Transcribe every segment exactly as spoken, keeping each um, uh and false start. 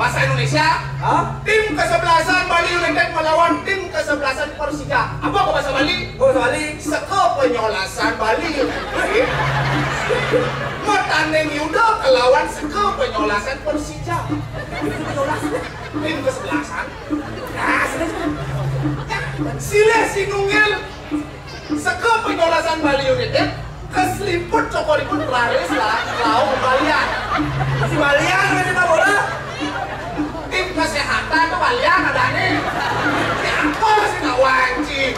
Bahasa Indonesia, hah? Tim kesebelasan Bali United melawan tim kesebelasan Persija. Apa ke bahasa Bali? Oh, bahasa Bali. Seka penyolasan Bali United matanding yuda kelawan seka penyolasan Persija. Tim kesebelasan. Nah, silih sinunggil. Seka penyolasan Bali United, keseliput cokoripun pelaris lah, lau balian. Si balian, main sepak bola. Tim kesehatan tu balian ada ni. Siapa si kawan, Ci?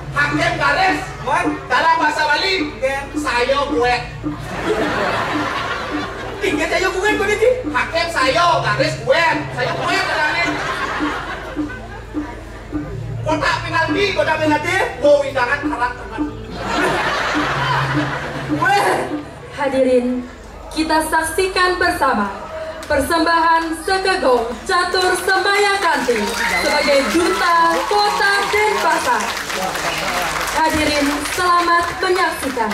Hakim garis. Wan. Dalam bahasa Bali, oke, saya gue. Ingat saya gue, gue, Ci. Hakim saya, garis gue. Saya gue ada ni. Kotak penalti, kotak penalti. Wow, indangan karak banget. Weh. Hadirin, kita saksikan bersama persembahan Sekegong Catur Semaya Kanti sebagai Duta Kota Denpasar. Hadirin, selamat menyaksikan.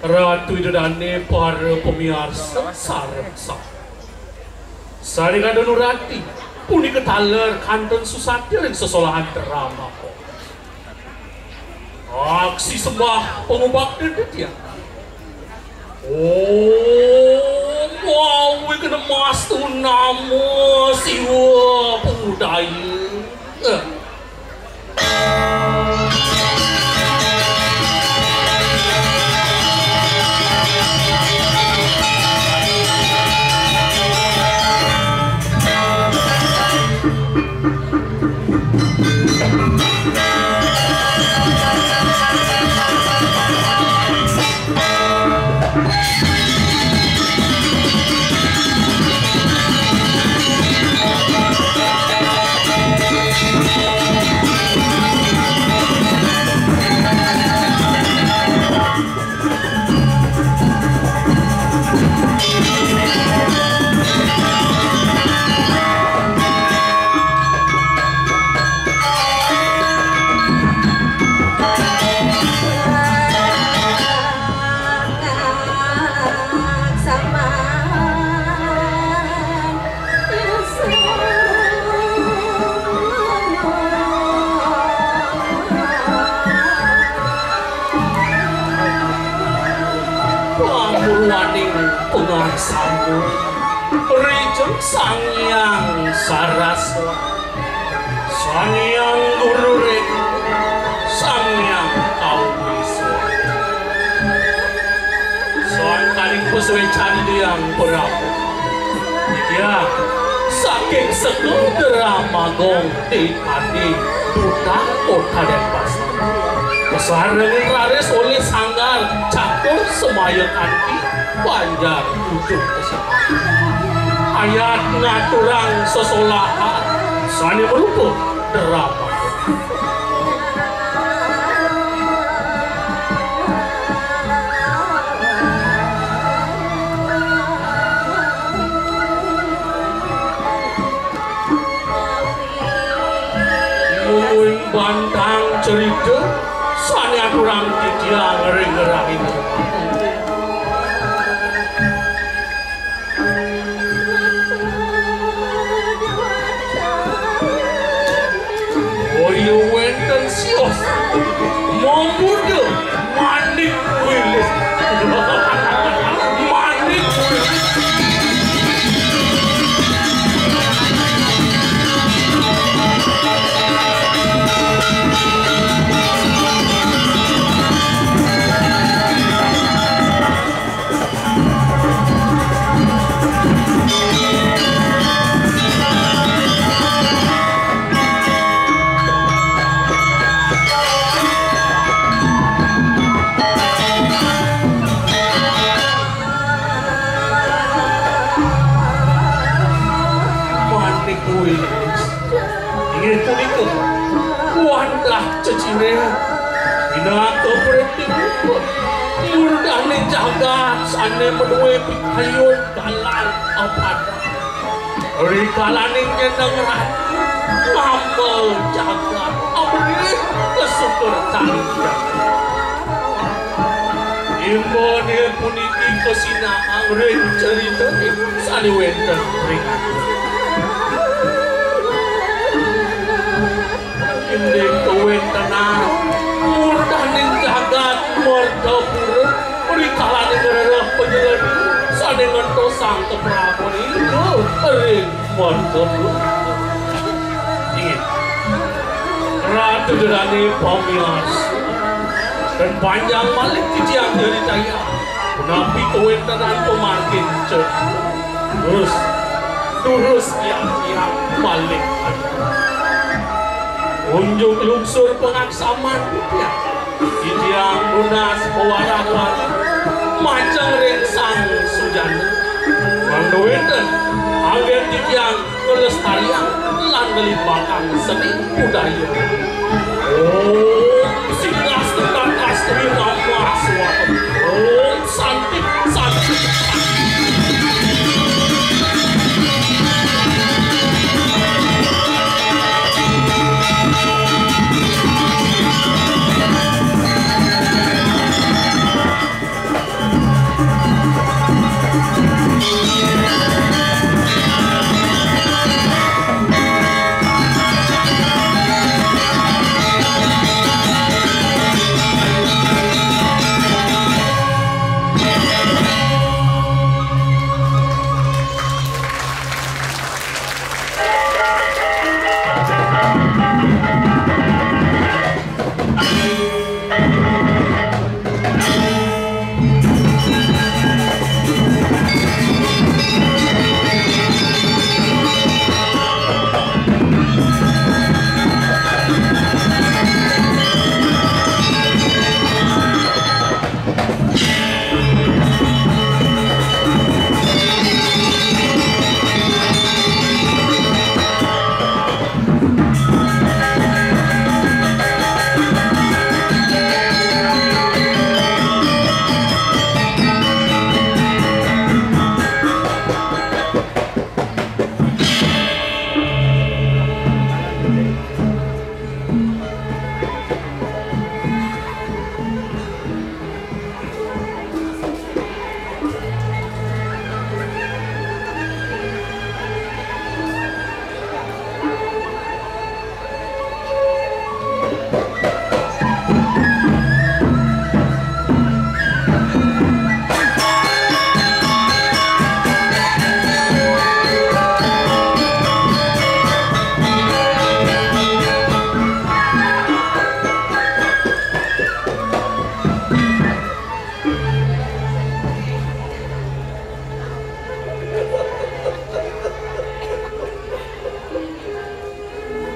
Ratu Ida Dane, para pamiarsa sareng sami. Sane kantun nurati, punika taler kantun susatya ring sesolahan drama. Aksi sembah pangubakta titiang. Om Awighnamastu Namo Siwa Budaya. Pangurwaning pangarsana, rijeng Sang Hyang Saraswati, Sang Hyang Guru Rena, Sang Hyang Kawiswara. Sangkaning pasuécan Hyang Prabu. Titiang saking Sekadra Magong T K D Duta Kota Denpasar. Kasarengin raris olih Sanggar Catur Semaya Kanti Banjar Ujung Kesembah. Ayat ngaturang sesolahan sane marupa drama. Mungguing bantang cerita sane aturang titiang ring rahina. Boya wénten sios mamurda Manik Wilis. Manik Wilis. Manik Wilis. Inggih punika, wantah ceciren pinaka pretimupa murdaning jagat sane madué pikayun dalan apadah. Rikalaning nyeneng ratu, ngambel jagat, aberih kasukertan jagat. Imbane puniki Kasinahang ring carita sané wénten ring. Inggih kawéntenan murdaning jagat Martapura, rikalaning ngrereh panyeleding sané ngentosang kaprabané ring Martapura. Inggih. Ratu Darané pamiarsa. Dan panjang malih titiang nyaritayang punapi kawéntenan pamargin cerita. Terus, terus tiang-tiang malih. Unjuk lungsur pangaksaman tiang. Titiang nunas pawarah-warah majeng ring Sang Sujana. Mangda wénten anggén titiang nglestariang lan nglimbakang seni budaya. Om Siddhastri Natastri Namah Swaha. Om Santi, Santi, Santi.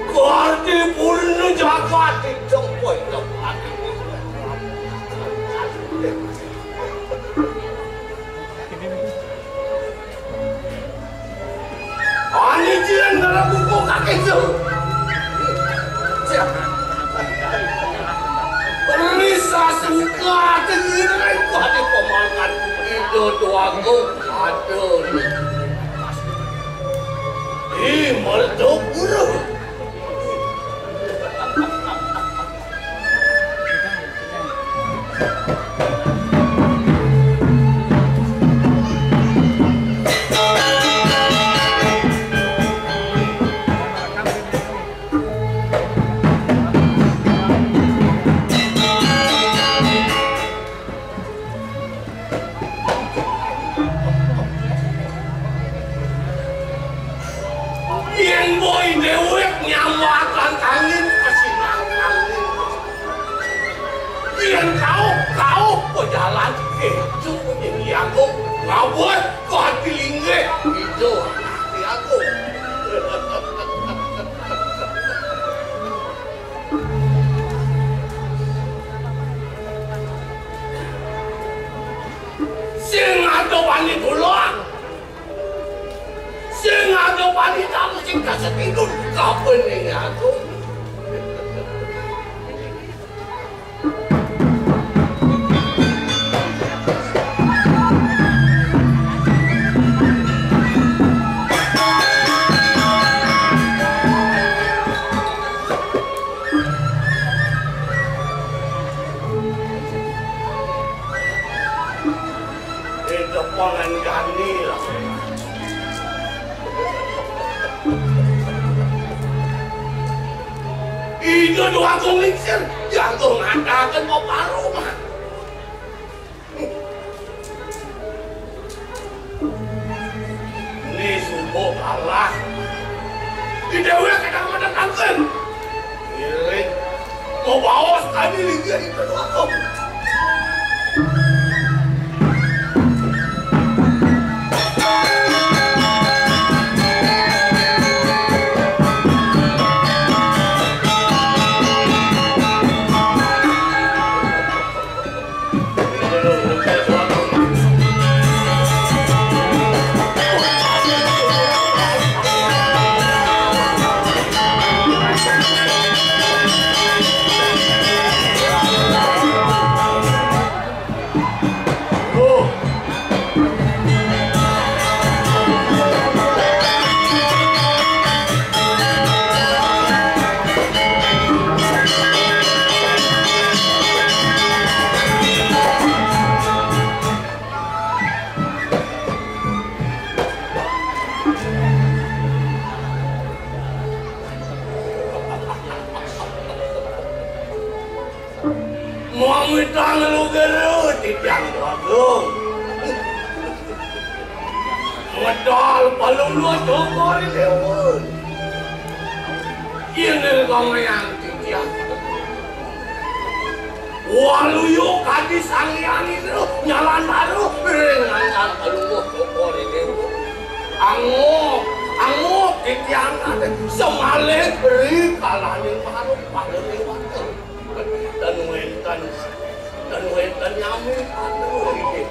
Kardi purna jagat ing tempat tempat. Ané jiran dalam buku kaki itu. Risa sengka tengirai pada pemangan itu tuaku ada. Ih, meletup guru. Yén boy déwék nyambatang angin, kasinang angin. Yén kauh, kauh pajalan, kéto yén jago, ngabot ka ati linggih, itu ati agung. Sing ada wani tulak. Sing ada wani tamu sing kasepidun kapan ning aku. Eh, Ida Déwagung Lingsir, dianggo ngataken peparuman. Ini subuh kalah. Di dewek kadang menentangkan. Ngiring. Mau bawas tadi linggih Ida Déwagung. Mawitang lugeru titiang Déwagung. Medal palungguh Cokor I Déwa. Yen kamayan titiang. Waluya kadi Sang Hyang Indra nyalan baru ring angkang palungguh Cokor I Déwa. Angok, angok titiang ate semalih ri kalaning marang para déwata. Ten wénten, ten wénten nyami. Aduh, inggih.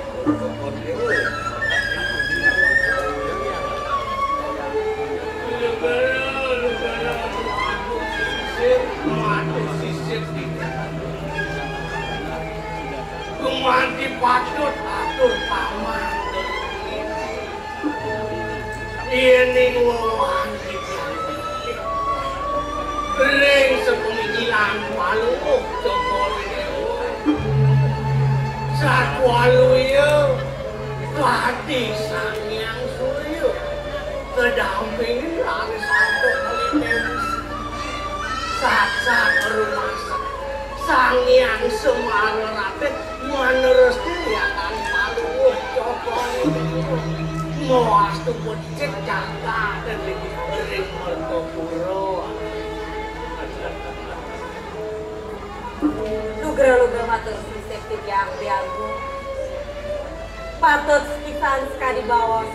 Gumanti patut atur paman. Yéning wewahan ring sepemikiran Palungguh Cokor I Déwa. Satwaluya kadi Sang Hyang Surya, kedampingin Ratu Kalidewi. Saksat rumasa Sang Hyang Semara Ratih manerus tiyatan Palungguh Cokor I Déwa. Mawastu becik jagat ring Mertapura. Lugra-lugra matur sisip titiang Déwagung. Patut pisan sekadi baos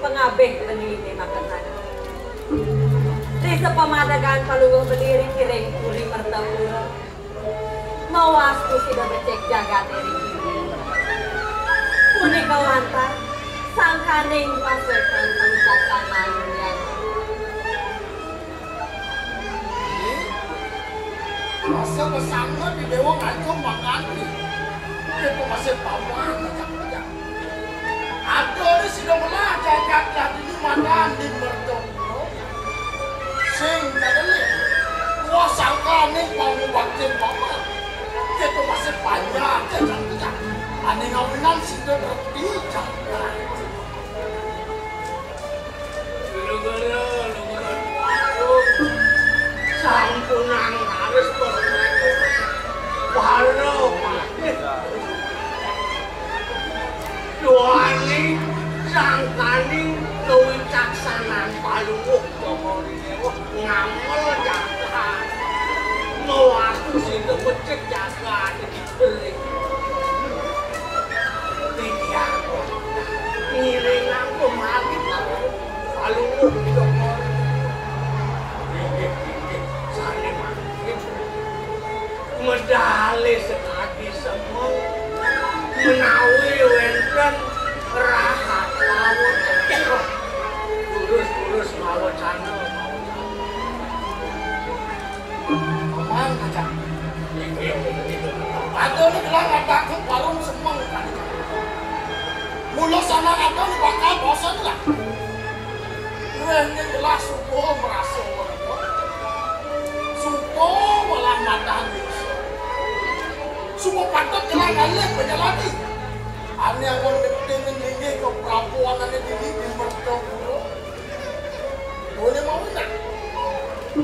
pangabih bendine makesan. Ri sapamadegan Palungguh Beli ring Puri Mertapura. Mawastu sida becik jagate ring kene. Punika wantah sangkaning pasuecan pangicaksanan lian. Rasa pesanga di Dewa Nganjuk mangani. Kita masih paman ngajak-ngajak. Ada di sida melah jagat lah dini madan di Mertapura. Sing kadeli. Wah sangkaning pangubaktin paman. Kita masih panjang ngajak-ngajak. Ane ngawinan sida ngerti jagat. Lugra, lugra, warung. Sampunang raris permainan. Para patih. Duaning sangkaning kawicaksanan Palungguh Cokor I Déwa ngamel jagat. Mawastu sida becik jagat. Titiang ngiringang pamargi Palungguh Cokor. Inggih, inggih, sane mangkin. Medale sakadi semeng menawi wenten rahat lawan. Terus, terus mawacana, mawacana. Paman, Kacang. Ada ni gelah ngatakan warung semeng, Kacang. Mula sana ada ni bakal bosan lah. Reh ni gelah subuh merasa warga. Subuh malah madan desa. Subuh patut gelah ngalih penyeladi. Ane amun ngeting ningih ke prabuan ane dini di Mertapura. Boleh mau nak?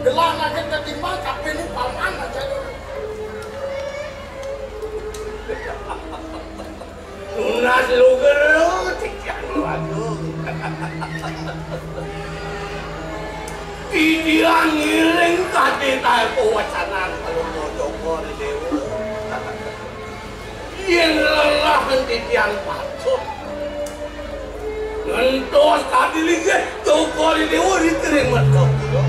Gelah nangkep ketimbang, tapi ini paman aja. Tunas luger, titiang luagung. Titiang ngiring katitah pawacanan Palungguh Cokor I Déwa. Yén lelah titiang patut. Ngentos kadi linggih Cokor I Déwa ri tering mertapura.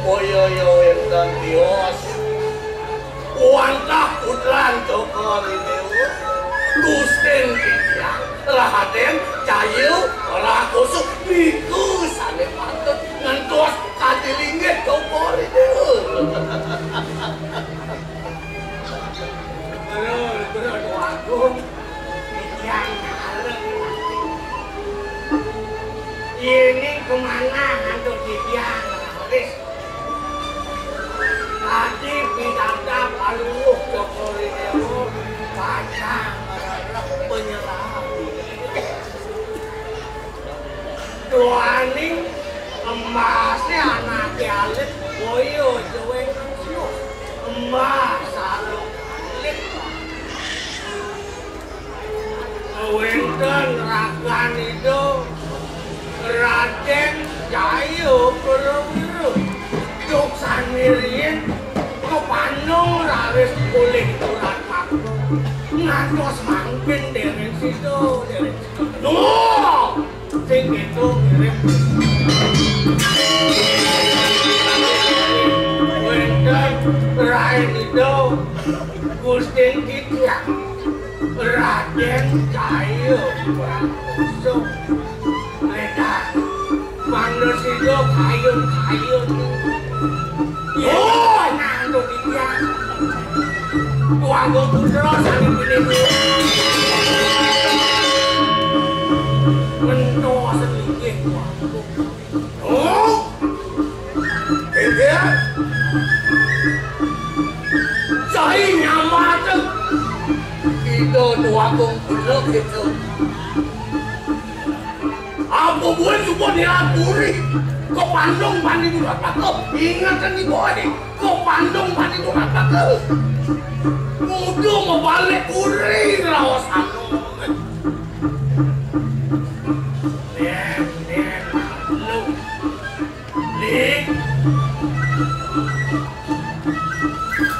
Boya ya wénten tios. Wantah putran Cokor I Déwa. Gustin titiang Radén Jaya Rakusa niku sané patut ngentos kadi linggih Cokor I Déwa. Bener, bener, Agung. Titiang ngarep. Yéning kemana antuk titiang raris. Tadi pidabdab Palungguh Cokor I Déwa pacang ngarep penyerah. Duaning embasé anaké alit, boya ja wénten siuh. Embas sarung alit. Wénten ragan Ida Radén Jaya Prawira. Duk sami riin kapandung raris polih turan makta. Ngantos mangkin déréng sida, déréng sida. Nuh! Sing kéto ngiring. Wénten Rai Ida Gustin titiang Radén Jaya Prakosa. Lédang mangda sida kayun-kayun. Oh, nang to titiang. Tuagung putra sané pinih. Ngentos linggih Tuagung. Oh, inggih. Cai nyambat. Ida Tuagung putra kéto. Apa buin suba niat puri? Kapandung bani durhaka. Ingetang ibu, eh. Kapandung bani durhaka. Kudu mabalik puri raos anu. Nih, nih, maklum. Nih.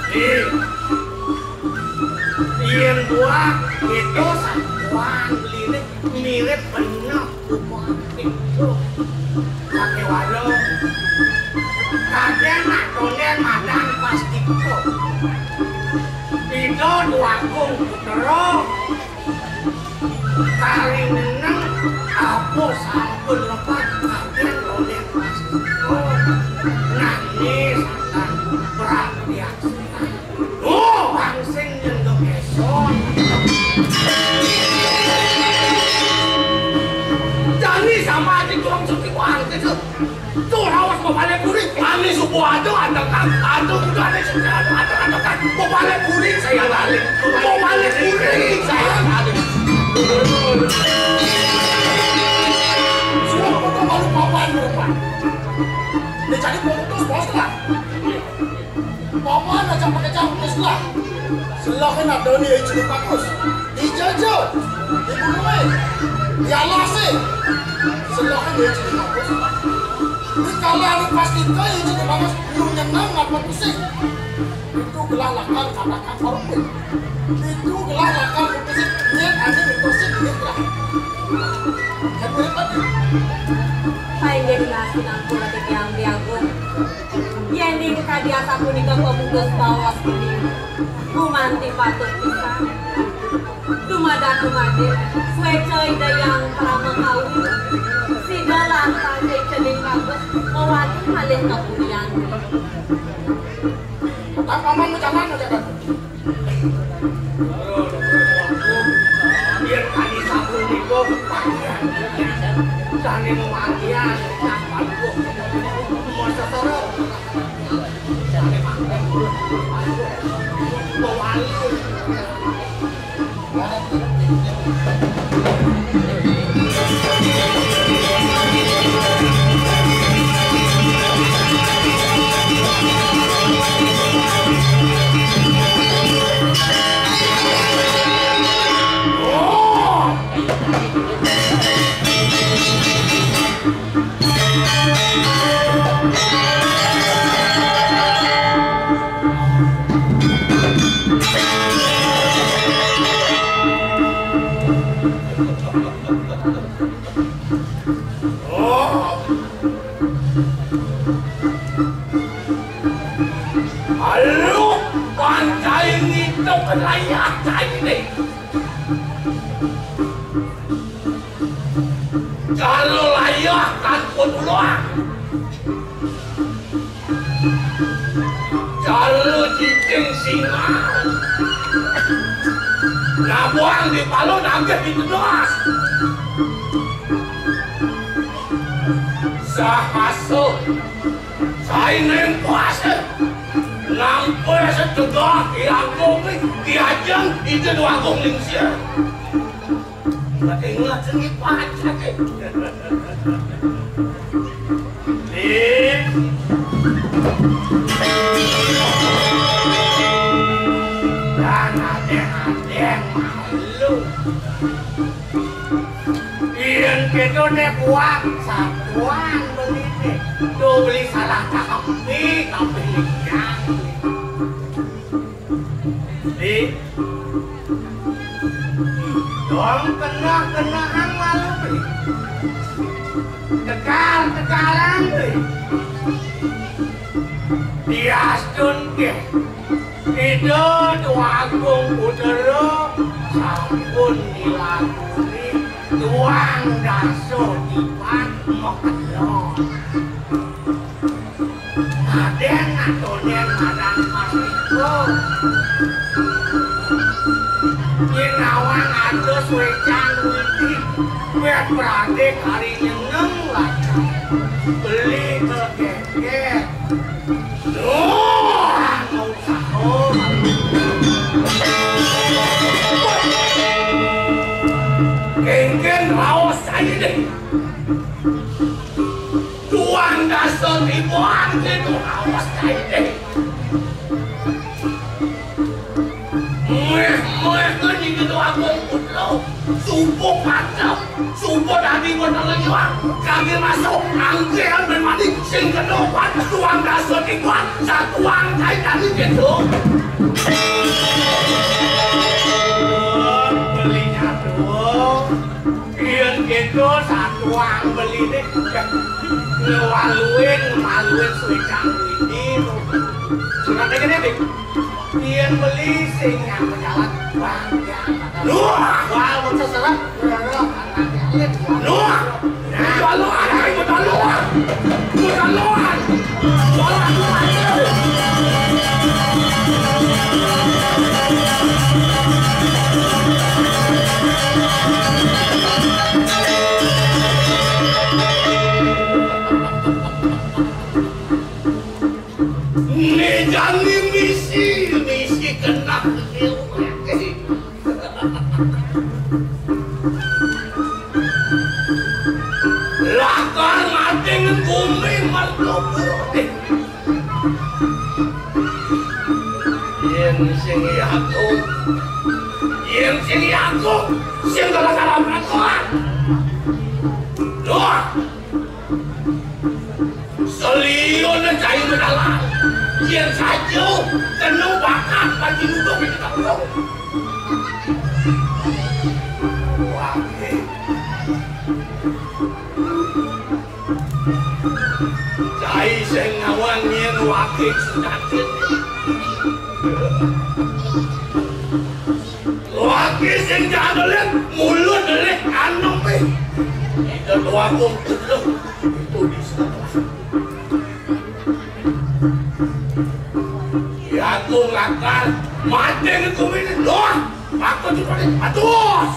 Nih. Yén buah itu sapuan beliné mirip bener buah itu. Pakai warung. Kadén nak tondén madan pas itu. Ida Dwagung Putra. Kari neneng apa sampun lepat kadén tondén pas itu. Nangis akan perang diaksikan. Oh, bang sing nyentuh esok. Jani sama aja kurang setiwaan gitu. Tuh, awas mau balik puri. Ani subuh aja antekan. Aduh, udah ada sudah ada antekan. Mau balik puri saya balik. Mau balik puri saya balik. Sudah potong malu papan, Pak. Dia jadi pemutus, bos lah. Papan aja pakai campur sebelah. Sebelah kan ada nih, jadi bagus. Dijajal, dibunuhin, dialasin. Sebelah kan dia jadi bagus. Ini kalau anu pasti kau yang jadi bagus, lu nyenang apa pusing? Itu gelah lakar katakan korupsi. Itu gelah lakar korupsi, niat ada itu sih, niat lah. Kan mirip lagi. Paling jadi nasi nampun ati tiang tiang pun. Yéning kadi asapunika pamutus baos punika, gumanti patut pisan. Dumadak dumadé, suéca Ida Hyang Parama Kawi, sida lantas ing cening bagus, mawali malih ka purian. Tangkaman majalan aja kan. Yén kadi sapunika kepahian, sané mawalian, tak paluh, masa serem. Sané mangkén, paluh, mawali. Layah kaine. Jala layah tanpa tulang. Jala cicing singa. Nabuang di palun agak di tedas. Sahasa. Saineng kuasa. Nampa setegah diagung, diajeng, ida dua agung lingsir. Ingat seni pacak. Nih. Dan adeng-adeng malu. Yen keto ne buang satuan beli ne. Tuh beli salah tapi, tapi lincang. Di dong kenah-kenahan malu beli. Tegal-tegalan beli. Diastun ke. Ida Tuagung Putra sampun nilakoni tuang dasa tiban makelon. Aden atonen madan pasiko. Yen nawang atus wecang witi, wet pradé kari nyeneng lacak. Beli kelekeké. Duh, anu saha. Kénkén raos cai dé. Tuan dasa tiban kéto raos cai dé. Méh-méh ké niki to agung putra. Suba patep, suba dadi meneleyang. Kagé masuk anggéan ben mani sing kena obat tuang dasa tiban. Satuang cai dadi kéto. Oh, beli nyatu. Yén kéto satuang beliné, ngemaluin, ngemaluin suwécang widi. Surat kéné, Dik. Yén beli sing nyang pejalan, bang, ya. Luh! Wal, mun seserep, luh, luh, anak yatim. Luh! Betaluan, ayo, betaluan! Betaluan! Betaluan! Ini jani misi, misi kena misi. Lakar mating bumi merlubur. Yén sing yakum, yén sing yakum, sing kena salah peraturan. Duh! Seliun cai medalan. Yén saja kena bakat baju duduk di kita urung. Wah, cai sing ngawang yén wakil sudatin. Laki sing jangan delik, mulut delik, anu pi. Kita doa kumpul itu di sana. Ya aku ngakal, mati ke kumi ini doa. Aku cuma atus.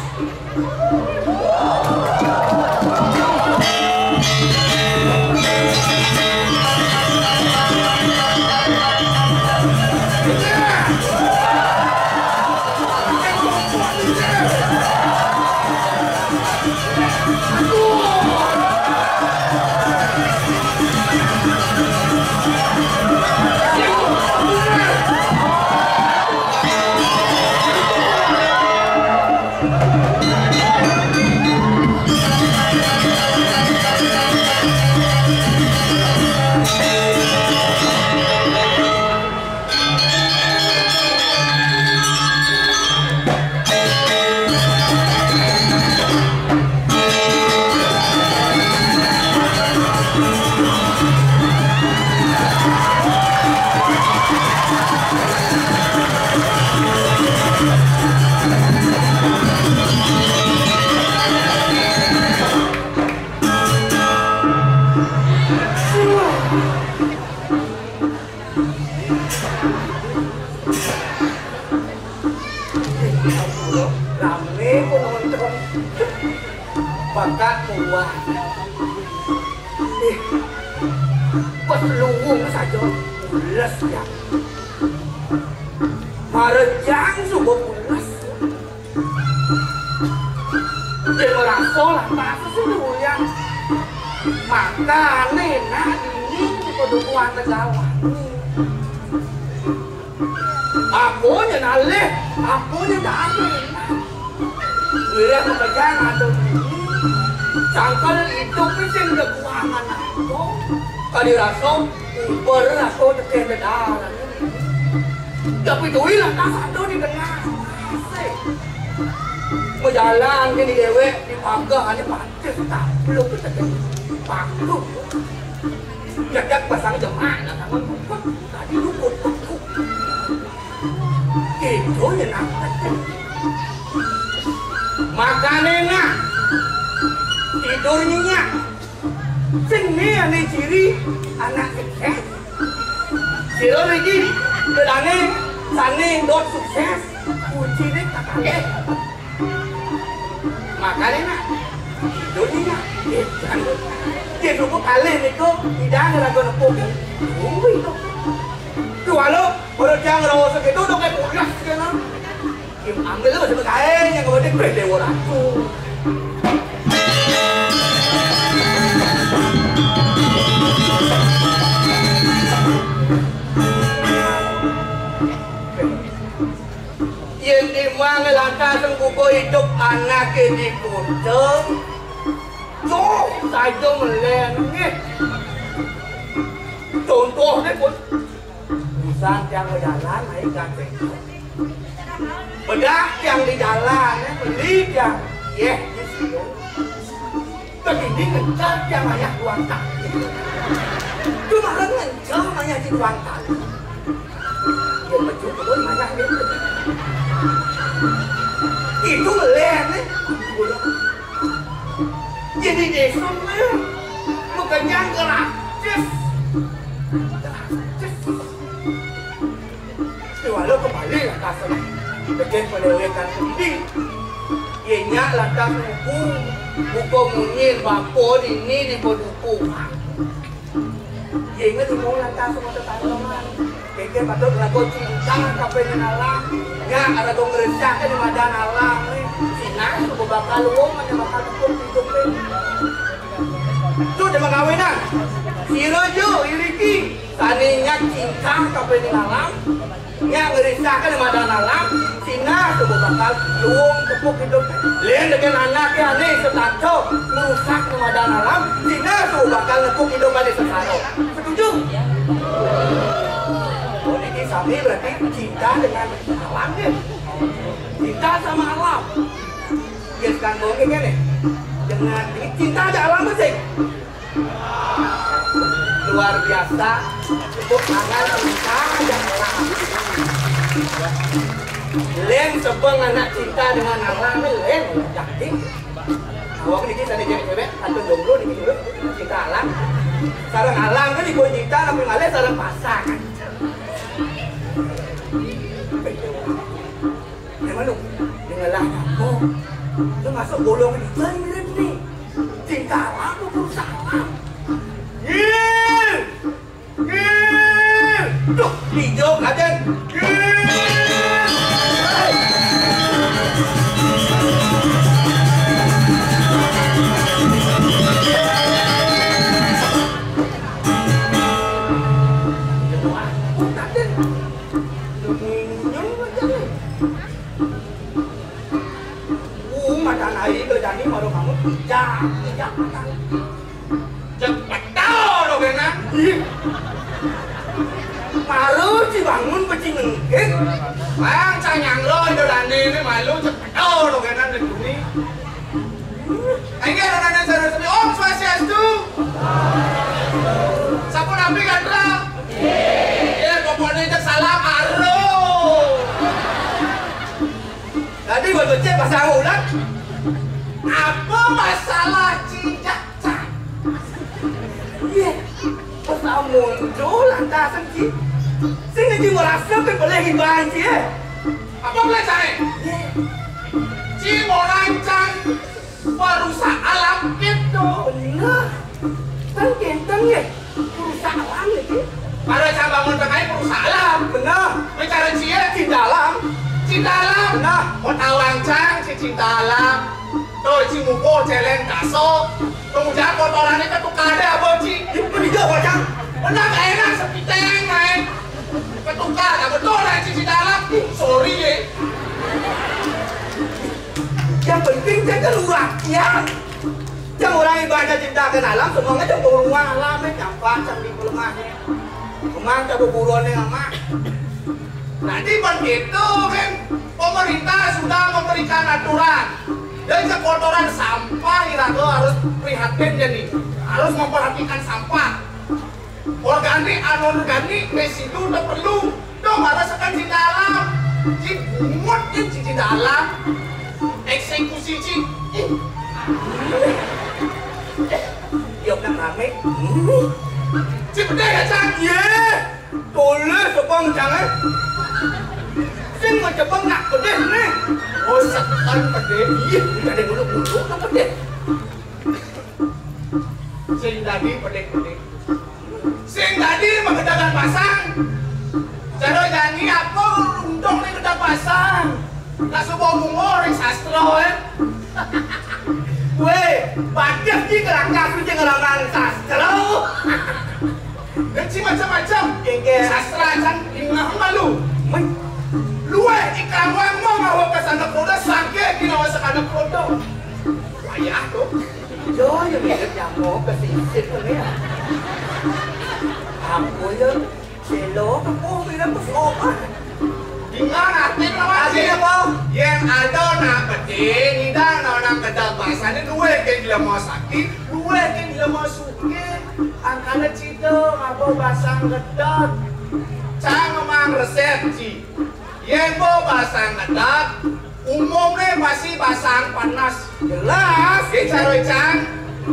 Muah. Ih, pas luwung saja pules ya. Marejang suba pules. Dia ngrasa lantas sing ulian. Makané nak dini pada kuat tegawan. Apané nalih, apané dadi. Wiréh makejang atur dini, sangkal idup sing deguangan ato. Kadi rasa uber ato tekén dedal. Tapi duwi lantas atur di tengah. Majalan kene déwék di pageh ané pantes tapluk tekén paku. Cedek pasang jemak, nah, tangan bungkut. Tadi luput. Itu nyenang. Makané nak tidur nyenyak. Sing né ané ciri anak sukses. Sira niki gedané sané dot sukses. Kunciné kakalih. Makané nak tidur nyenyak. Yén suku kalih niku idang raga nepuk. Kuwi to. Kuwi lho, ora jang rawa segitu to kayak pulas kena. Kim ambil lu sama kain yang gede gede Déwa Ratu. Yén timang lantas sengkuku idup anaké di kota, tuh saja melén nggih. Contohné pun, busan tiang bejalan naik gandeng. Bedak tiang di jalan, eh, beli tiang, yéh, di sini. Kedinding ngencar tiang mayah duang kali. Kemarin ngencar mayah di duang kali. Dia maju turun mayah dia. Itu melén, eh. Jadi desa, eh. Makejang gratis. Gratis. Iwala kembali lantas. Tekén panéwékan sendiri. Yén nyak lantas nguku, buka munyin bapa dini di padukuhan. Yén inget umur lantas sama tetangga. Kéké patut lagu cinta kapéné alam. Nyak ada dong ngeresahké di madan alam. Sinah suba bakal luwung, ada bakal hukum hidupé. Tuh, dia mengawinang. Sira jo, iriki. Sané nyak cinta kapéné alam, nyak ngerisahké madan alam, sinah suba bakal luwung tepuk idup. Lén tekén anaké ané setata ngrusak madan alam, sinah suba bakal nepuk idup ané sengsara. Setuju? Oh, ini sami berarti cinta dengan alam, ya? Cinta sama alam. Ya, sekarang mau ngene. Dengan cinta aja alam sih. Luar biasa. Tepuk tangan, cinta aja alam. Lén sebeng anak cinta dengan alam, lén yakin. Awak niki sané cewek-cewek atau jomblo niki dulu cinta alam. Sareng alam kan ibu cinta, tapi malah sareng pasang. Emang lu ngelah apa? Termasuk golongan itu yang mirip nih. Cinta alam, perusahaan. Ngil! Ngil! Duh, hijau kaden. Ngil! Wah, kaden. Duh, nginyum aja nih. Uh, madan ai, kalau jani baru kamu pijak, pijak madan. Cepet tau lo kena. Ih. Malu ci bangun peci ngengkit. Bang, canyang lo, itu dani ini malu cepet tau lo kena di bumi. Inggih, anak-anak saudara sami, Om Swastiastu. Sampun napi gatra? Ya, pokoknya cek salam aruh. Tadi waktu cek pasang ulang. Apa masalah cinta? Iya, pas muncul lantasan ci. Sing ci merasa ke boleh himbang ci, eh. Apa boleh saya? Iya. Ci mau rancang Perusak alam gitu. Bener. Kan kénten ya, perusak alam ya, Ci. Para cabang tengah perusak alam. Bener. Bicara cie, cinta alam. Cinta alam. Bener. Mau tawang cang, ci cinta alam. Tuh, ci muko, celeng, kaso. Kemudian kotorannya ketukar deh, abon, ci. Itu hijau, cang. Bener, gak enak, sepiteng, main. Ketukar, nah, betul, nah, ci cinta alam. Sorry, ya. Yang penting dia keluar, ya. Yang orang ibadah ciptakan alam, semuanya cuma rumah alam, ya, campak, cang di pelemahnya. Kemang, cang buburonnya, amat. Jadi begitu, kan, pemerintah sudah memberikan aturan. Dan kotoran sampah, iraga harus prihatin, jadi harus memperhatikan sampah. Organik, anorganik, residu udah perlu. Dong, marasakan cinta alam. Ci bungut, ci cinta alam. Eksekusi, ci. Ih. Yuk, nang rame. Ci pedih ya, Cang? Iya. Tulis apa, Cang, eh? Sing mau coba nak pedih, nih. Oh, setan pedih. Iya, nggak ada dulu, dulu, nggak pedih. Sing tadi pedih-pedih. Sing tadi mah gedang pasang. Cara nyanyi apa untung nih gedang pasang? Nak subuh munggo ring sastra, eh. Weh, bagus di kerangka suci ngelaman sastra. Dan si macam-macam. Kengke. Sastra kan ingah malu. Men. Luweh ikang wang mau ngawa ke sana koda, sangke kinawa sakana koda. Wayah tuh. Yo, yo, mirip nyamuk kesisip ini ya. Aku ya, selo, aku bilang pesokan. Dengan arti apa? Arti apa? Yang ada nak peti, ngidang nak gedang basahnya, duwe ke gila mau sakit, duwe ke gila mau sukit. Angkana cita, ngapa basang gedang? Cang emang resep, ci. Yén bo basang gedeg, umumné pasti basang panas. Jelas. Nggih, cara Cang,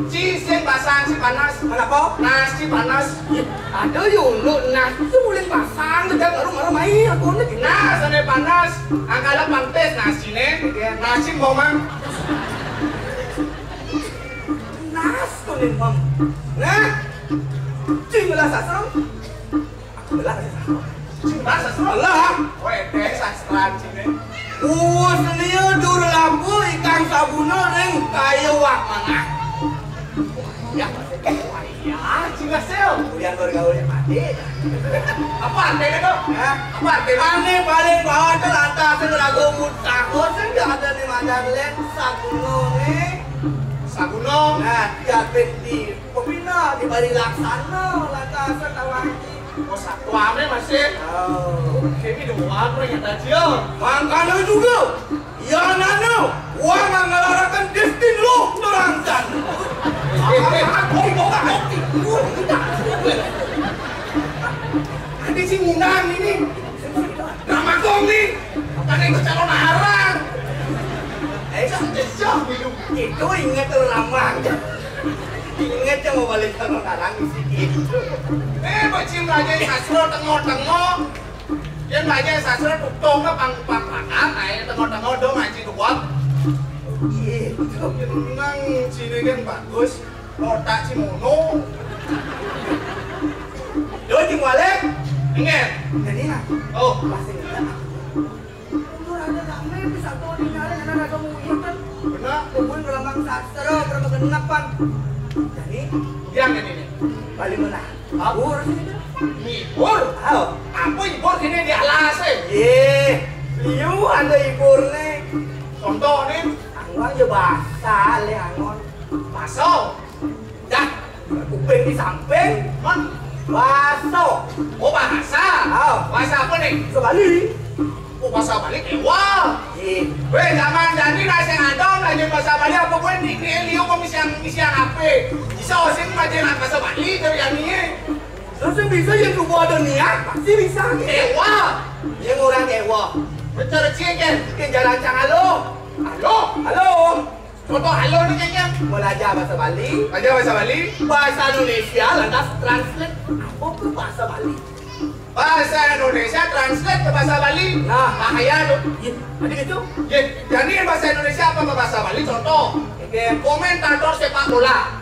ci sing basang ci panas. Kenapa? Nas ci panas. Ada yo unduk nas itu mulai basang gedeg baru malam air aku nih. Nas ané panas, angkala pantes nas ciné. Iya. Nas ci momang. Nas kuning mom. Nah, cing lah sasro. Aku belah aja sasro. Cing lah sasro lah. Wéh, deh sastra cing. Us liu dur lampu ikang sabuna ring kaya wak mangah. Ya, ya, cing hasil. Kemudian bergaul yang mati. Apa artinya tuh? Hah? Apa artinya? Ané paling bawah tuh lantas sing ragu mutah. Sing gak ada di madan lén sabuna nih. Sabuna. Nah, siapin di pembina di bari laksana lantas sing tawangi. Oh, satuannya masih. Oh. Oke, ini dua apa yang tadi ya? Mangkana juga. Ya nana, wah ngalarakan destin lo nerangkan. Eh, eh, kopi, kopi, kopi. Ada si ngundang ini. Nama kong nih. Ada yang calon arang. Eh, jam, jam, jam, minum. Itu inget tuh ramang. Inget yang mau balik calon arang di sini. Eh, bacim raja sasro tengok-tengok. Yén bajé sastra tutungna pang-, pang-, pangkat, aé tengah-tengah dong aji duwat. Iya, nang sini kan bagus. Otak si mono. Yo, Cing Walek. Ingat. Jadi, nah. Oh. Pas ini, nah. Udah ada rame, bisa tuh dinyalain, ada rada muyu kan. Benar. Kumpul gelombang sastra, berapa genep, Bang? Jadi, yang ini nih. Paling mana? Ngibur sini. Ngibur? Ayo. Apa ngibur sini di alas, eh? Yé, liu ada ngibur nih. Contoh nih? Angon ya basa, le angon. Basa? Dah, kuping di samping. Man? Basa. Oh, bahasa. Ayo. Bahasa apa nih? Basa Bali. Oh, basa Bali kéwala. Ih. Wéh, zaman jani lah sing ada, lah jeung basa Bali apa kuwi nih, nih, liu kok misian, misian apa? Bisa sing bajé nang basa Bali dari anié. Terus yang bisa yang coba ada niat, pasti bisa. Kéwala. Yang orang kéwala. Betul, Cing, kan? Oke, jalan cang halo. Halo. Halo. Contoh halo nih kayaknya. Belajar bahasa Bali. Belajar bahasa Bali. Bahasa Indonesia, lantas translate apa ke bahasa Bali. Bahasa Indonesia translate ke bahasa Bali. Nah. Bahaya tu. Iya, ada gitu. Ya, jadi bahasa Indonesia apa ke bahasa Bali? Contoh, oke, komentator sepak bola.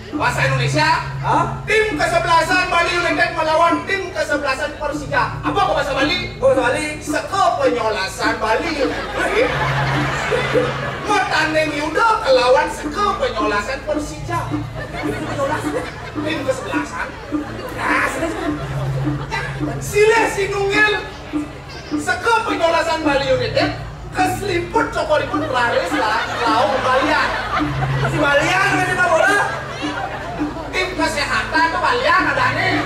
Bahasa Indonesia, hah? Tim kesebelasan Bali United melawan tim kesebelasan Persija. Apa ke bahasa Bali? Bahasa Bali. Seka penyolasan Bali United. Matanding yuda kelawan seka penyolasan Persija. Tim kesebelasan. Nah, silih sinunggil. Seka penyolasan Bali United, keseliput cokoripun raris la-, laung balian. Si balian, si bola. Tim kesehatan tu balian ada ni.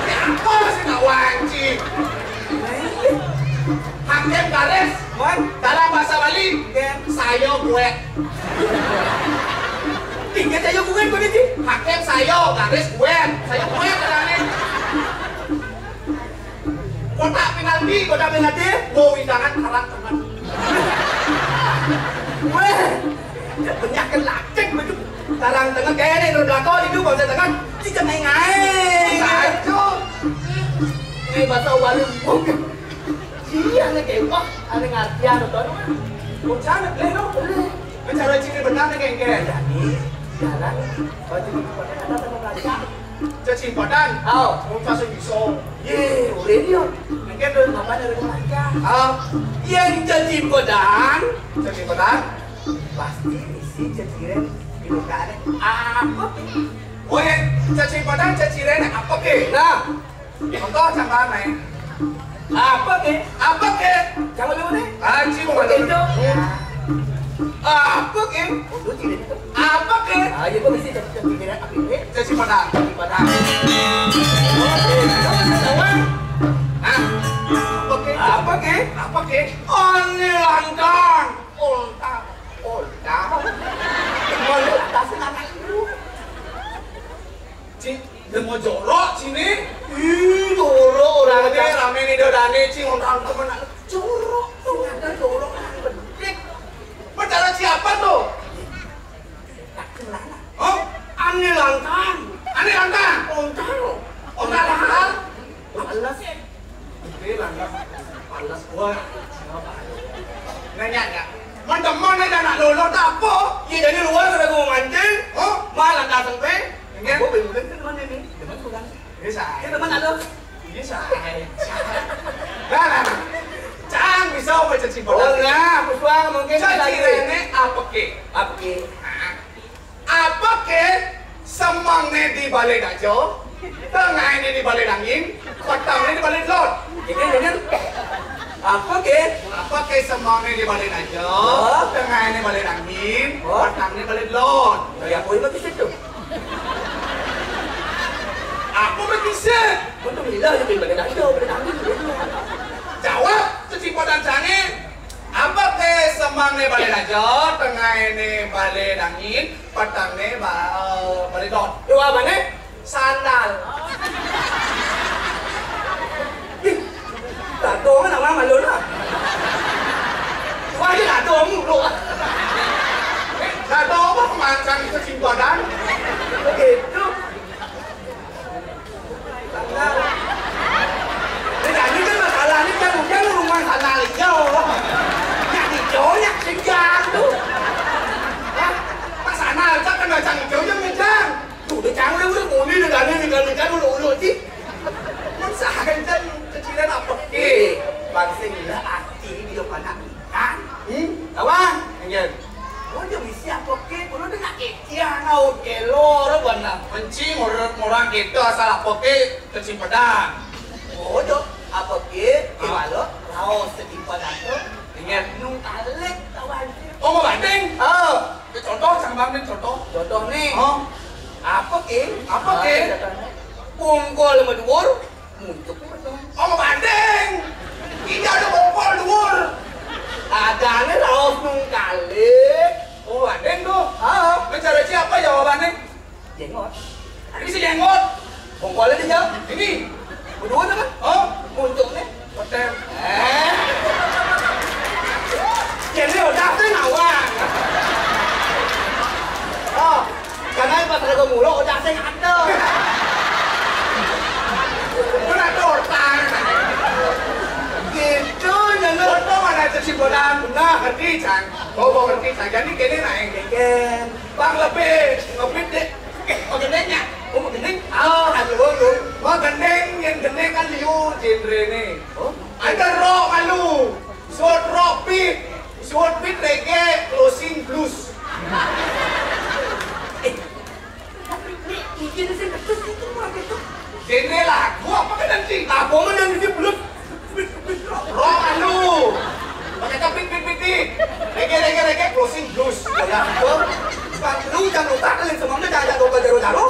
Siapa si nak wanci? Hakim garis. Wan. Dalam bahasa Bali, hakim. Saya buat. Tiga saya buat kau ni. Hakim saya garis buat. Saya buat ada ni. Kotak penalti, kotak penalti. Mau wewidangan karang tengah. Weh, banyak lacek betul. Karang tengah kayak ni, terbelakang itu, bangsa tengah. Kita main air. Satu. Ini bahasa Bali. Iya, ni kayak, wah, ada ngartian tu, tuan. Bocah nak boleh tu. Boleh. Bicara ciri benar ni, kayak, kayak. Jadi, jalan, baju ni, pakai atas sama belakang. Cacing padan. Au. Muka sing bisa. Ye, boleh dia. Mungkin dia namanya dari Melaka. Ah. Yang cacing padan. Cacing padan. Pasti isi ceciren di muka ni. Apa ke? Oh, ya. Cacing padan, ceciren apa ke? Nah. Contoh, contoh, ni. Apa ke? Apa ke? Jangan dulu ni. Anjing, bukan itu. Apa ke? Apa ke? Ah, ya, kau mesti cari, cari, cari apa ke? Cari si Padang. Si Padang. Oke, kau mesti tahu, ah? Hah? Apa ke? Apa ke? Apa ke? Ane lantang. Ontang. Ontang. Mana atas anak lu? Cik, dia mau jorok sini. Ih, jorok orang. Rame, rame ni dia dane, cik, orang tu mana? Jorok tu, ada jorok orang bedik. Perkara siapa tu? Hah? Ane lantang. Ane lantang? Ontang. Ontang mahal? Males. Ane lantang. Males gua. Nanya, nanya. Mana mana dah nak lolo tak apa? Ya, jadi luar sudah gua mancing. Hah? Malah datang pe. Enggak. Gua bingung kan mana ni? Teman kurang. Bisa. Ya, teman ada. Bisa. Nah, nah, nah. Cang bisa baca cipotan. Oh, nah, aku suang mungkin. Cacirene apa ke? Apa ke? Apa ke semang ne di balai daja, tengah ne di balai dangin, petang ne di balai delod? Ini, ini. Apa ke? Apa ke semang ne di balai daja, oh, tengah ne balai dangin, oh, petang ne balai delod? Ya, apa itu kisah tu? Apa berkisah? Betul bila je balai daja, balai dangin. Jawab, tu cipotan canggih. Apa ke semang ne balai daja, tengah ne balai dangin, petang ne ba-, eh, balai delod? Yo, apa ne? Sandal. Ih, tak tahu mana orang malu lah. Wah, dia tak tahu mulu. Eh, tak tahu apa makan kesimpulan. Begitu. Sandal. Dia tadi kan masalah ni kan hujan rumah sandal hijau. Yang hijau, yang segar tu. Hah? Pas sandal, tak kena cang hijau, yang ngejar. Tu dia cang dia udah muni dia tadi ni kan, kan udah udah cik. Mun sahaja kecilan apa? Eh, bangsa gila hati dia panak ikan. Hmm? Tawa? Enggak. Oh, dia misi apa ke? Kalau dia nak ketiak, kau kelor, bana. Menci, orang, orang kita asal apa ke? Kecimpadan. Oh, dia apa ke? Ah. Kewala, raos kecimpadan tu. Ingat. Nung alik, tawa. Oh, mau banding? Ah. Contoh, sama banding contoh. Contoh ni. Oh. Apa ke? Apa ke? Ah, contoh ni. Pungkol maduur, muntuk. Oh, banding. Tidak ada bongkol duur. Adanya raos nung kalik. Oh, banding tu. Ha. Mencari siapa jawabannya? Jenggot. Ada bisa jenggot. Bongkolnya dia. Ini. Berdua tu kan? Oh. Muntuknya. Hotel. Eh. Jadi udah tu nawang. Oh. Karena pas ada mulu, udah saya ada. Betul, betul. Ngerti, Cang. Oh, kok ngerti, Cang. Jadi kéné nak yang kénkén. Bang lebih ngebit deh. Magending ya? Oh, magending. Ah, aduh, aduh. Magending, yang gending kan liu genre né. Oh. Ada rock malu. Short rock beat. Short beat reggae, closing blues. Ini sing betul itu mau gitu. Genre lagu apa kan nanti? Lagu mana yang disebut? Rock anu. Pakai topik pit pit pit. Reggae reggae reggae closing blues. Ya, gua. Bang, lu jangan lupa kalian semua udah ada gua jaro-jaro.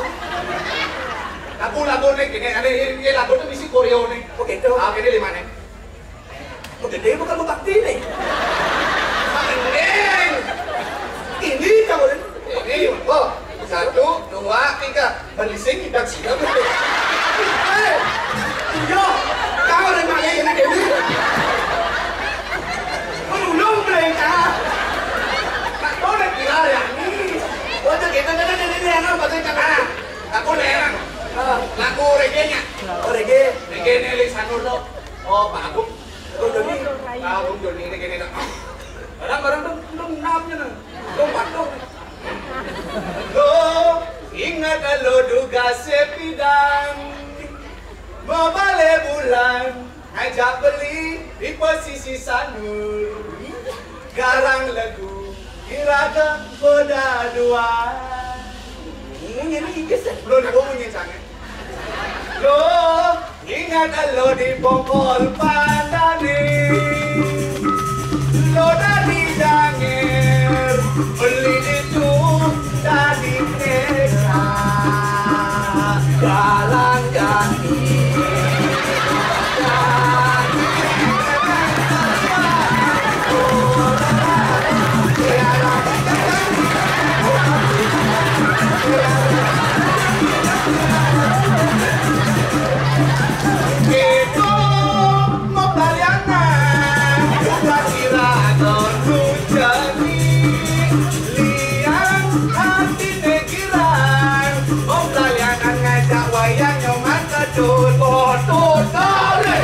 Lagu-lagu nih gini, ada ini lagu tuh misi koreo nih. Oh gitu. Ah, ini lima nih. Udah deh, bukan mau bakti nih. Makan deh. Ini kamu. Ini, oh, satu, dua, tiga. Balising, kita siap. Eh, iya, kamu udah makan ini, ini. Menulung mereka. Tak boleh kira ya, ini. Waduh, kita kan ini, ini, ini, apa tuh, Cak? Ah, aku udah enak. Ah. Lagu reggae-nya. Oh, reggae. Reggae-nya Lisanur tuh. Oh, Pak Agung. Agung Joni. Pak Agung Joni ini gini dong. Barang-barang dong, dong, namanya dong. Dong, Pak, dong. Lo ingat lo duga sepidang. Mabale bulan, ngajak beli di posisi sanul. Garang legu, iraga boda dua. Ini, ini, ini, belum bunyi, Cang, ya? Lo ingat lo di Bongkol Pandani. Lo dari Danger, beli itu dari Desa. Jalan kaki. Itu mau paliangan, bukan kira donu jani. Lian hati negiran, mau paliangan ngajak wayang nyoman kedut. Kodut, dole,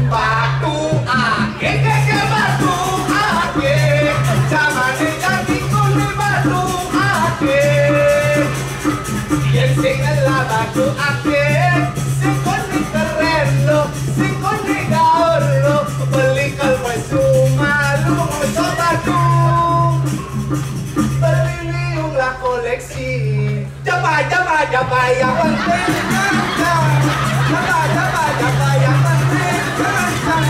Batu ake, keke batu ake, jamane jani kuli batu ake. Yen sing ngelah batu ake, sing kuli keren lo, sing kuli gaul lo, beli kalpesu malu nguso batu. Beli liung lah koleksi. Jaba, jaba, jaba, yang penting ganteng. Jaba, jaba, jaba, yang penting ganteng.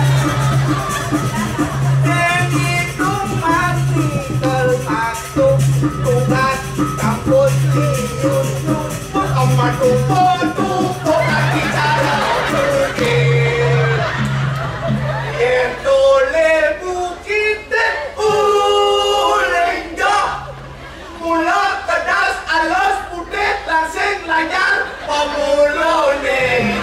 Yen itung mati termasuk tugas kampus liun. Bukan madu, madu, bukan bicara pikir. Yen tole bukite ulenjo. Mula kedas alus putih langsing lancar pemulune.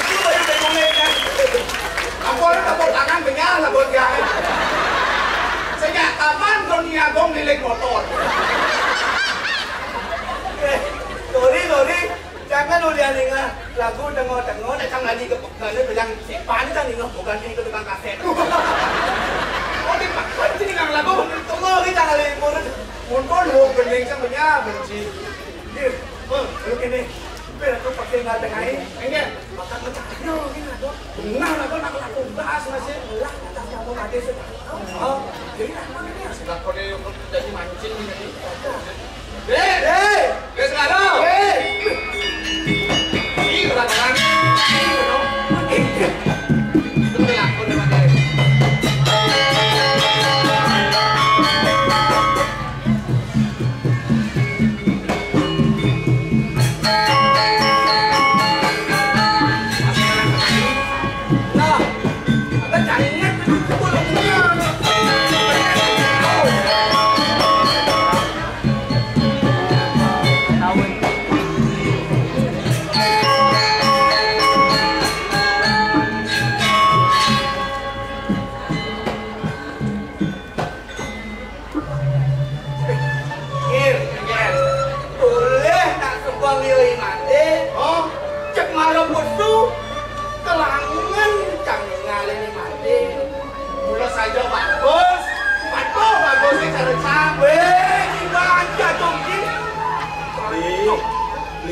Itu baru bengongnya. Ampun, tepuk tangan benyah lah buat dia. Sejak kapan Doni Agung nilik motor? Eh, sorry, sorry. Jangan ulian ningeh lagu tengah-tengah, datang lagi ke pekan, bilang, "Siapa ni tadi ningeh bukan ni ke tukang kaset?" Oh, di pekan sini nang lagu. Tengah kita kali, murid. Mumpun, oh, bening sang benyah, benci. Nggih, Bang, lho kene. Supir aku pakai nggak tengah ini. Enggak. Makan macam ayo ini, aduh. Benar, aku nak laku bahas masih. Lah, atas kamu tadi sudah. Oh, jadi apa ini? Sudah kau deh, aku jadi mancing ini. Hei, hei, guys, nggak ada. Hei. Ih, kata orang. Betul aku nih, Mas.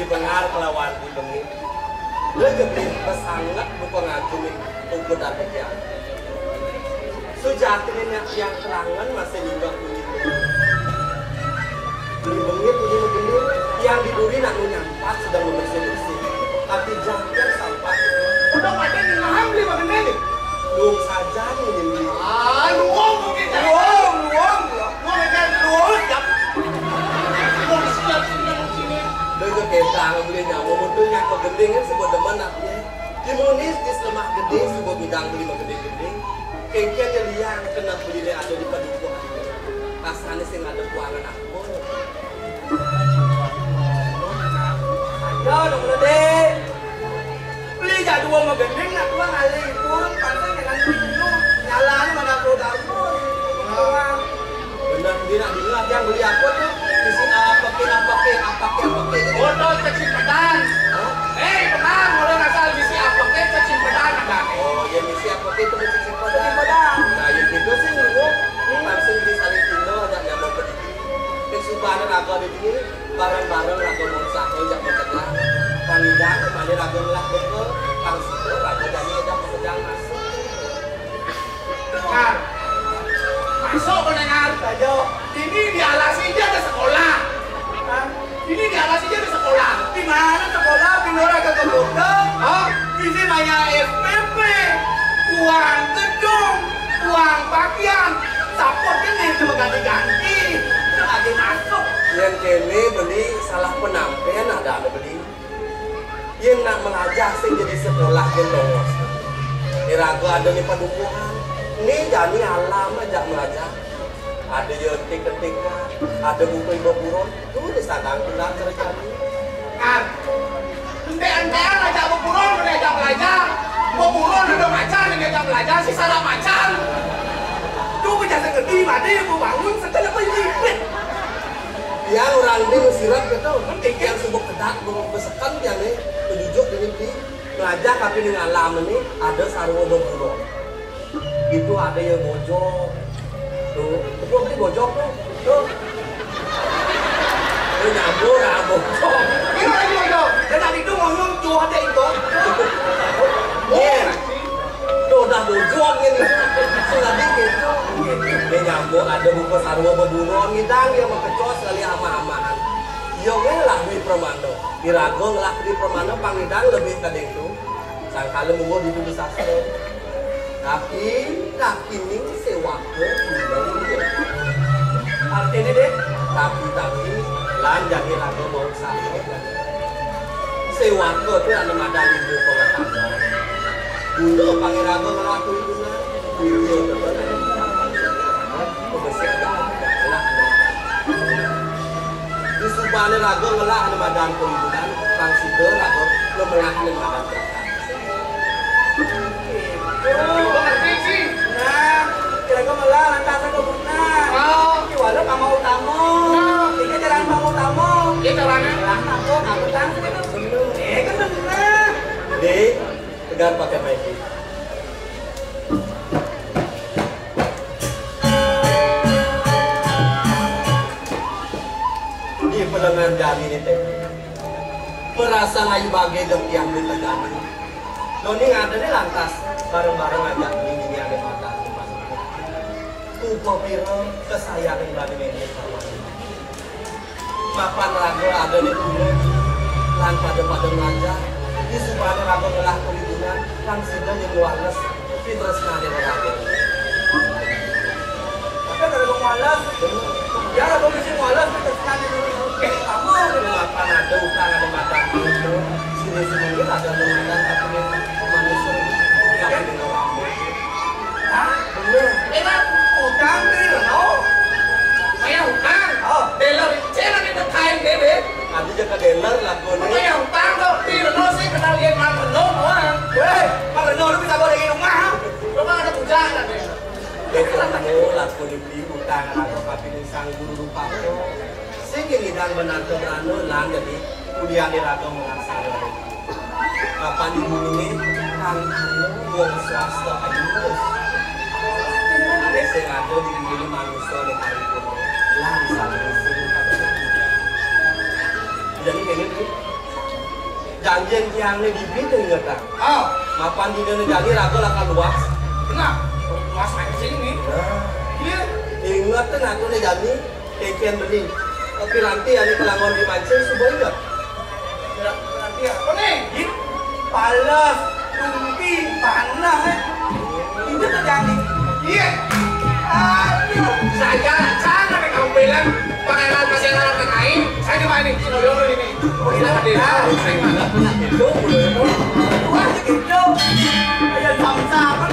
Dibengar kelawan dibengit. Legebi pesanget buka ngajumin ugut ati tiang. Sujatiné nyak tiang kelangen masih nyinggah kunyit. Beli bengit, beli magending, tiang di duri nak nu nyampat sedang bebersih-bersih. Ati jatiang sampat. Udah pada nyinggahang beli magending. Luung sajan nginyin beli. Ah, luung mungkin. Luung, luung, luung. Luung, luung, siap. Luung siap, siap, siap. Dengke kedang beli nyawa mutu nyak magending kan sebut demen nak. Di Munis, di Selemah Gedé, suba midang beli magending-gending. Kénkén ya liang kena beliné ada di padukuh. Rasané sing ada kuangan apa. Ayo dong, Lodé. Beli jak dua magending, nak dua ngalih pun, pantang jangan dulu. Nyalané mana pro dapur. Bener, dia nak dengar yang beli apa tuh? Isi apa ke, apa ke, apa ke, apa ke. Botol kecil pedan. Hah? Eh, benar, orang asal isi apa ke, kecil pedan ada. Oh, ya isi apa ke itu kecil pedan. Kecil pedan. Nah, ya gitu sih, lu. Langsung di saling pindah, ada nyamuk begitu. Yang subahan raga di sini, bareng-bareng raga mau usaha, jak pekerjaan. Pangidang, kembali raga ngelah betul. Langsung raga jadi ada pekerjaan masuk. Dengar. Masuk kau dengar. Saja. Ini di alas ini ada sekolah. Hah? Ini di alas ini ada sekolah. Di mana sekolah? Di luar ada kota. Hah? Di sini banyak S P P. Uang gedung, uang pakaian. Sapot kan yang cuma ganti-ganti. Itu ada masuk. Yang kene beli salah penampilan ada ada beli. Yén nak melajah sing jadi sekolah yén tongos. Iraga ada ni padukuhan. Ni jani alam ajak melajah. Ada ya entik-entikan, ada buku iba buron. Tuh di sadang tulang kerja ni. Kan, entek-entekan ajak beburon, ajak melajah. Beburon ada macan, ajak melajah, si salah macan. Tuh kerja segedi, mati, bangun, setelah penyipit. Tiang orang ni mesirat gitu. Tiang subuh kedak, besekan tiang ni. Tujujuk di mimpi. Melajah tapi ning alam ni ada sarwa beburon. Itu ada ya bojok. Tuh, betul beli bojok tuh. Tuh. Tuh nyambur ah bojok. Ini lagi bojok. Dan tadi tuh ngomong tuh ada itu. Iya. Tuh udah bojok ini. Sudah dikit tuh. Dia nyambur ada buku sarwa beburon ngidang dia makecos kali ama-amaan. Yo ngelah duit permando. Iraga ngelah duit permando pangidang lebih kadeng tuh. Sangkala mungguh di dudu sastra. Tapi, tapi ning sewaka guna. Artiné, Dék? Tapi, tapi, lan jani raga mau sastra. Sewaka tu anu madan ibu pengetahuan. Guna pangiraga ngelaku guna. Guna tetap ada pembersih agama. Di subané raga ngelah anu madan perhimpunan, pang sida raga ngemelah anu madan zakat. Nah, kira-kira melah lantas aku guna. Oh. Ki wala pama utama. Oh. Ini jalan pama utama. Ini jalannya. Lah, aku, aku tang. Eh, kan benar. Dek, tegar pakai mic. Di pelengan jani ni téh. Perasaan ayu bagai dek yang ditegani. Doni ngadene lantas bareng-bareng ngajak beli dini ane mata. Tupa pira kesayangan bani nenek sama. Mapan raga ada di gunung, lan pada-pada ngajak, di subana raga ngelah perlindungan, lan sida ning wales. Pitresnane ora. Tapi kalau mau malas, ya kalau mesti malas, pitresnane dulu. Kamu ada makan, ada utang, ada makan itu. Sini sini ada makan, tapi manusia tapi dengan orang. Hah? Bener. Enak utang nih, no? Kayak utang. Oh. Dealer, cewek itu kain deh. Nanti jaga dealer lah, gue nih. Kayak utang kok, di Reno sih kenal dia Mang Reno doang. Weh, Mang Reno lu bisa gorengin rumah, ha? Lu kan ada puja, kan, ya? Dia ketemu laku di utang atau tapi sang guru rupa tuh. Sing ngidang benantu beranu lan jadi kuliah di raga mengasal. Kapan di bumi ini kan anu wong swasta ayu terus. Ada sing ada di bumi ini manusia yang paling kuno. Lan saling sing pada. Jadi kene tuh Janjian tiang né dibit ingetang. Ah. Mapan dinané jani raga lakar luas. Nah, luas mancing né. Nah. Iya. Inget naké né jani, kénkén beli. Piranti ané kalangon di mancing suba inget. Piranti apa né? Git, palas, tumpi, panah, eh. Inget jani. Iya. Aduh, saya sana nih kamu bilang. Pangeran masih anak lain, saya cuma ini, si Noyo ini. Oh, ini ada. Wah, gitu. Ayo, sama-sama.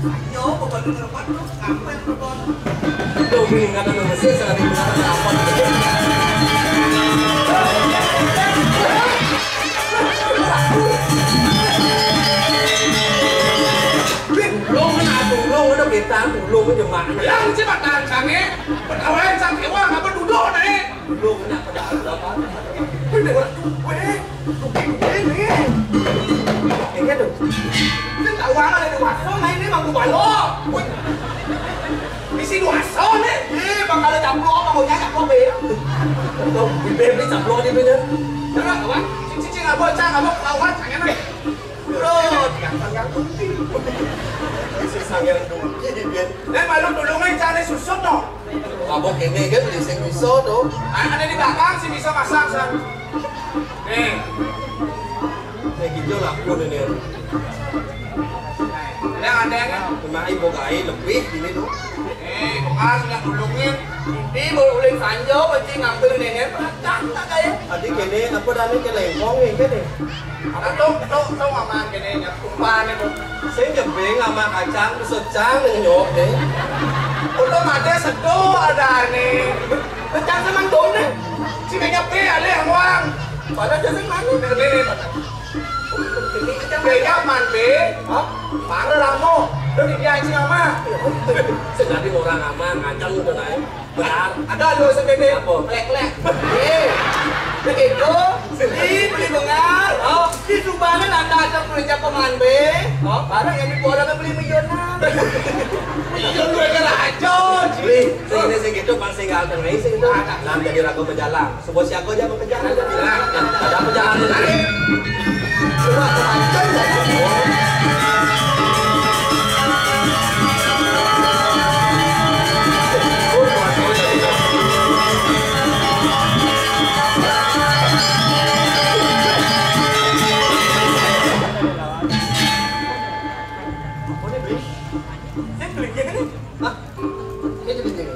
Ayo, pokoknya tempat lu, ngapain lu, Don? Lu bingung kata lu, mesti sekali bilang apa? Lu kena tulung, udah kita tulung aja, Mak. Yang cepat tangan sange, pegawai sange, wah, apa duduk, naik? Lu kena pedal, apa? Udah, udah, weh. Ini tuh. Ini tahu apa ada dua so, nah ini mah gua balok. Wih. Isi dua so nih. Ih, bakal caplok, mau nyanya caplok, be. Tuh, di bebe caplok di bebe. Coba, apa? Cing, cing, cing, apa, cang, apa, lawan, cang, enak. Bro, yang, yang kunti. Isi sang yang kunti di bebe. Nih, malu tulungin, cari susut, no. Mabok ini kan, di sing bisa, tuh. Ah, ada di belakang, si bisa masak, san. Nih. Nek ijo laku deh, nih. Yang ada yang kan? Kena ibu kai lebih gini tuh. Eh, bekas yang ulungin. Ini mau uling sanjo, mesti ngambil nenek, perancang tak kayak. Tadi gini, apa tadi ke lengkong nih, gini? Ada tuh, tuh, tuh, aman gini, ya, tumpahan itu. Saya nyebeng sama kacang, secang, nyok deh. Udah mati sedo ada nih. Kacang sama dong deh. Si banyak pe, alih, uang. Pada jasa mana? Ini, ini, pada. Beda man, be. Hah? Parah lah, mo. Lu di dia anjing ama. Sejati orang ama, ngacang udah naik. Benar. Ada lu sebebe. Apa? Klek-klek. Eh, begitu. Beli, beli bengal. Oh. Di Subang ada, ada kerja peman, be. Oh. Barang yang di Kuala beli miliunan. Miliun gue kira aja. Beli, sing ini, sing itu, pas sing nggak ada, sing itu. Ada. Nah, jadi ragu berjalan. Sebuah siaga aja mau kejar aja. Nah, ada apa jalan tadi? Coba kepancing ya. Apa nih, Bli? Saya beli dia kan? Hah? Ini beli dia.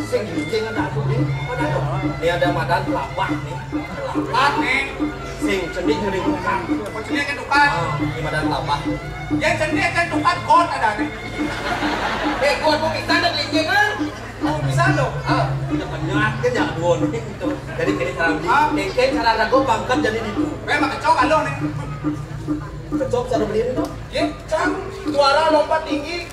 Sing gelincing ada aku nih. Ini ada madan lapak nih. Lapak nih. Sing cenik ngeri tukang. Apa cenik ke tukang? Ah, ini madan lapak. Yang cenik ke tukang kot ada nih. Eh, kot mau kita ada gelincing kan? Oh, bisa dong. Ah, kita penyat kan ya dua nih gitu. Jadi kini cara beli. Ah. Kengkeng cara rago pangkat jadi ditu. Memang kecok aloh nih. Kecok cara beli itu. Ye, cang, juara lompat tinggi.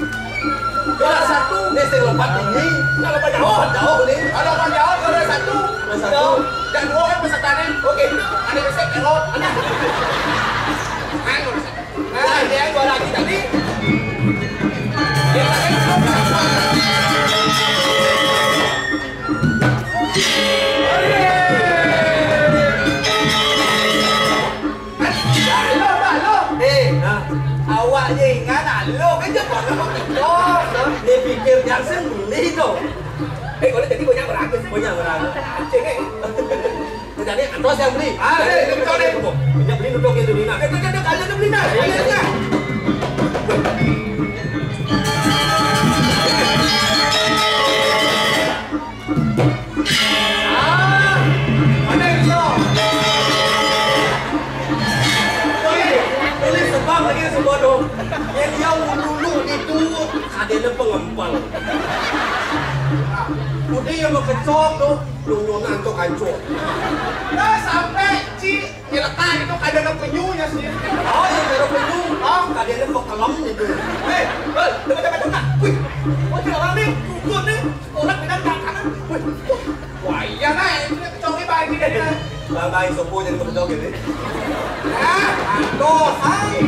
Juara satu. Nih, sing lompat tinggi. Nah, lompat jauh. Lompat jauh, nih. Ah, lompat jauh, juara satu. Juara satu. Dan dua kan pesertanya. Oke. Ada besok, elot. Ada. Ayo, nah, dia juara lagi tadi. Dia lagi. Halo, halo. Eh, nah, awak je ingat, halo, kan je pernah mau pindah, nah. Dia pikir jangan sendiri tu. Eh, kalau jadi banyak beratus. Banyak beratus. Aceh, eh. Jadi, terus yang beli. Ah, eh, eh, betul, eh. Banyak beli duduk yang dulu, nah. Eh, eh, eh, eh, kalau tu beli, nah. Beli, nah. Ah, mana yang bisa? Boleh, boleh sebab lagi sebab tu. Yang dia dulu itu ada pengempal. Udah yang berkecok tu, lunyonan tu kancur. Dah sampai, Cik. Nyelekat itu kadang ada penyunya sih. Oh, ya, ada penyu. Oh, kadang ada pekelam itu. Eh, Bal, dengar, dengar, dengar. Wih, oh, tidak lama nih. Gugur nih. Orang pindah ke kanan. Wih, wah, iya, nah, ini kecoa bagi dia, nah. Bang, bang, sopo jadi kecoa gitu. Ah, aduh, hai.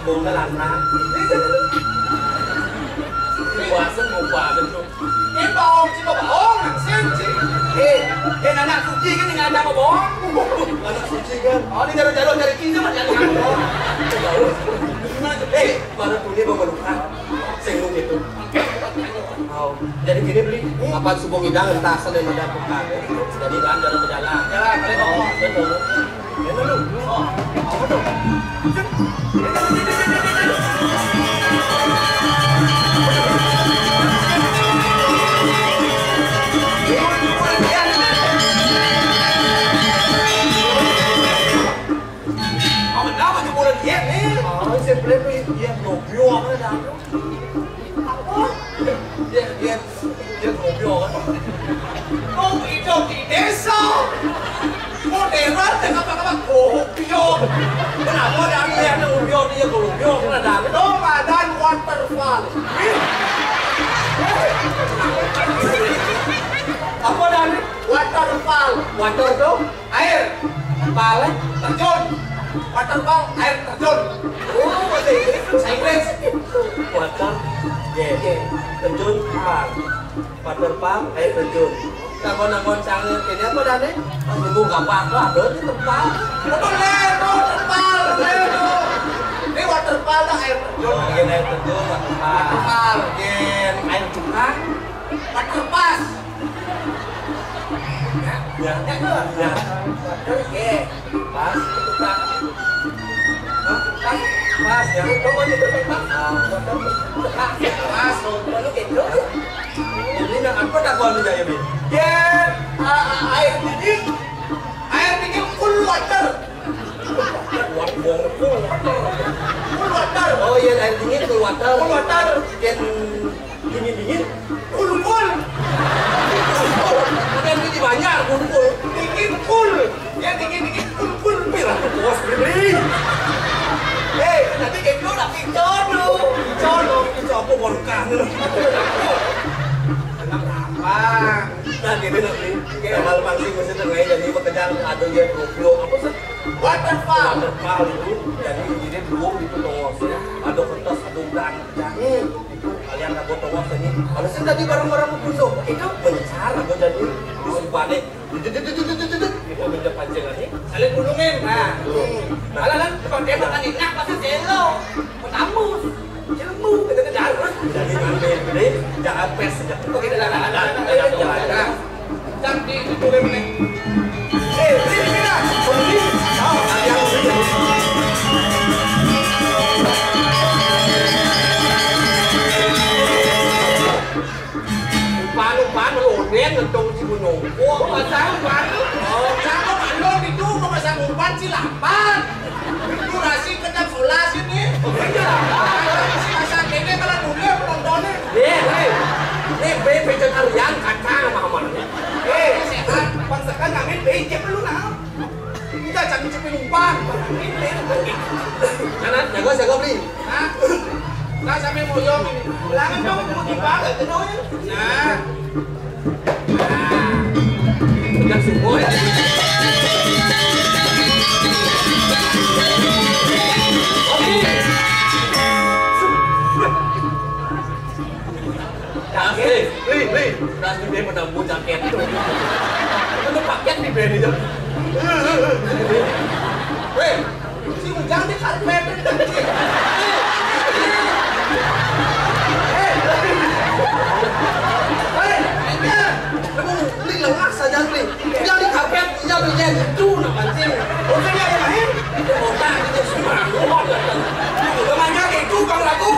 Dong ka lanang. Ini bohong, cuma bohong, nang sin, cik. Eh, eh, anak suci kan tinggal sama bohong. Anak suci kan. Oh, ini jalur-jalur dari kiri mah jangan. Eh, baru punya bawa luka. Sing gitu. Oh, jadi gini beli, apa subuh ngidang entah asal dari mana bukan. Jadi kan dalam berjalan. Jalan, kalian ngomong. Betul. Ini lu. Oh, apa tuh? Apa nama jebolan dia nih? Oh, saya beli dia nobio apa dah? Apa? Dia dia dia nobio kan? Oh, itu di desa. Modern, tengah apa-apa goblok. Kenapa ada aneh ada goblok dia goblok? Kenapa ada Ramadan waterfall? Apa dah ni? Waterfall. Water tu? Air. Fall, eh? Terjun. Waterfall, air terjun. Oh, bahasa Inggris. Bahasa Inggris. Water, yeah. Yeah. Terjun, fall. Waterfall, air terjun. Takon-takon sange kene apa dah ni? Nunggu gampang tu ada ni tempat. Betul, leh, tu tempat, leh, tu. Ini waterfall dah air terjun. Oh, iya, air terjun, waterfall. Waterfall, iya. Air curah. Waterpass. Ya, ya, ya. Water, iya. Pas, itu pas. Hah? Pas, pas, ya. Pokoknya itu pas. Ah, pas, pas. Pas, pas. Lalu gitu. Ini nang apa tak gua anu jaya, Bin? Yen, a-, a-, air dingin, air dingin cool water. Buang, buang, cool water. Cool water. Oh iya, air dingin cool water. Cool water. Yen dingin-dingin, cool, cool. Ada yang di banyak, cool, cool. Dingin, cool. Ya, dingin-dingin, cool, cool. Pira tu bos beli. Eh, nanti kayak dulu lah, pintu dulu. Pintu dulu, pintu apa, borkan. Anak apa? Nah, gini nanti, kayak hal pancing mesti tengah jadi pekerjaan ada dia goblok. Apa sih? Waterfall. Waterfall itu, jadi dia belum itu tongos ya. Ada kertas, ada udang, ya. Hmm. Itu kalian nggak buat tongos ini. Kalau saya tadi barang-barang pun itu mencar, ada jadi disimpannya. Itu minta pancingan nih. Saling gunungin. Nah. Alah, kan, pakai makan enak, pasti selo. Petambus. Ilmu, kita ke darat. Jadi, nanti, ini, jangan pes aja. Oke, dah, dah, dah, dah, dah, dah, dah, dah. Cantik itu, Rem, nih. Eh, sini, sini, dah. Sini. Oh, yang sini. Umpan, umpan, loden, ngedong si gunung. Oh, pasang umpan. Oh, cakep, alon itu, mau pasang umpan, silapan. Durasi kejam sebelas ini. Iya. Masih masak ini kalau dulu penontonnya. Nih, nih. Nih, be vegetarian, kacang sama aman. Eh, sehat. Bangsakan kami, be, cek lu, nah. Kita cak cepin umpan. Kanan, jago, jago, beli. Hah? Nah, sampai moyong ini. Ulangan dong, mau gimana, kenalnya? Nah. Nah. Udah semua ya. Oke. Kasih, beli, beli. Kasih dia pada mau jaket. Itu paket di beli. Weh, si Ujang di karpet. Hei, hei, kamu beli lengah saja, beli. Yang di karpet, yang di itu nak pancing. Oke, yang lain. Itu otak, itu semua. Kemana itu, Bang Ratu?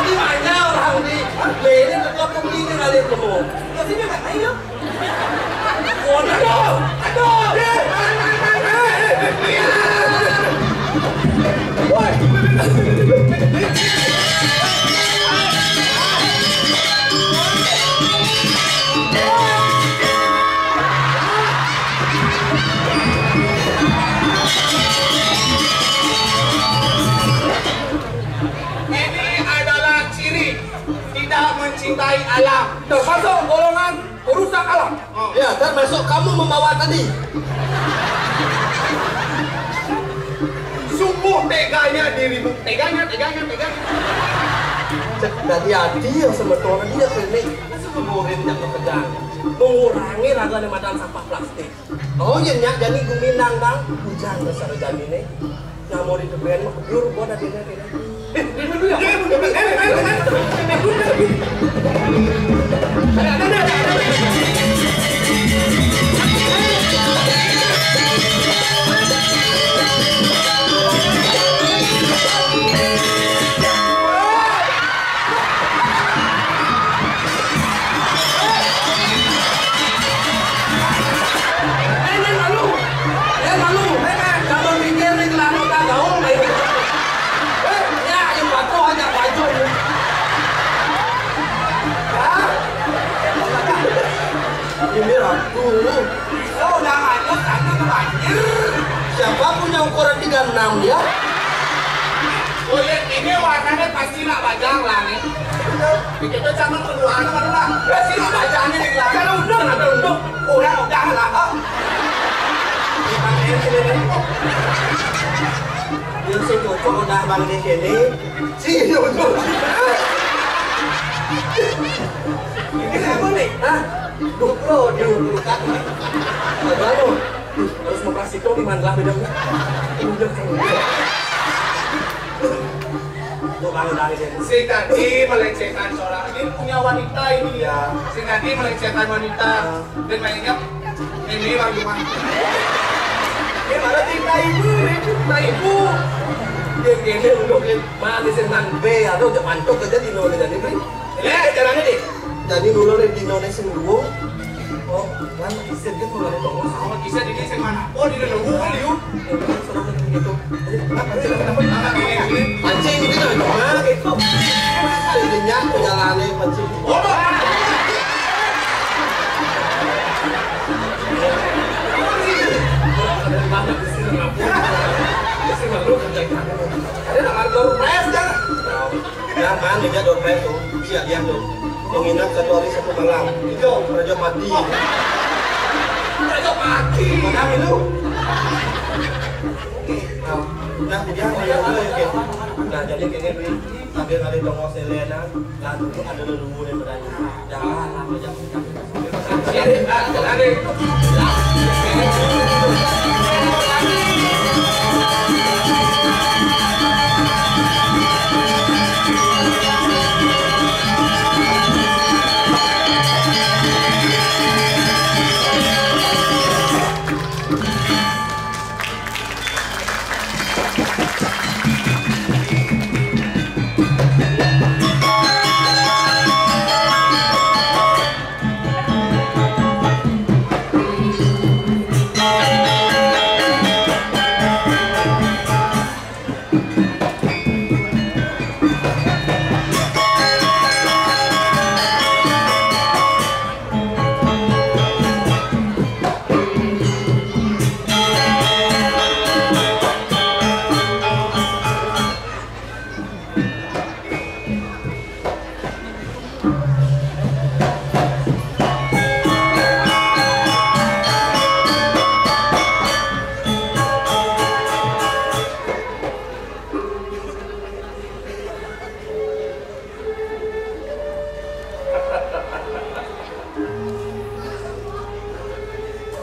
Di mana orang di, ini tetap begini kali itu. Ke sini, Kak, ayo. Aduh! Aduh! Woi! Ini adalah ciri tidak mencintai alam. Termasuk golongan perusak alam. Ya, termasuk kamu membawa tadi. Sungguh Teganya dirimu, teganya, teganya, teganya. Cek dari adi yang sebetulnya dia kene. Masa murid yang bekerja mengurangi raga nih madan sampah plastik. Oh iya, nyak, jadi guminang dang. Hujan besar jadi nih. Nah, mau ditemuin mah kebur gua dari ini. Eh, Neng, malu. Neng, malu. Neng, eh, kalau mikir nih, kelana tak gaul, Neng. Eh, ya, yang patuh aja baju, Neng. Hah? Ini ratu. Oh, udah lanjut, lanjut ke banjir. Siapa punya ukuran tiga enam, ya? Kulit ini warnanya pasti nak bajang lah, nih. Kita jangan keluar, mana lah. Pasti nak bajangnya di belakang. Kalau udah, ada udah. Udah, udah lah, oh. Dipakai sini, nih. Dia sih cocok udah Bang di sini. Si, udah. Ini apa, nih? Hah? Duh, bro, dia. Baru. Harus mau kasih tau di mana lah bedanya. Udah, kan. Tuh, kalau dari dia. Si tadi melecehkan seorang, ini punya wanita ini, ya. Si tadi melecehkan wanita. Dan mainnya ini lagi mah. Ini mana cinta ibu, ini cinta ibu. Dia gini, udah, dia mana sih, nang B, atau udah mantuk aja di nol, jadi, Bri. Ya, jalannya, deh. Jadi dulu nih di Indonesia dulu. Oh, kan bisa dia tuh dari toko. Sama bisa di sini mana? Oh, di dulu kali, yuk. Gitu. Pancing gitu, nah, gitu. Jadinya jalannya pancing. Oh, ada banget di sini, ngapain? Di sini baru kerja. Ada nama baru, Pres, jangan. Nah, mana dia dompet tuh? Siap, diam tuh. Menginap satu hari satu malam. Itu Raja Pati. Raja Pati. Mana itu? Nah, nah, dia, dia, dia, dia. Nah, jadi kayaknya, Bri, sambil ngalih tongos Selena, nah, dulu ada leluhur yang berani. Jangan, apa, jangan.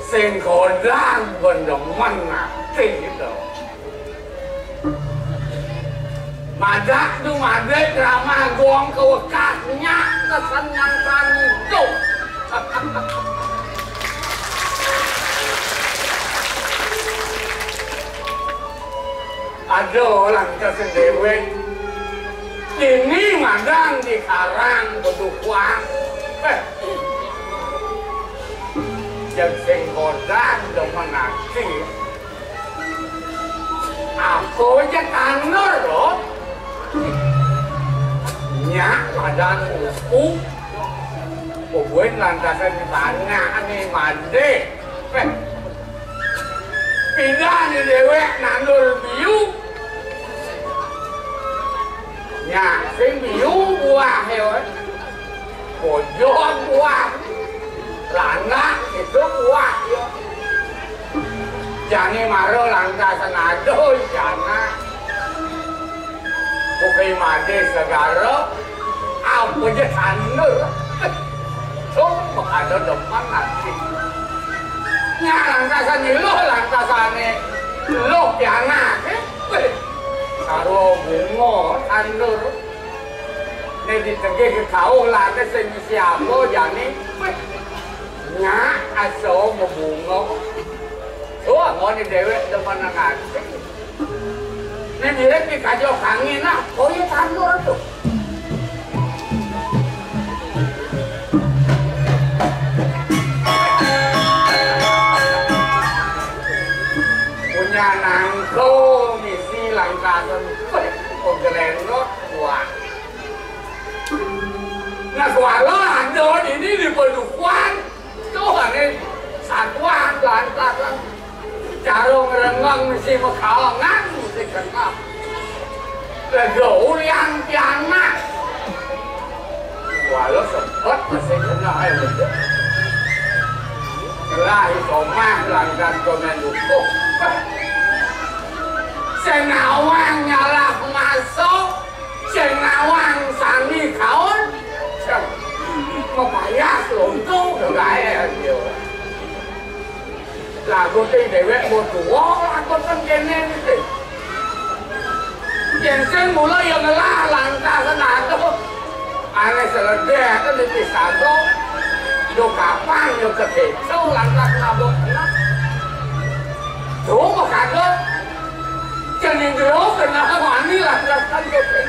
Sing kodang ben demen ati to. Madak tu madé kramah gong kawekasnya kesenangan itu. Ada orang kesendewek. Ini madang di karang bedukuan. Eh. Yang sing kodang demen ati. Apa aja tanur, loh. Nyak madang uku. Kubuin lantasan ditanya nih, mandi. Eh. Pindah ni déwék nandur biu. Nya, sing biu buah ya. Bojong buah. Landak itu buah ya. Jani mara lantasan aduh jana. Bukai made segara, apa je tandur. Cuma ada demen nanti. Nya lantasan iluh, lantasane luh pianak, eh. Weh, karo bunga tandur. Nek ditegih ke kauh lade sing siapa jani. Weh, nya asa bebunga. Oh, ngone dewek demen nanti. Nek direk dikajo kangin, ah, oh iya, tandur tuh. Punya nangko misi langkasan. Weh, kok gelengot, wah. Nah, kuala ada ini di Padukuhan. Tuh, ini satuan lantasan. Cara ngerenggang mesti mekalangan, mesti kena. Lega ulian pianak. Walau sempet mesti kena, ayo, betul. Lah, iso mah langgan komen dukuh. Sing nawang nyalah masuk, sing nawang sani kaon. Sing mapayas lonto, gae, yo. Lagu te dewek mau tua, lagu teng kene niki. Yen sing mula ya ngelah langkah senado. Ane seledek kan di pisago. Yo kapan yo kekeco langkah nabok kena. Tuh, kado. Cenindro kena wani langkah kan kene.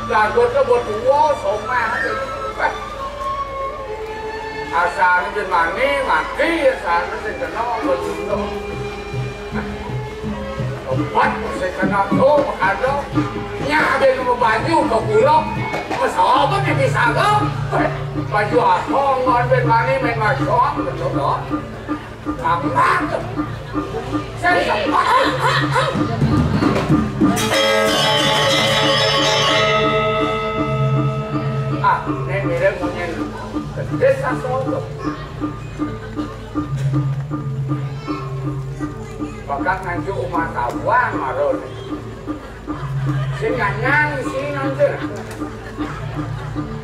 Lagu te mau tua, somah. Asal ben mani mati, asal sing kena bejundung. Obat sing kena tuh, makado. Nya ben mau baju ke pulau. Masa apa di pisago? Baju apa ngon ben mani main macam, betul dong. Gampang. Saya sempat. Ah, ini mirip punya desa soto. Bahkan nganjuk umat tabuan marun. Sing nyanyi sing nonton.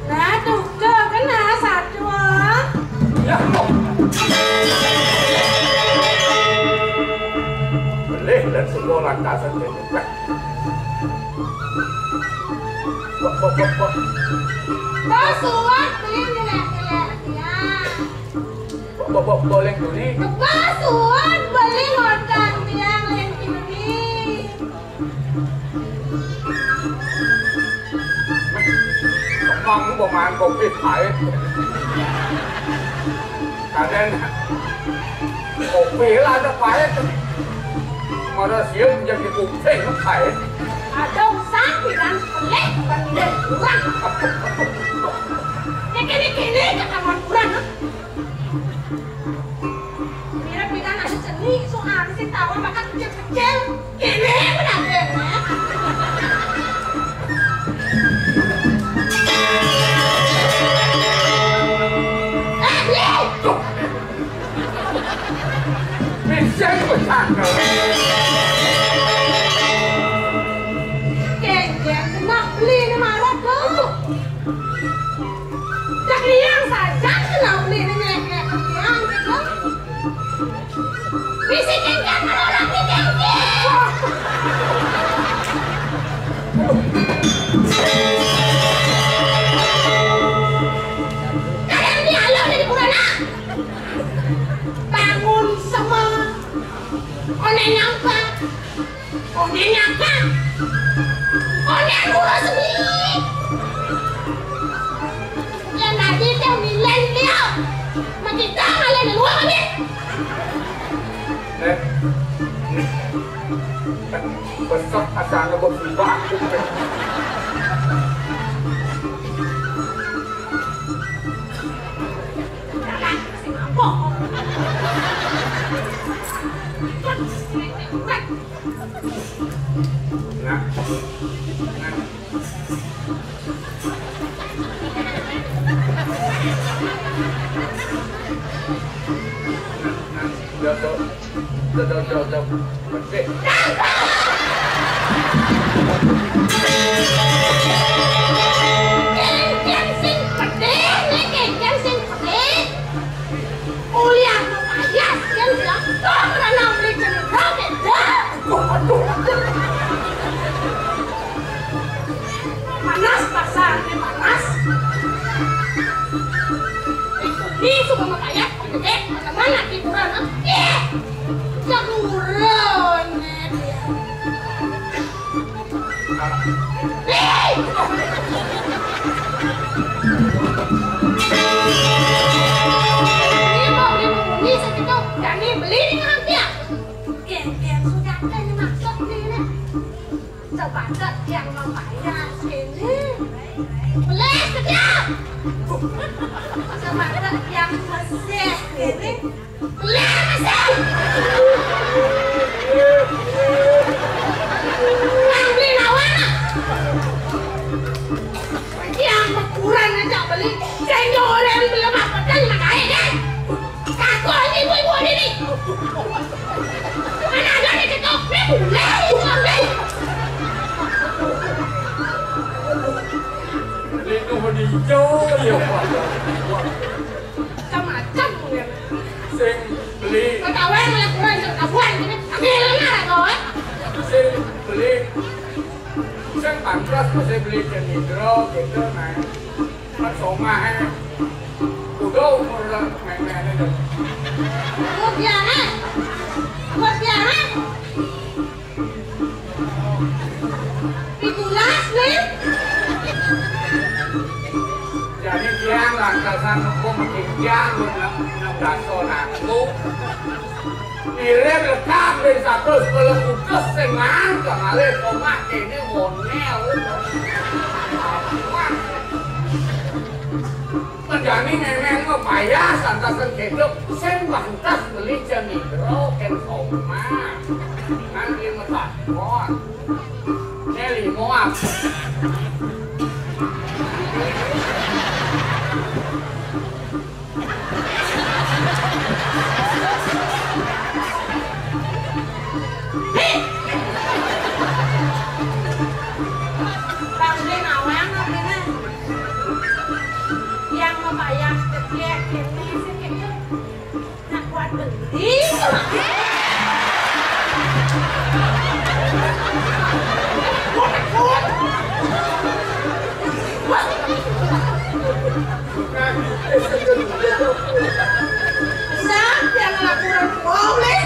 Nah, tuh, tuh, kena satu, ah. Ya, kok. Boleh dan semua lantasan itu. Kok, kok, kok, kok. Kau suat beli nyelek-nyelek, ya. Kok, kok, kok, boleh beli. Kau suat beli ngodang, ya, beli. Emang mau makan kopi pahit. Kadang kopi lah ada pahit. Mana sih yang jadi kuping pahit. Ada urusan bilang pelik, bukan dia kurang. Ya, kini-kini ketahuan kurang, ha? Mira bilang ada seni, soal si tawa makan kecil-kecil. Ini benar, ya? Eh, Li! Bisa bercanda. Geng, geng, kena beli ini marah, tuh. Cak liang saja kenal beli ini nyelek-nyelek ke tiang gitu. Bisikin kan kalau orang bisikin. Kalian dialog dari Purana. Bangun semua. Onek nyampa. Onek nyampa. Onek ngurus sendiri. Yang tadi teh milenial. Makita malah di luar kami. Eh. Besok asana bos ibak. Nah. Nah. Nah. Nah. Nah. Nah. Nah. Nah. Nah. Beli! Ini mau beli bunyi segitu, jani beli dengan hati ya. Geng-geng sudah ada yang maksud ini. Coba tak yang mau bayar sini. Beli segitu. Coba tak yang bersih ini. Lah, masih. Nang beli lawan, ah. Yang ukuran aja beli. Sing oleh beli apa kan, makanya kan. Takut ibu-ibu ini. Mana ada di situ? Ini boleh, ini boleh. Ini tuh hijau, ya, Pak. Macam-macam ya. Sing beli. Ketahuan malah kurang sing kabuan gini. Akhirnya kau, eh. Sing beli. Sing pantas kok sing beli Jan Indro gitu, nah. Kan somah, eh. Udah umur lah, main-main aja. Umur piara. Umur piara. Pitulas, Lin. Jadi tiang lantasan hukum tiang nang baso naku. Mirip lekap dari satu sepuluh utus sing nang kemale omah kene wonel. Menjani memang payah santasan hidup sing pantas beli Jan Indro ken omah. Nang di metakon. Nelly Moab. Bang, dia nawang apa nih? Yang mau bayar setiap ini sih. Nak kuat beli. Kuat, kuat. Siapa yang laporan kau, Le?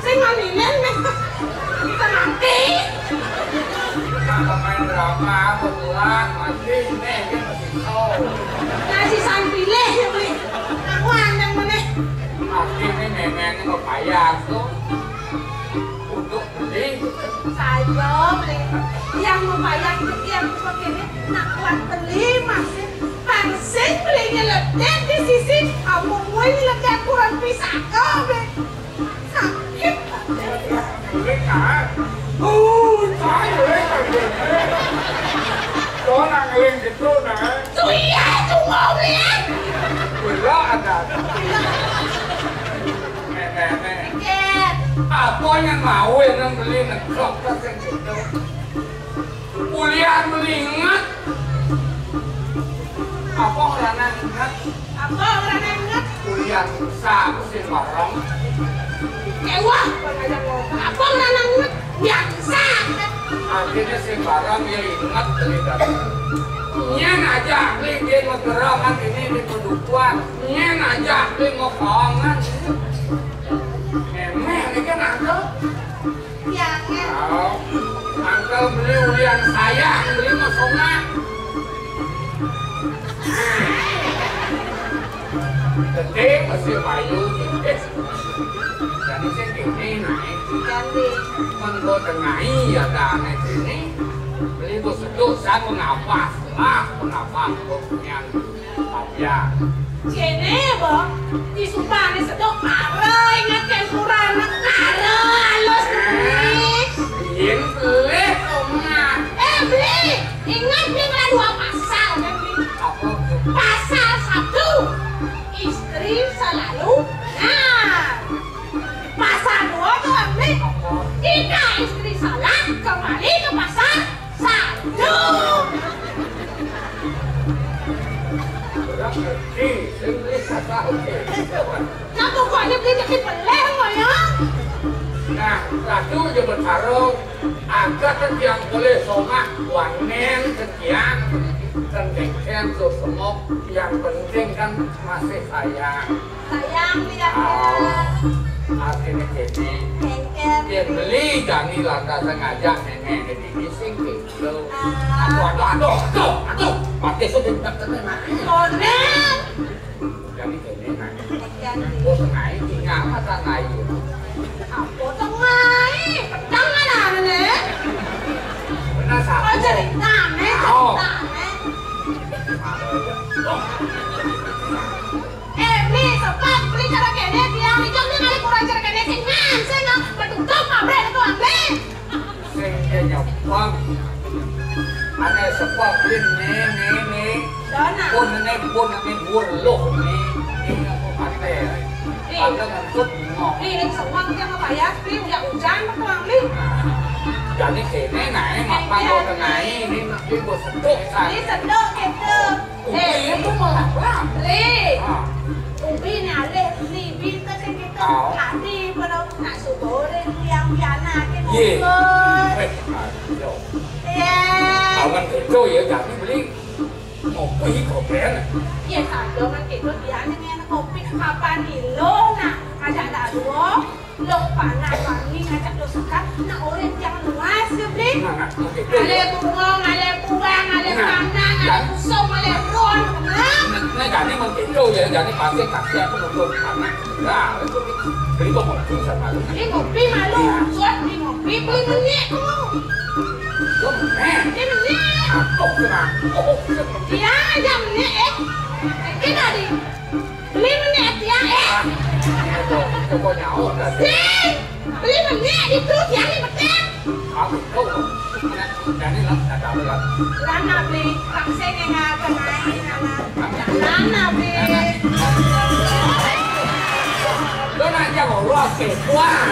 Sing ngambilin, Le. Kita mati. Kita main drama, kebetulan mati, nih, dia masih tahu. Nasi san pilih, ya, Le. Aku andang meneh. Tapi ini memang kepayah tuh untuk beli. Saya beli. Yang membayar itu yang seperti ini, nak kuat beli masih. Pangsing belinya letek di sisi, apa gue letek kurang bisa kau, Le. Sakit. Beli, kan? Uh, saya, Le, kan, Le. Kau nak ngeling gitu, nah. Suya, tunggu, Le. Gila ada. Nenek. Apa yang mau yang beli negok sing gitu? Kuliah beli inget. Apa orang inget? Apa orang inget? Kuliah rusak sing bareng. Ewa, apa orang inget? Yang rusak. Akhirnya sing bareng ya inget beli tadi. Nyen aja beli dia mau gerongan ini di pedukuan. Nyen aja beli mau kawangan. Emeh ini kan ada. Iya, iya. Tahu. Angkel beli ulian sayang, beli mah songak. Gede masih payu, gede. Jadi sing kene naik. Ganti. Mengko tengahi ya dane sini. Beli bos seduk saya mengapa? Lah, mengapa? Kok punya. Ya. Kene, Bang. Disumpahne sedok karo inget kan kurang karo alus kuwi. Yen beli omah. Eh, beli. Ingat beli malah dua pasal kan beli. Apa? Pasal satu, istri selalu benar. Pasal dua tuh beli. Jika istri salah, kembali ke pasal Satu. Kurang ngerti, sing wis kata oke. Nah, pokoknya dia jadi peleh kok ya. Nah, satu aja bertarung. Agak kan yang boleh somah, wanen sekian, kan kengken, so semok. Yang penting kan masih sayang. Sayang, lihat. Ah. Artine kene, yen beli jani lantas ngajak nenek iki sing gitu. Aduh, aduh, aduh, aduh, aduh. Mati sudah tak kena mati. Konen. Jani kene, nah. Engken. Bos ngai, tinggal mata ngai. Apa tengah? Pedang mana, Nenek? Benar, satu. Oh, ceritane, oh, ceritane. Eh, beli, sobat, beli cara kene, tiang, ijam ning kali kurang cara kene, sing ngan, sing ngan, betutup pabrik itu, beli. Sing dia nyopong. Ane sepok, beli, nih, nih, nih. Dona. Pun ini, pun ini, dhuwur loh, nih. Nih, aku pakai. Nih. Pakai ngentut, bingung. Nih, ning sewang dia mau bayar, beli, udah hujan, betuang, beli. Jadi kene, nah, eh, mapan, iya, kau tengai, ini, nanti bos seduk, kan. Ini seduk, gitu. Ubi itu malah lam. Li. Ah. Ubi ni alih, li, bi tu sing kita. Oh. Tadi pada nak subuh orang tiang piana ke. Ye. Bungkus. Eh, ayo. Ye. Awan itu ya, jadi beli kopi, kopi kan? Ye, satu kan kita tiang ni kopi kapan dilo nak ajak dah dua. Loh, panas wangi ngajak lo sekat, nak orang tiang luas, ya, Bli? Nah, nah, begitu. Ale bungong, ale buang, ale, nah, panas, ale, nah, kusum, ale ron, nah. Nah, nah, jadi begitu ya, jadi pasti kasih aku nonton panas. Nah, itu beli kok ngopi sama lu. Beli ngopi malu, iya, buat beli ngopi, beli menyek kamu. Lu menyek? Beli menyek. Aku kena. Oh, iya, aja menyek, eh. Kita di Beli menyek tiang, eh. Ah, itu, itu kok nyaut tadi. Sing, beli menyek itu tiang ni betul. Aku tahu. Jadi lah, tak tahu lah. Lana beli, tak sing yang ada naik, lana. Lana beli. Lo nak jawab, lo sih, wah.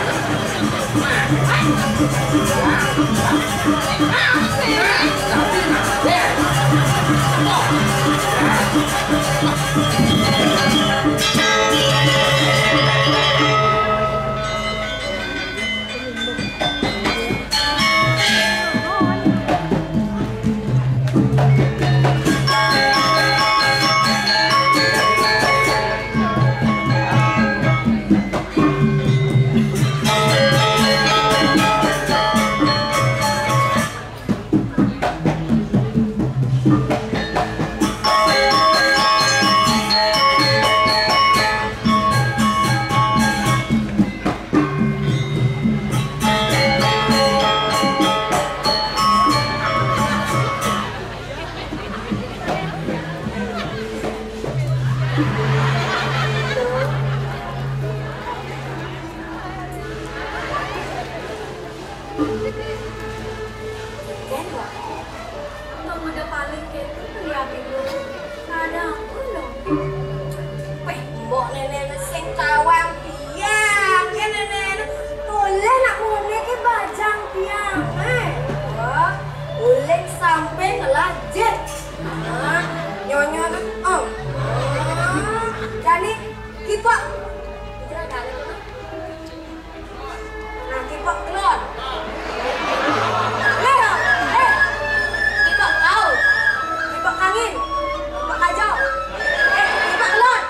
Ken, Mbok. Untung udah paling gitu ya, Bibu. Kadang aku loh. Weh, Mbok, nenek sing tawang tiang, ya, nenek. Boleh nak ngene ke bajang tiang, eh. Wah, boleh sampai ngelajit. Nah, nyonya tuh, oh. Oh, jadi kita. Kita ada. Nah, kipok telon. Eh, eh, kipok kau. Kipok kangin. Kipok kajo. Eh, kipok telon.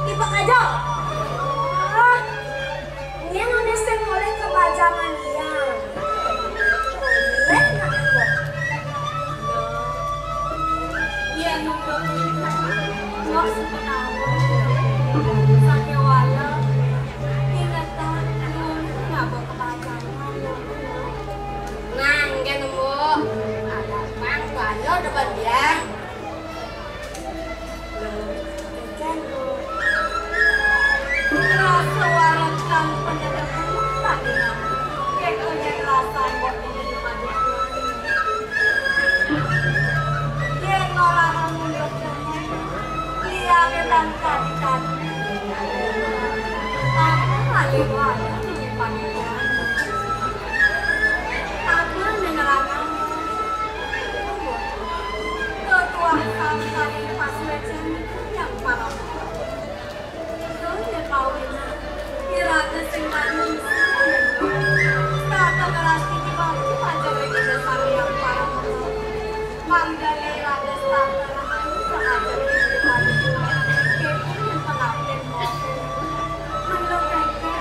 Kipok kajo. Ah, ini nulis sing oleh kebajangan yang. Boleh nak kipok. Iya, kipok. Kok sepetawa. Sakewala. Ingetan, ngabok kepacangan. Nah, engke nemu. Ada pang, banyak depan dia. Loh, encen, Bu. Rasa waras kang pendada tadi. Kekunyit rasa mbok ini pada tuan. Yen ora mundur, liyane lan kadi-kadi. Aku malih wae panitia. Aku menerangkan ketua sampai pas wejen yang parah. Donya pawina, iraga sing manungsa. Tata ngerasti di bawah aja mereka dasar yang parah. Mangdane iraga tata rahayu aja di bawah. Kepun yang pengantin mau. Menurut mereka,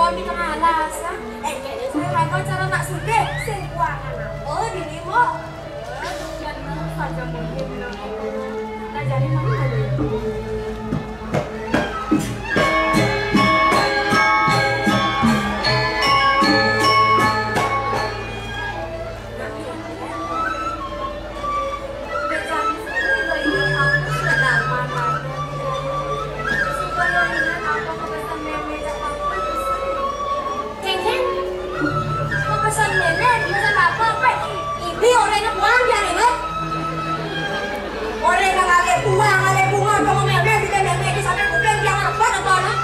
Kami kena alasan. Eh, kayaknya saya kagak cara nak sugih. Sing kuangan apa dini, Mbok? Bener saja mungkin bilang apa. Nah, jadi mana ada itu? Ceng, ceng. Kok pesan nenek, pesan apa, apa? Ini orangnya pulang dia, Nenek. Orang yang ngale pulang, ngale bunga, kok ngomel-ngomel, kita nenek di sana, mungkin dia ngerepot apa, anak?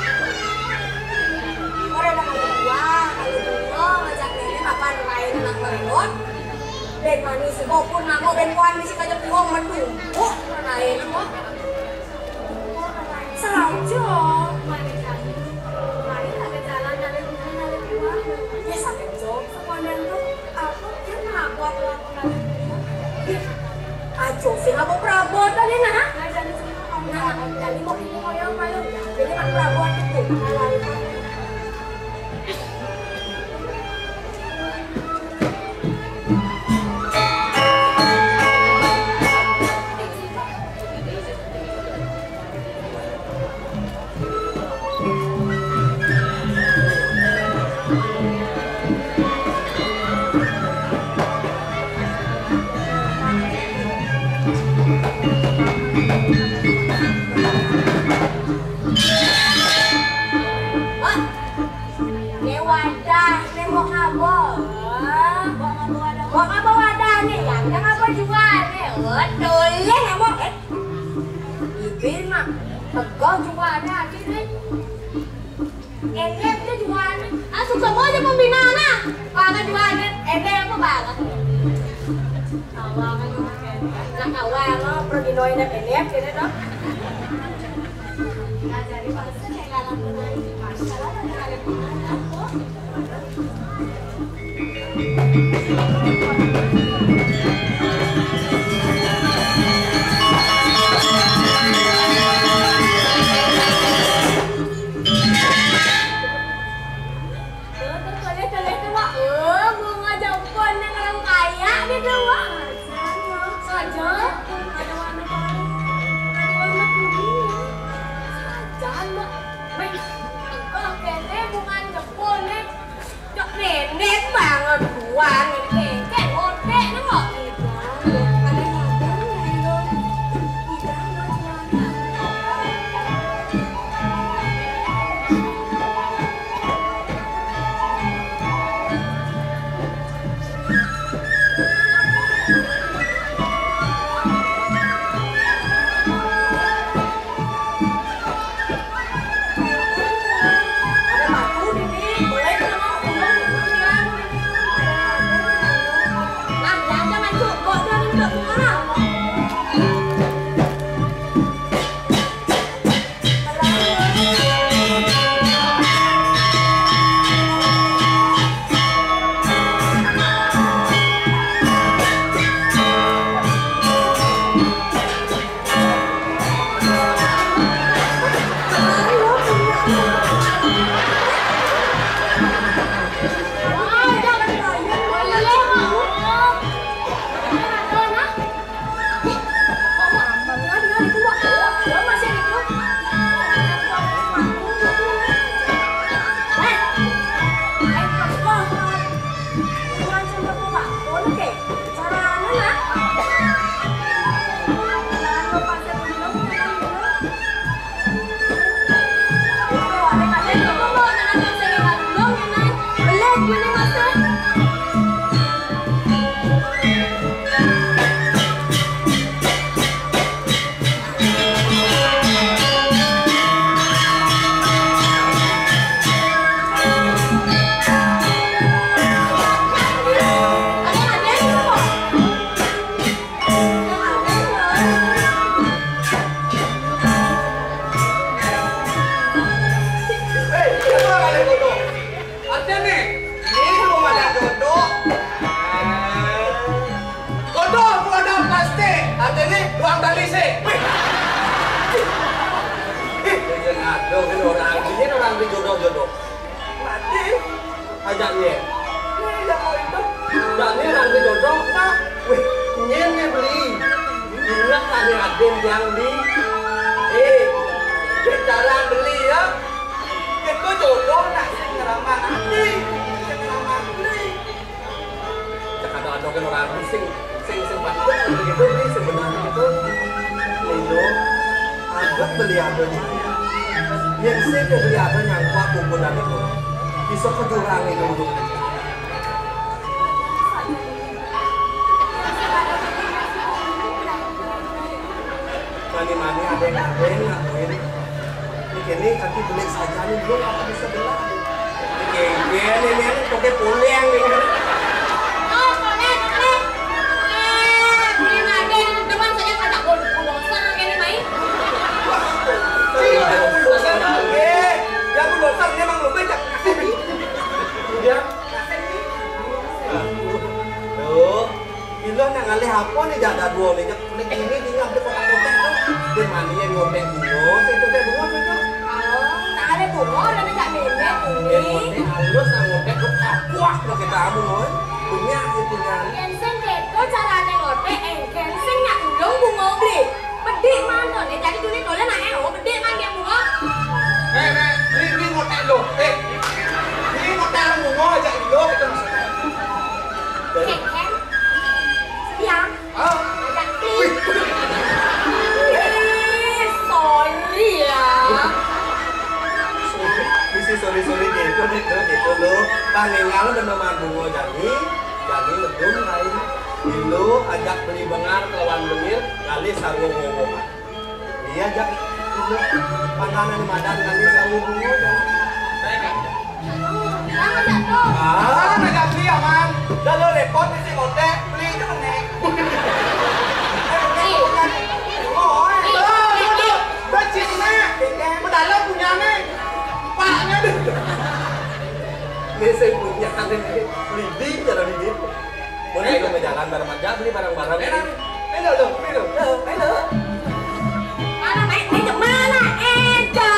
Orang yang ngale pulang, ngale bunga, ngajak nenek, apa, lain anak mereka? Ben manis, bopun namo ben kuan bisi kajak tuong metu. Oh, lain kok. Saja. Mari kami. Mari ada jalan dari rumah dari keluar. Ya sampai jok. Sekonan tuh aku dia ngakut lakukan. Ajo sing apa perabotan ini nah? Nah, jadi semua kamu. Nah, jadi mau ini mau yang malu. Jadi kan perabotan itu. Ini wadah, ini mau ngabo. Mau ngabo wadah. Mau ngabo wadah nih, ya. Yang ngabo juga nih. Betul, ya, ngabo. Eh, ini mah. Tegak juga ada, ini. Enek tu juga nih. Ah, suka aja pembinaan, ah. Kalau jualan, enek apa banget? Awal kan, nah, awal, lo pergi doain enek, gitu, dong. Tuh, tuh, tuh, lihat, tuh, lihat, tuh, Wak. Eh, bunga jempolnya orang kaya gitu, Wak. Saja, ada warna baru, ada warna kuning. Saja, Mbak. Baik, engkau kene bunga jempolnya. Cok nenek banget, buang ini kengkek, otek, nengok. Ada nyamuk. Jani. Jani rang di jodoh, nah. Wih, nyen nih beli. Ingat ane aden yang di. Eh, bicara beli ya. Itu jodoh nak sing ngeramat ati, sing ngeramat beli. Cek ada-ada kan orang sing, sing, sing patut begitu nih sebenarnya itu. Lindo, anggap beli apa nih? Yang sing ke beli apa nyangkut kumpulan itu? Bisa ke jurang itu. Mani-mani ada yang ada yang ngakuin. Ini kene kaki belik saja nih, belum apa bisa belah. Ini kene ini, ini pakai pulang nih. Oh, boleh, boleh. Eh, boleh nggak ada yang depan saja kata bul-, bulldozer ini main. Iya, bulldozer, oke. Ya, bulldozer, ini emang belum banyak. Udah. Tuh. Gila, nak ngalih apa nih, jadah dua nih, jak kulit ini, dia ngambil kotak-kotak tuh. Dia mani yang ngoteh bunga, saya tuh teh bunga tuh, tuh. Oh, tak ada bunga, ada minta meme, Dia ini. Ngoteh halus, nak ngoteh tuh kapuak loh kita abu, loh. Punya itu kan. Yang sing keto carane ngoteh, eh, yang sing nak ulung bunga beli. Bedik man to, nek jani dune dolen ae, oh, bedik man dia bunga. Eh, eh, ini, ini ngoteh lo. Eh, ini ngoteh orang bunga aja lo, kita maksudnya. Jadi Ken, Ken. Ya. Ah. Ajak Pi. Wih. Eh, sorry ya. Sorry, mesti sorry-sorry gitu, gitu, gitu lo. Tanggal bener man bunga jani, jani medun lain. Dilo ajak beli bengar kelawan bengir, ngalih sarwa wowohan. Iya, jak. Dilo panganan madan ngalih sarwa bunga, jak. Jangan jatuh. Ah, nak beli aman. Dah lo repot ni si kotek, beli itu meneng. Eh, meneng, meneng. Oh, eh. Tuh, tuh, tuh. Bacin, Nek. Mendalam punya, Nek. Paknya, deh. Ini saya punya, Nek. Lidi, cara lidi. Mun ayo, ayo, jalan bareng aja, beli barang-barang. Ayo, ayo, ayo, ayo. Mana, main, main ke mana? Edo.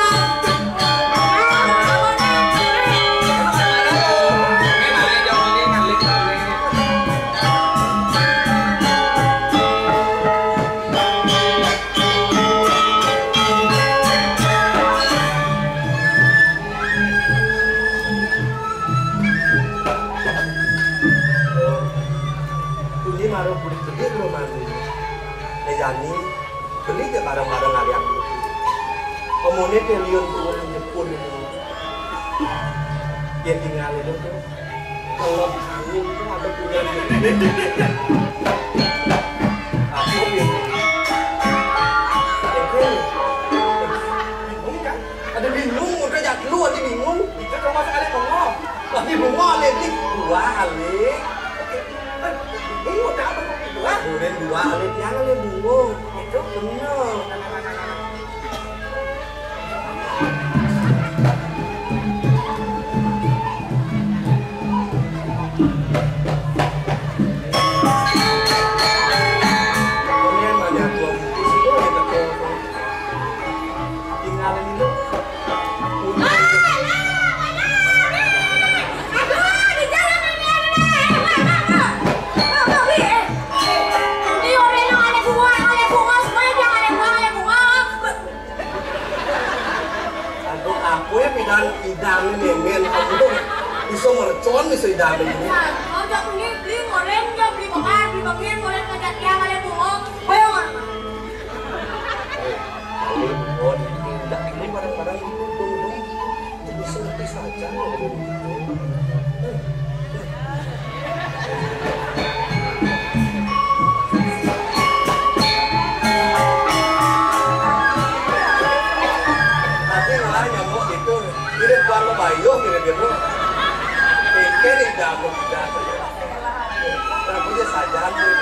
Ini maro kulit gede lo mandi. Nek jani, beli je barang-barang hari aku. Omone triliun tuh nyepun itu. Dia tinggal itu tuh. Kalau angin tuh ada punya. Aku bingung. Itu bingung kan? Ada bingung, udah jatuh, ada bingung. Itu cuma sekali bengong. Tapi bunga, Alik, nih. Dua, Alik. Oke. Eh, ini udah apa kok? Dua? Duren dua, Alik. Yang Alik bunga. Itu bener. Ini yang banyak dua bungkus itu, Alik, betul. Tinggalin itu. Aduh, aku ya pindahan idam ini, men. Aku tuh bisa mercon, bisa idam ini. Nah, mau jak beli, beli goreng, jak beli bakar, beli bakar, goreng, ngajak tiang, ada bunga. Ayo, Mak. Eh, kalau mau ditindak ini barang-barang itu, dong, dong. Jadi selfie saja, loh. Tapi malah nyamuk gitu. Mirip Tuan Lebayuh, mirip gitu. Pikir tidak, tidak. Rambutnya saja, tuh.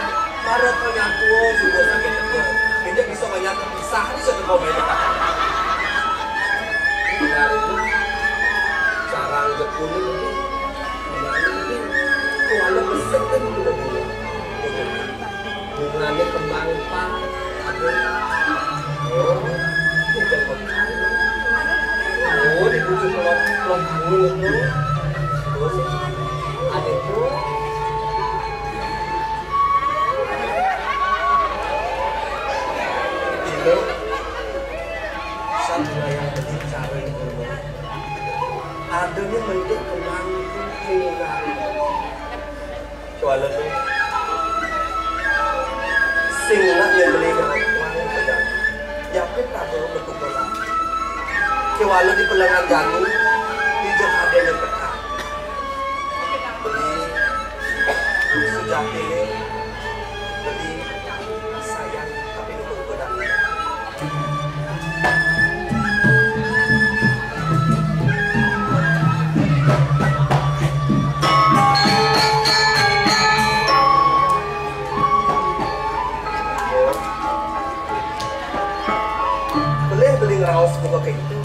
Marah punya tua, sudah sakit itu. Dia bisa banyak terpisah, ini satu komen. Tinggal itu. Sarang jepun itu. Gimana ini? Kuala besar kan itu loh. Bunganya kembang, Pak. Aduh. Oh, ini kan kembang. Oh, dibujuk kalau kalau angin itu. Adikku. Ilu. Satu yang penting cara yang berubah. Ada ni bentuk kemangku. Kuala tu. Sing nak yang beli dengan kuala tu. Yapit tak perlu bertukar. Kuala di pelengan jani, di jeng ada yang peka. Beli sujati ni, beli sayang, tapi nunggu godang. Boleh beli ngeraos muka kayak gitu.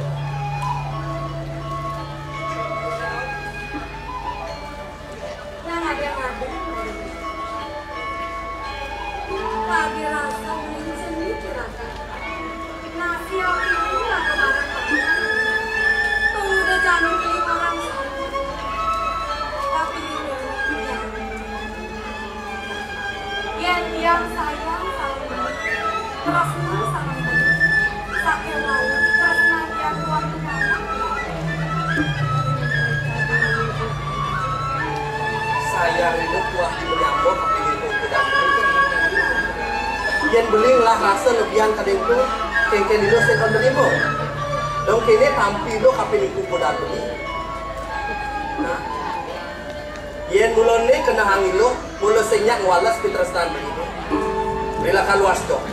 Yang ada-ada. Lagi rasa mungkin seni kiraka. Nasi api ini lah kemarin. Tuh udah jangan pilih orang satu. Tapi ini orang yang Yén tiang sayang sareng beli, tresna sareng beli, sakéwala tresna tiang kuat menawa. Sayang ibu kuah menyambut, tapi ibu kuda. Yén beli ngelah rasa lebihan kadéngku, kéngkén dina sing kon terima. Dong kéné tampi dong kaping ibu kuda beli. Nah, yén mula né kenehang iluh, mula sing nyak ngwales pitresnan beliné. Rilakar luas cok.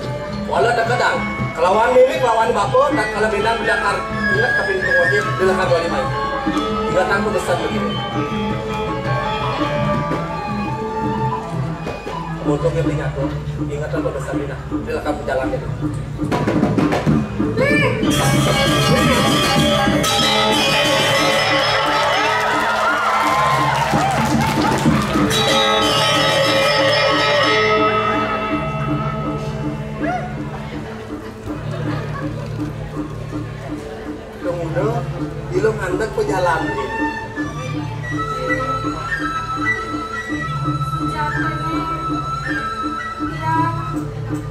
Wala tekedang. Kelawan mimik lawan bapa, tak kala benang bilakar ingat kapin pengosi, rilakar wali mai. Ingatang ku pesan begini. Motor yang ingat tu, ingatang ku pesan bina. Rilakar pejalan itu. Dong udah, ilu ngandek pejalan.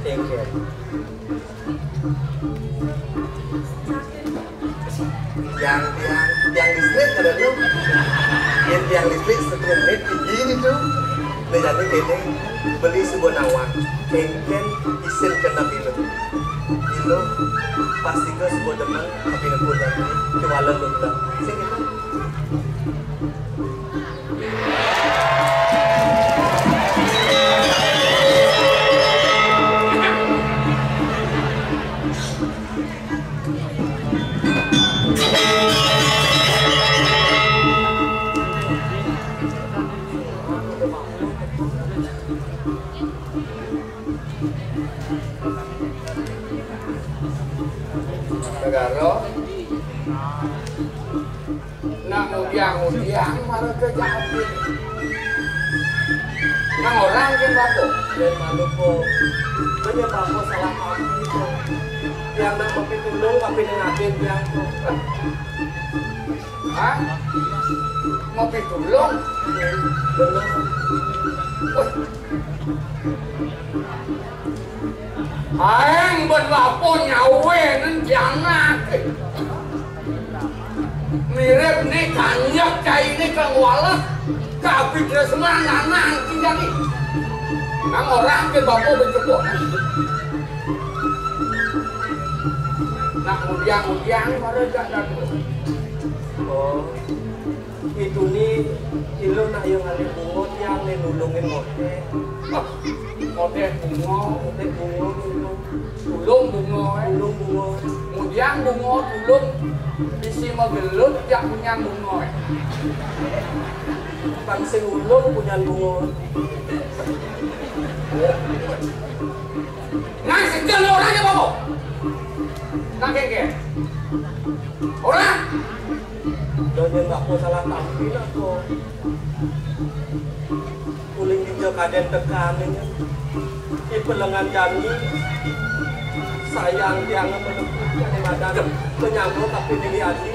Thank you. Tiang, tiang, tiang listrik ada tu. Yén tiang listrik setrum menit tinggi ni tu. Nah, jadi kéné beli sebuah nawang. Kéngkén isin kena pilu. Pilu pasti ke sebuah demen, tapi nempun lagi. Kewala lu tu. Sing gitu. Negara. Nak ngudiang-ngudiang mara ka japi. Nang orang ké bapa. Yén malu ko. Banyak bapa salah paham ko. Yang nak mapitulung, tapi nang adin yang ko. Hah? Mapitulung? Bener. Wah. Aéng bén bapa nyawé nén jangak. Mirip né kanjek cainé kang walah, kabitresnan anak iki jani. Nang orang ké bapa bejebok. Nak ngudiang-ngudiang mara jak dadu. Oh. Itu ni, ilu nak yang ada bunga tiang ni nulungin mote. Ah, mote bunga, mote bunga, tulung bunga, eh. Tulung bunga. Kemudian bunga tulung bisi magelut jak punyan bunga, eh. Pang sing ulung punyan bunga. Nang sejeng orangnya apa? Nang kengkeng. Orang. Donya nggak mau salah tampil aku. Uling dija kadén tekané. Di pelengan jani. Sayang tiang menempuh kadang-kadang menyambut tapi diri hati.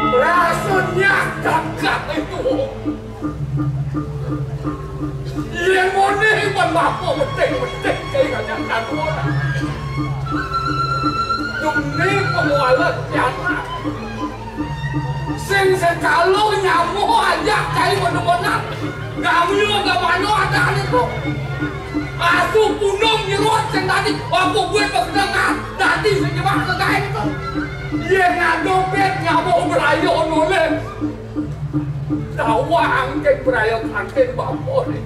Rasanya gagah itu. Yén muni pun bapa medhing-medhing kaya ngajak kaduan. Demi pengwala pianak. Sing sekalo nyamuh ajak kai bener-bener. Ngamyu ngamano ada itu. Asu punung nyerot sing tadi, aku gue pegangan. Tadi sing nyemak ke kain itu. Yén ngadopet nyamuh berayo noleh. Tawang kén braya kantin bapa né.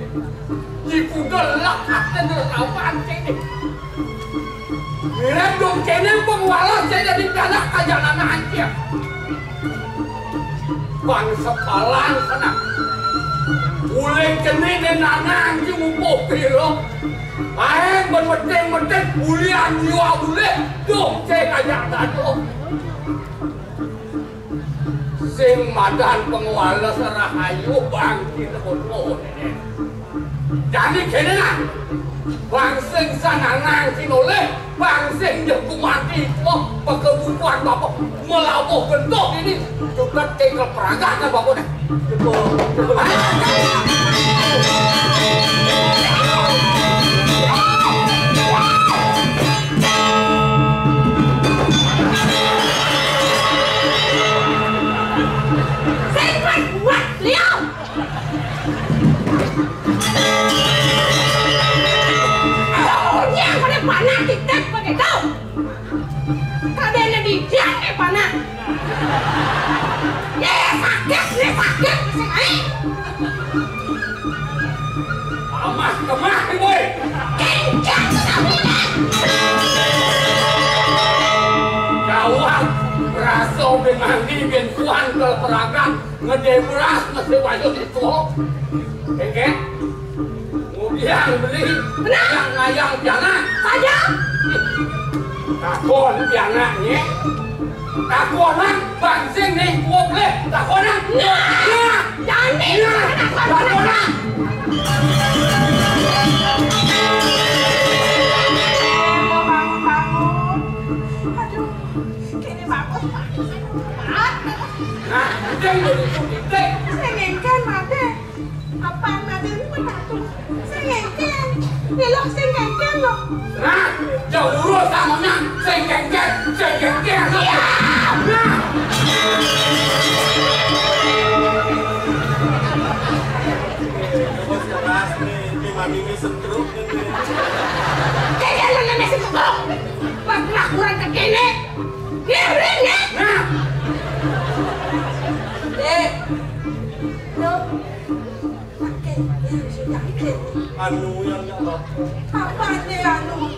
Iku gelek kantin lawan kéné. Ngéné dong kéné pengwala sing dadi galak aja anak aja. Bang sepalan sana. Uling kéné né nanang ki mupuh pira. Aé ben medhing-medhing bulian nyuwa ulih dong cé aja tado. Sing madan pengwala serahayu bangkit kono. Jani kéné lah. Bang sing sananang sinoleh, bang sing nyeku mati, wah, pakebukuan bapa melabuh gentoh ini. Juga tinggal perangkat kan bapa dah. Sing kuat, kuat, liau. Aduh, dia pada panas, titik begitu. Kadéna didian né panak. Yé, sakit, né sakit, sing aé. Amah kemah, Boy. Kencang, kencang. Gawat, rasa bin mandi, bin kuan, keleperagak, ngedé beras, ngedé bayut itu. Kéngkén. Ngudiang beli, ngayang-ngayang pianak. Saja. Takon pianakné. Takonan, bang sing ning kuob leh. Takonan. Nah. Nah. Jani. Nah. Takonan. Bangun, bangun. Aduh, kéné bagus, bagus. Nah, udah, udah, udah. Sing éngkén, Madé. Apaan Madé ini menantu? Sing éngkén. Lélok sing éngkén lo. Nah, jauh urus sama nang. Sing éngkén, sing éngkén. Iya. Nah. Bos keras nih, ini mami ini setruk nih. Kéngkén mana masih setruk? Pas kurang ke kéné. Dia udah, ya? Nah. Dek. Lo. Pakai yang sudah. Anu yang nggak apa-apa. Apa dia anu?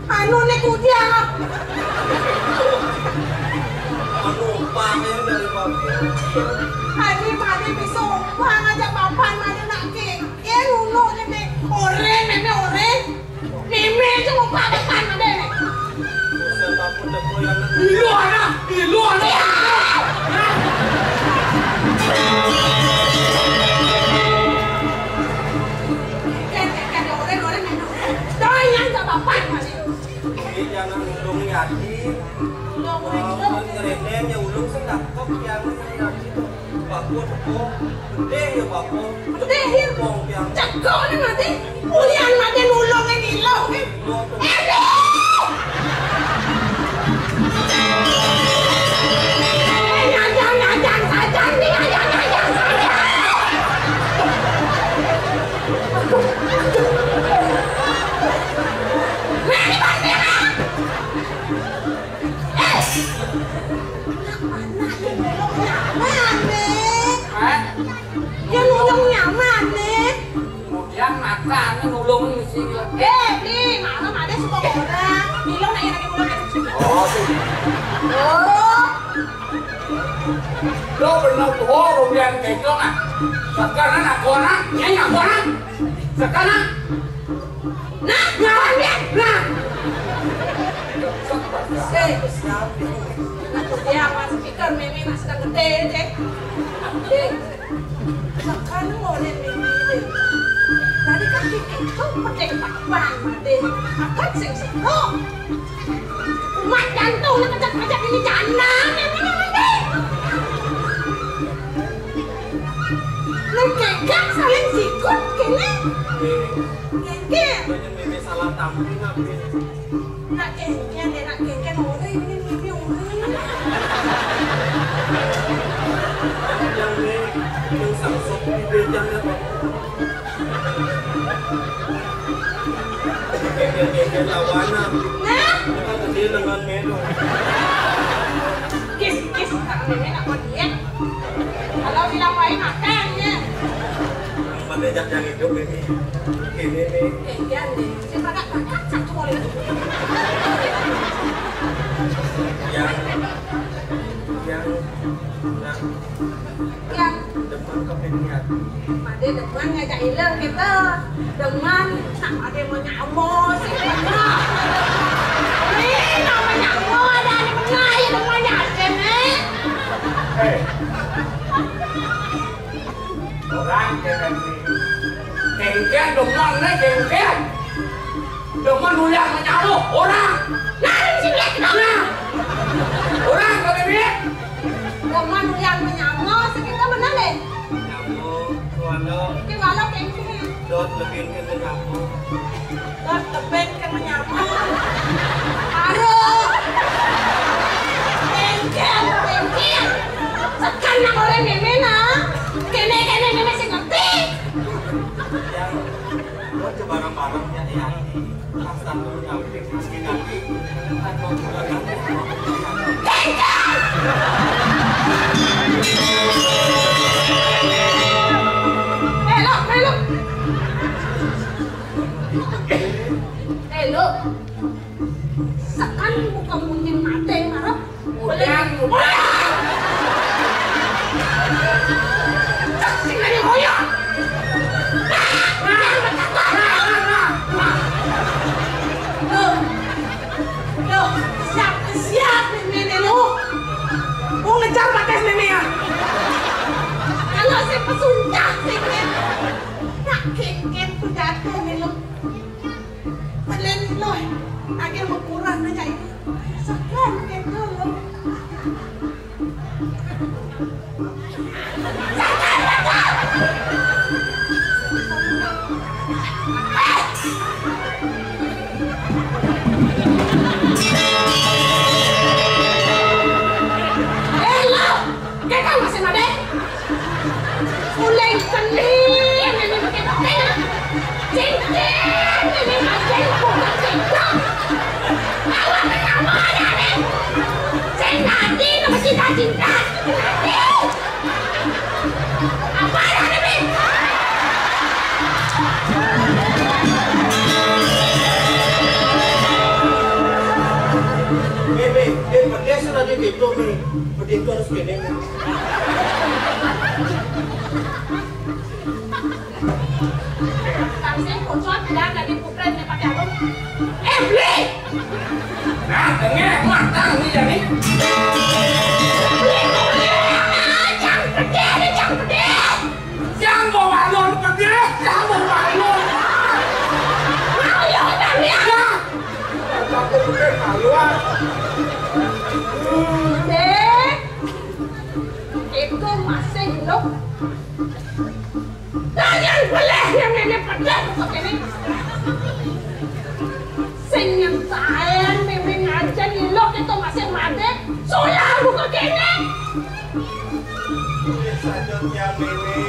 Anu né kudia. Anu, pakai dari papi. Adi, Adi bisa umpang aja papan, Adi nak ké. Yén ngono né, Mé. Oré, Mémé oré. Mémé aja mau pakai pan Madé né. Buset, apa udah goyang. Ilu anak, ilu anak. Kan, kan, kan, oré, oré, Mémé oré. Doyan sama pan Madé. Ini jangan ngomong ya, Di. Ngomong, ngomong. Ngereneng ya, ulung sing cakep ya, Di. Bagus, kok. Gedé ya, Bapak. Gedé, ya. Wong pian. Cekok né mati. Ulian mati nulungin ilo. Éh, Di! Éh, nyajang, nyajang, sajang, Di, nyajang, nyajang, sajang. Nah, di mana? Éh! Anak panah, ya nulung nyaman, né. Hah? Ya nulung nyaman, né. Kemudian makan, nulung mesti. Éh, Di, malam ada suka orang. Bilang nanya lagi pulang. Oh, sih. Oh. Lo bener tuh, oh, kemudian kayak gitu, nah. Sekarang aku orang, ya, aku orang. Sekarang. Nah, lawan dia. Nah. Éh, dia apa speaker Mémé nak sedang gedé, Cék. Éh, makan oleh Mémé. Tadi kan di Pedek papan, Madé. Akan sing setruk. Kumat jantung, nak kejak-kejak ini jana, ini, ini, ini. Lu gegak saling sikut, kene. Gegak. Banyak meme salah tampil, Madé. Nak kengken deh, nak kengken, ore ini, ini, ore. Yang deh, yang sangsok di bejang ya, Pak. Kengken-kengken lawanan. Nah. Kita gede dengan melo. Kis, kis, tak meme nak mau diet. Kalau bilang lain makan ya. Yang mendidak yang hidup ini. Ini nih. Kengken deh. Saya pakai pakai satu orang. Yang, yang, nah. Yang demen kepiniat. Madé demen ngajak ileng kita. Demen, nak Madé mau nyamo sih. Ini nama nyamo ada di mana ya demen nyajen, eh? Eh. Orang keren nih. Kengken demen nih, kengken. Demen ulah menyamo orang. Nah, di sini kita. Nah. Orang kalau ini. Demen ulah menyamo, sekitar benar deh. Nyamo, kualo. Ki walo kengken. Dot lebih ke nyamo. Dot lebih ke menyamo. Aduh. Kengken, kengken. Sekan nang orang meme nah. Kene, kene, meme sing ngerti. Yang Lo coba bareng-bareng ya, ya. Pas tamu nyamping, mungkin nanti. Eh, lo, eh, lo. Eh, lo. Sekan bukan mungkin mati, marah. Udan, udan. Cak sing ari hoyong. Loh, loh, siap, siap, nenek lo. Mau ngejar pakai nenek ya. Kalau saya pesuncak, saya nak kengken pidato nih lo. Padahal lo, agak mau kurang aja ini. Sekan gitu lo. Eh, lo! Kita masih ada. Uleng seni, ini pakai topeng. Cincin, ini pakai bukan cincin. Awak pertama ada nih. Cinta hati, nama cinta, cinta. Cinta hati. Apa ada nih? Eh, Be, eh, pedes sudah ditutup nih. Pedes itu harus gini. Taksir kocok dan dari putren yang pakai apa? Eh, beli! Nah, dengek matang nih jadi. Beli, beli, jang gede nih, jang gede. Jang bawa lon gede, jang bawa lon. Mau ya, udah, ya. Aku gede maluan. Dek, itu masih hidup. Tangan boleh yang ini pedas kok ini. Sing yang sayang meme ngajen ilok itu masih mati. Sulah buka kene. Saja tiang meme.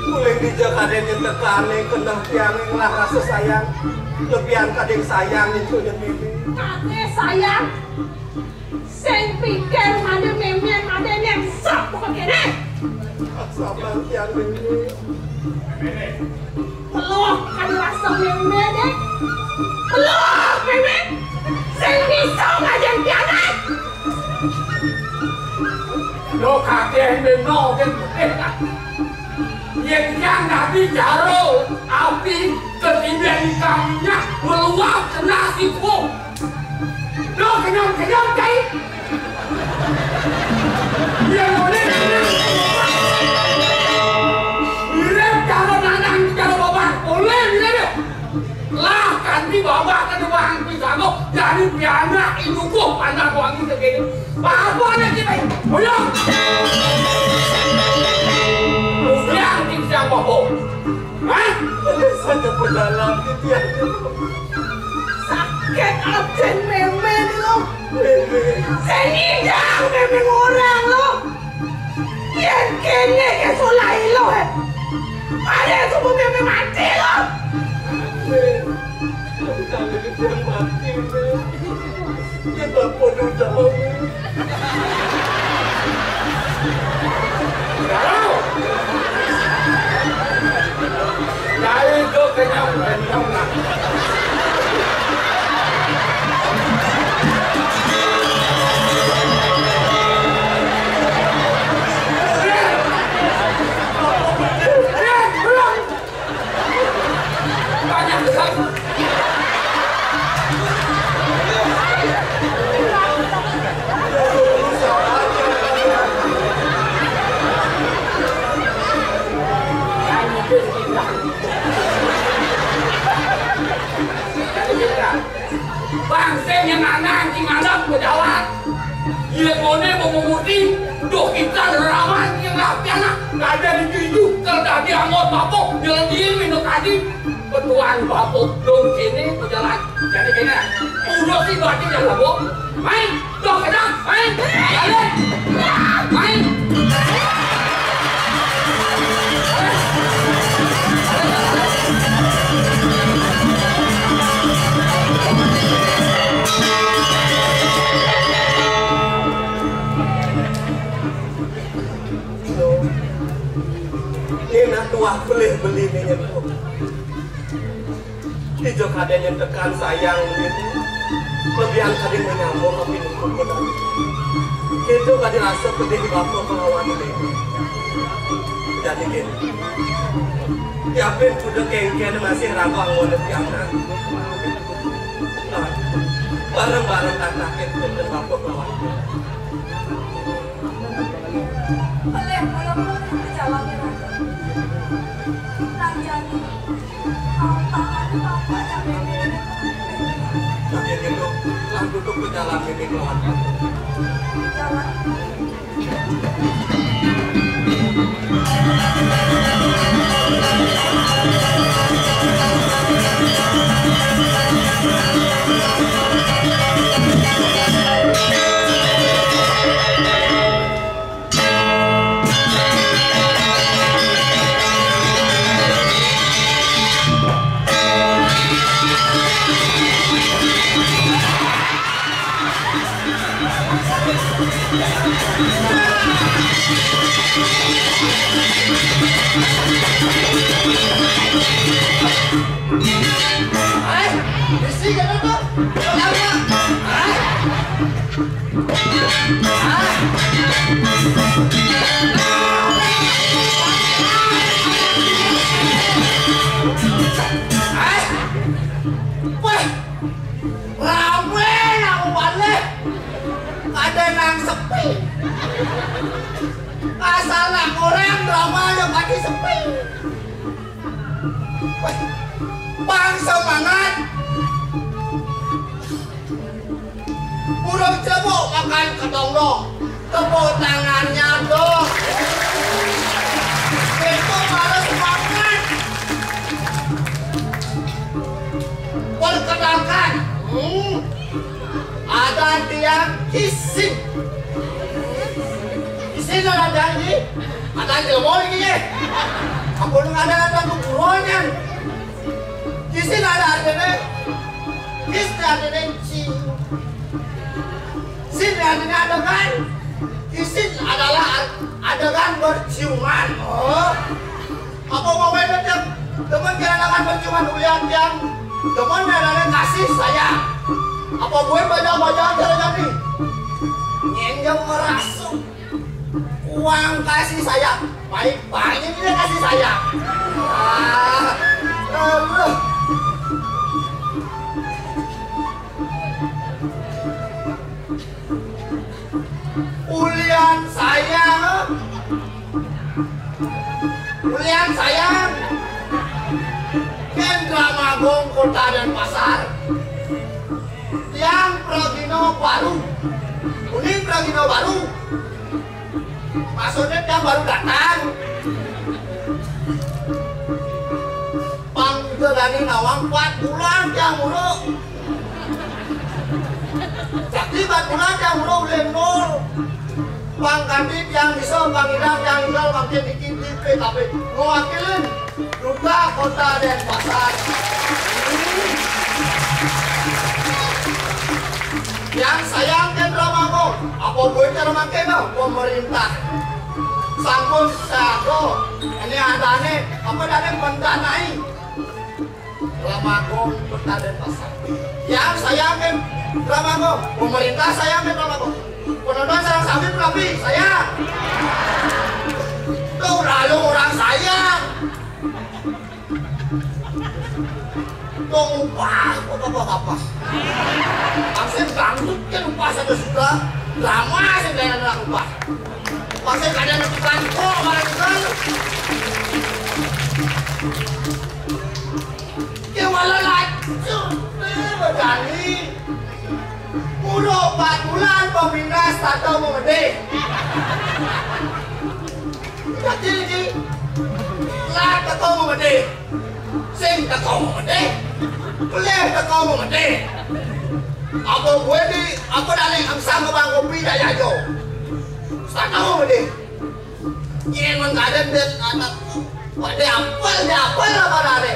Mulai dija kadén nyetekane keneh tiang ngelah rasa sayang. Lebihan kadén sayang itu ya meme. Kade sayang. Sing pikir made meme made nyemsok buka kene. Sabar tiang meme. Peluh kan rasa meme deh. Peluh meme. Sing bisa ngajen tiang. Lo kakek meme kan. Yen yang nabi jaro api ketimbang ikannya meluap kena siku. Lo kenyang-kenyang, cai. Iya, boleh. Mirip kalau nanang, kalau bapak, boleh, mirip. Apa anak kita? Boyong. Boyong, cing, siang bohong. Hah? Saja pedalang gitu ya. Sakit absen mémé ni lo. Mémé. Sing ngidang mémé orang lo. Yén kéné ké solahi lo, eh. Ada subuh mémé mati lo. Mémé. Aku tak ada mati, Mémé. Yén bapa duda, Mémé. Jauh. Jauh itu kenyang, kenyang. Banyak besar. Bangsa yang anak, yang anak berjalan. Yén koné mau memuti, doh kita ramai yang rapi anak. Kada dituju, kalau tadi anggot bapa, jalan dia minum tadi. Petuan bapa, dong kéné berjalan. Jadi kéné, udah sih berarti jalan bapa. Main, doh kita, main, jalan, main. Ini nak tuah beli-beli ni nyentuh. Ijo kadé nyentekan sayang beli. Lebihan kadé menyambung tapi nungkul kota. Itu kadé rasa pedih bapa kelawan beli. Jadi gini. Yapin kuda kéngkén masih ragu anggon pianak. Bareng-bareng tak sakit dan bapa kelawan. Pelih mula-mula di jalan neraka. Nang jani, mau tangan bapak capek. Nah, ya gitu. Lah duduk berjalan ini kelawan. Jalan. Eh, bisi kata tuh. Lama. Ah. Ah. Ah. Wah. Ramé nak balik. Ada nang sepi. Asal nak orang drama yang pati sepi. Wah. Bang semangat. Burung cebok makan kedong dong. Tepuk tangannya dong. Itu baru semangat. Perkenalkan, hmm, ada tiang isin. Isin ada tiang di, ada jelema lagi ya. Aku nang ada ada kuburannya. Isin ada artinya, is artinya cium. Sin artinya adegan. Isin adalah adegan berciuman. Oh. Apa mau main aja? Teman kira adegan berciuman ulian yang teman ada kasih sayang. Apa gue banyak-banyak aja jadi? Nyenjam merasuk. Uang kasih sayang, baik-baik dia kasih sayang. Ah, aduh. Ulian sayang, ulian sayang, Kendra Magong Kota Denpasar. Tiang pragina baru. Unin Udah gini baru. Maksudnya tiang baru datang. Pang udah dari nawang empat bulan tiang mulu. Jadi empat bulan tiang mulu ulih nol. Pang ganti tiang bisa, pang ilang tiang ilang makin dikit di P K P. Mewakilin Duta Kota Denpasar. Yang sayang kan Drama Gong. Apa buat cara makin no? Pemerintah. Sampun sago. Ini ada nih. Apa ada nih mendanai? Drama Gong Kota Denpasar. Yang sayang kan Drama Gong. Pemerintah sayang kan Drama Gong. Penonton sayang sambil tapi saya. Tuh lalu orang sayang. Tuh upah, apa apa apa. Hansip dangdut kan upah satu juta. Drama sih gaya anak upah. Pasti ada tukang kok barang itu. Ya walau lacur, eh, berani. Mulu empat bulan pembina starter mau gede. Jadi, jadi, lah teko mau gede. Sing teko mau gede. Pelih teko mau gede. Apa gue di, apa dari angsang ke bang kopi dah jajo. Starter mau gede. Nyén mengkaden dek anak. Wah, dia apel, dia apel apa dari?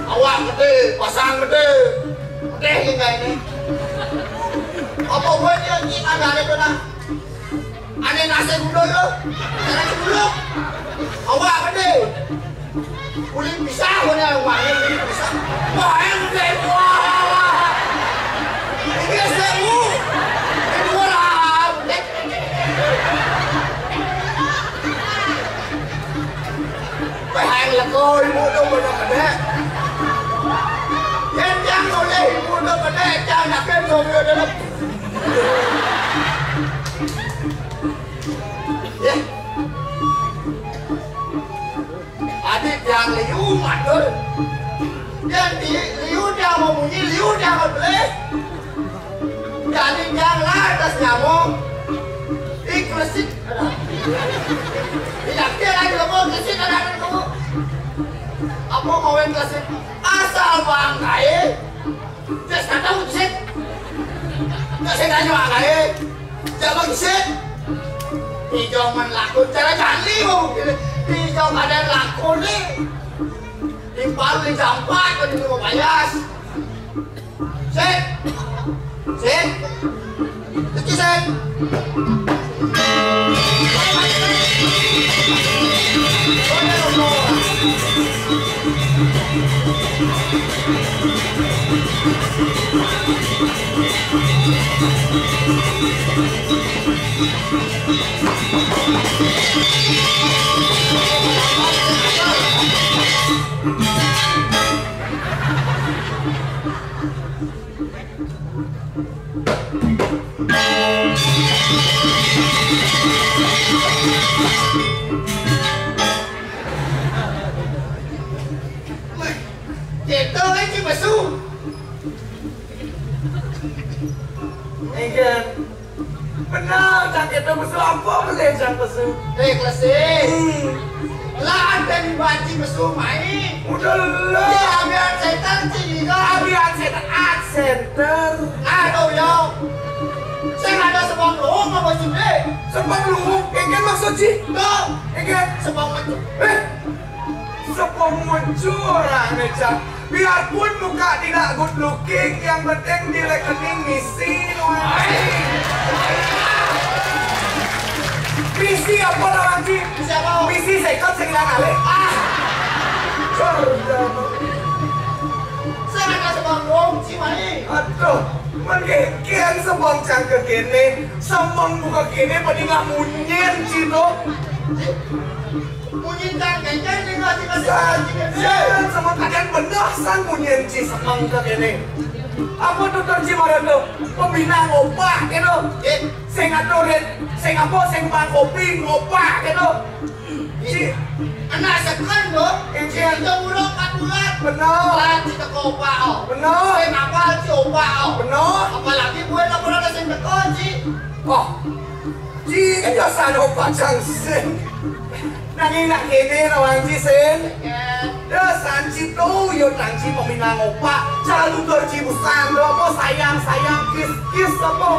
Awak gede, pasang gede. Gede hingga ini. Apa gue dia nyén ada itu nah? Ada nasi gudul lo. Nasi gudul. Awak gede. Kulit pisang mana yang main kulit pisang? Wah, yang gede. Wah. Ini S T U. Ini orang. Wah, yang lego ibu tu benar gede. Yang yang oleh ibu tu gede, yang nak kan tu dia dalam. Ya. Adik yang liu matur. Yang di liu dia mau bunyi, liu dia mau beli. Jadi yang lah atas nyamuk. Di Kresik ada. Di Yakin ada mau Kresik ada ada kamu. Apa mau yang Kresik? Asal bangkai. Terus kata ucit. Terus saya tanya bangkai. Coba kisit. Ijo men laku cara jani mau gini. Ijo kada laku ni. Timpal di jampat kan itu bayas. Sit. Sit. Iki sit. Kita aja masuk. Enggak. Benar, cang kita pesu apa boleh cang pesu? Eh, Klesik. Hmm. Lah, ada di banci pesu main. Udah lah. Ya, ambil center sini, kok. Ambil center, ah, center. Aduh, yo. Saya ada sebab lu, apa sih, Dek? Sebab lu, enggak maksud sih. Tuh. Enggak. Sebab macam. Eh, Sepung muncul orang ni, Cang. Biarpun muka tidak good looking, yang penting di rekening misi, nuan. Misi apa lawan, Ci? Misi apa? Misi sekot sing ilang alih. Ah! Cerdas. Saya ada sebangkong, Ci, mai. Aduh, menggegian sebong cang kekene. Semeng buka kene, pada nggak munyin, Ci, tuh. Munyin cang kene, tinggal, tinggal, tinggal, tinggal. Saja, sama kadang benar sang munyin ci semeng ke kene. Apa tutur ci mara tu? Pembina ngopak gitu. Eh. Sing aturin, sing apa, sing pang kopi ngopak gitu. Ci. Anak seken tu. Eh, ci. Ci itu burung empat bulan. Benar. Bulan ci teko opak, oh. Benar. Sing apa ci opak, oh. Benar. Apalagi buat apa ada sing teko, ci. Oh, ci, kan yo san opak cang sin. Nanging nak kene nawang ci sin. Yo san ci tu, yo tang ci pembina ngopak. Cara tutur ci busan tu apa, sayang, sayang, kis, kis apa?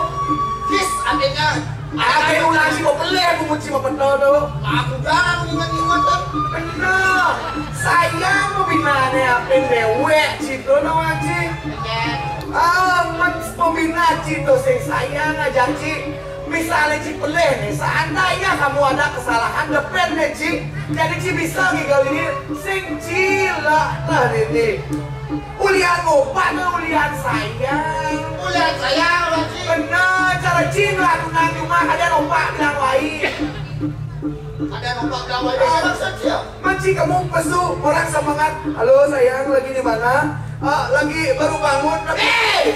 Kis artinya, ade ulang ci mau pelih, bungut ci mau petol tu. Aku jarang ingat-ingat tu. Bener. Sayang pembinane apin dewek ci tu nawang ci. Ah, men pembina ci tu sing sayang aja ci. Misalnya ci pelih nih, seandainya kamu ada kesalahan, depan nih ci. Jadi ci bisa ngigal ini sing cilak lah ini. Ulian ngopak tu ulian sayang. Ulian sayang, Pak Ci. Bener, cara ci ngelakukan cuma ada opak bilang wai. Ada opak bilang wai, maksud ci? Menci kamu pesu orang semangat. Halo sayang, lagi di mana? Ah, lagi baru bangun. Tapi eh!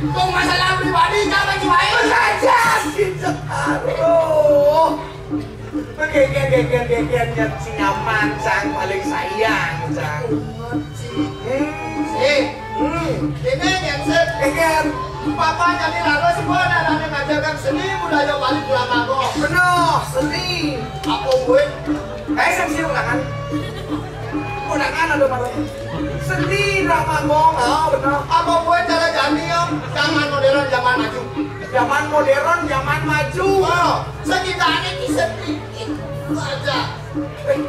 Kok masalah pribadi, siapa ci wai? Saja, kita. Aduh. Geger, geger, geger, geger, si nyaman, cang, paling sayang, cang. Hmm. Eh, hmm. Ini yang set. Geger. Papa jadi lalu semua dan ada ngajarkan seni budaya Bali pulang mangkok. Benar, seni. Apa gue? Eh, saya sih undangan. Undangan ada malam. Seni drama mangkok, oh, benar. Apa gue cara jani, Om? Zaman modern, zaman maju. Zaman modern, zaman maju. Oh, sekitarnya kisah sedikit aja. Eh,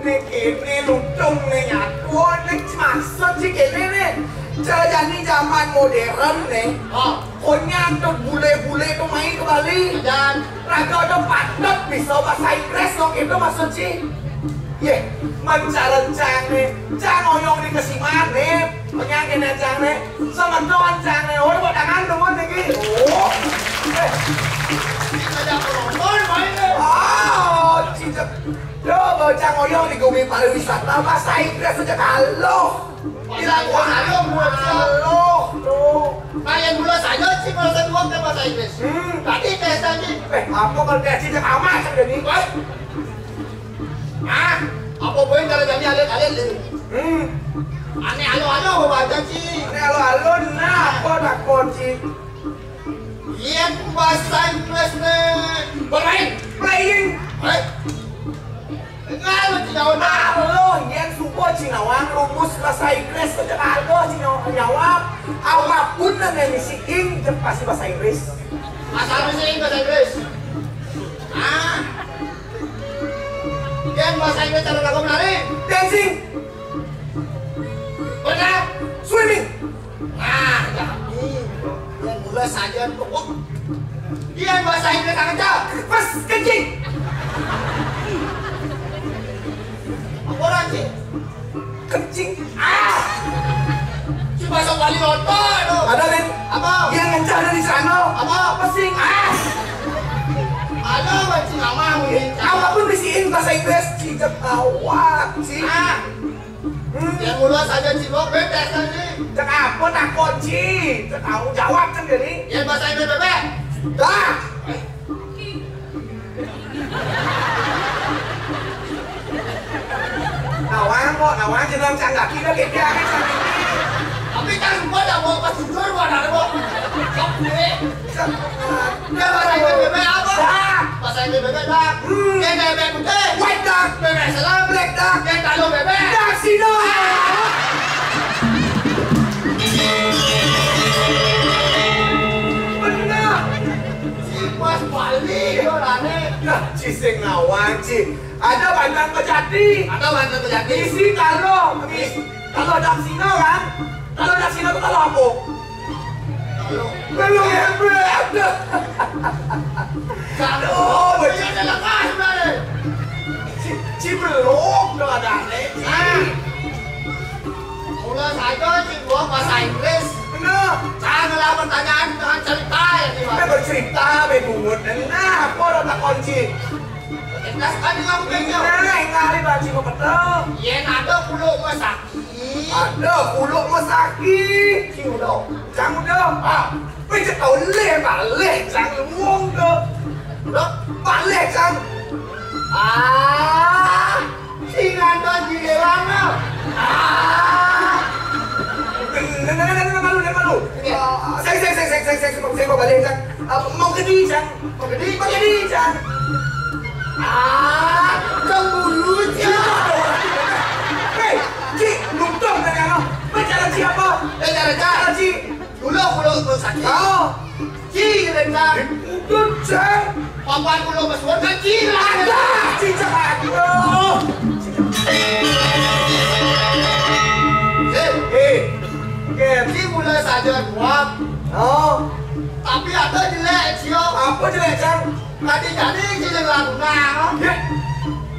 nih kene lutung nih nyatu, nih maksud sih kene nih. Cara jani zaman modern nih. Oh. Konyak tu bule-bule tu main ke Bali. Dan raga tu patut bisa bahasa Inggris dong itu maksud sih. Ye, mencaren cang nih, cang oyong di kesiman nih, penyakit cang nih, semeton cang nih, oh, buat tangan tuh, buat tinggi. Oh, eh. Ada penonton main nih. Oh, cicak. Yo, bocah oyong di gumi pariwisata, bahasa Inggris aja kalau. Bilang gua ayo, gua ayo. Tuh. Main bola saja sih, kalau saya dua kan bahasa Inggris. Hmm. Tadi tes tadi. Eh, apa kalau tes cicak amat jadi? Wah. Ah, apa boleh cara jadi alit-alit ni? Hmm. Ane alo-alo baca ci. Ane alo-alo, nah, apa takon ci? Yen bahasa Inggris ni. Bermain. Playing. Eh. Dengar lu ci nawang. Alo, yen supo ci nawang rumus bahasa Inggris, aja alo ci nawang. Apapun yang misi ing, pasti bahasa Inggris. Asal misi ing bahasa Inggris. Ah. Yen bahasa Inggris cara lagu menari. Dancing. Benar. Swimming. Nah, jadi. Yang mula saja pokok. Dia bahasa Inggris aja. Pas kencing. Apa orang sih? Kencing. Ah. Coba sok balik otot tu. Ada, Rin. Apa? Yang ngencah dari sana. Apa? Pesing. Ah. Ada, Pak Ci, nama mungkin. Apapun bisiin bahasa Inggris, cicak awak, ci. Ah. Hmm. Yang mula saja ci, gua betes tadi. Cek apa takon ci? Cek tahu jawab kan jadi. Yang bahasa Inggris bebek. Dah. Nawang kok, nawang jeneng cang kaki dah gede amat cang kaki. Tapi kan gua dah mau pas jujur gua dah mau. Sok gue. Dia bahasa Inggris bebek apa? Dah. Bahasa Inggris bebek dah. Hmm. Dia bebek putih. White dah. Bebek selam. Black dah. Dia tahu bebek. Dah sini. Benar. Si pas balik, yo, rane. Nah, ci sing nawang, ci. Ada bantan pejati. Ada bantan pejati. Isi kalau, isi kalau ada sino kan? Kalau ada sino tu kalau apa? Kalau belum ya, belum. Kalau oh, bejati. Ada lekas, Bray. Ci, ci belum tu ada ni. Ah. Mula saja ci gua bahasa Inggris. Benar. Janganlah pertanyaan dengan cerita ya, ci, Bang. Kita bercerita, be bungut. Nah, apa orang tak kunci? Cerita sekali kamu pegang. Nah, yang kali baca mau ketemu. Yen ada kuluk masaki. Ada kuluk masaki. Ci udah. Cang udah. Ah, pecah kau leh balik, cang luong tu. Udah, balik, cang. Ah. Sing ada di lewang, ah. Ah. Nang, nang, nang, nang, malu, nang, malu. Iya. Ah, sing, sing, sing, balik, Cang. Apa mau gedi, Cang? Mau gedi? Mau gedi, Cang. Ah, cemburu, Cang. Hei, Ci, nonton kan kamu? Pacaran siapa? Eh, cara, cara. Cara Ci. Dulu, dulu, dulu sakit. Oh. Ci, Cang. Udah, Cang. Papan dulu, Mas Wan, kan Ci lah. Ada, Ci, Cang. Aduh. Eh, eh. Oke, Ci mulai saja dua. Oh. Tapi ada jelek, Ci, yo. Apa jelek, Cang? Tadi-tadi Ci yang lagu nah. Ya.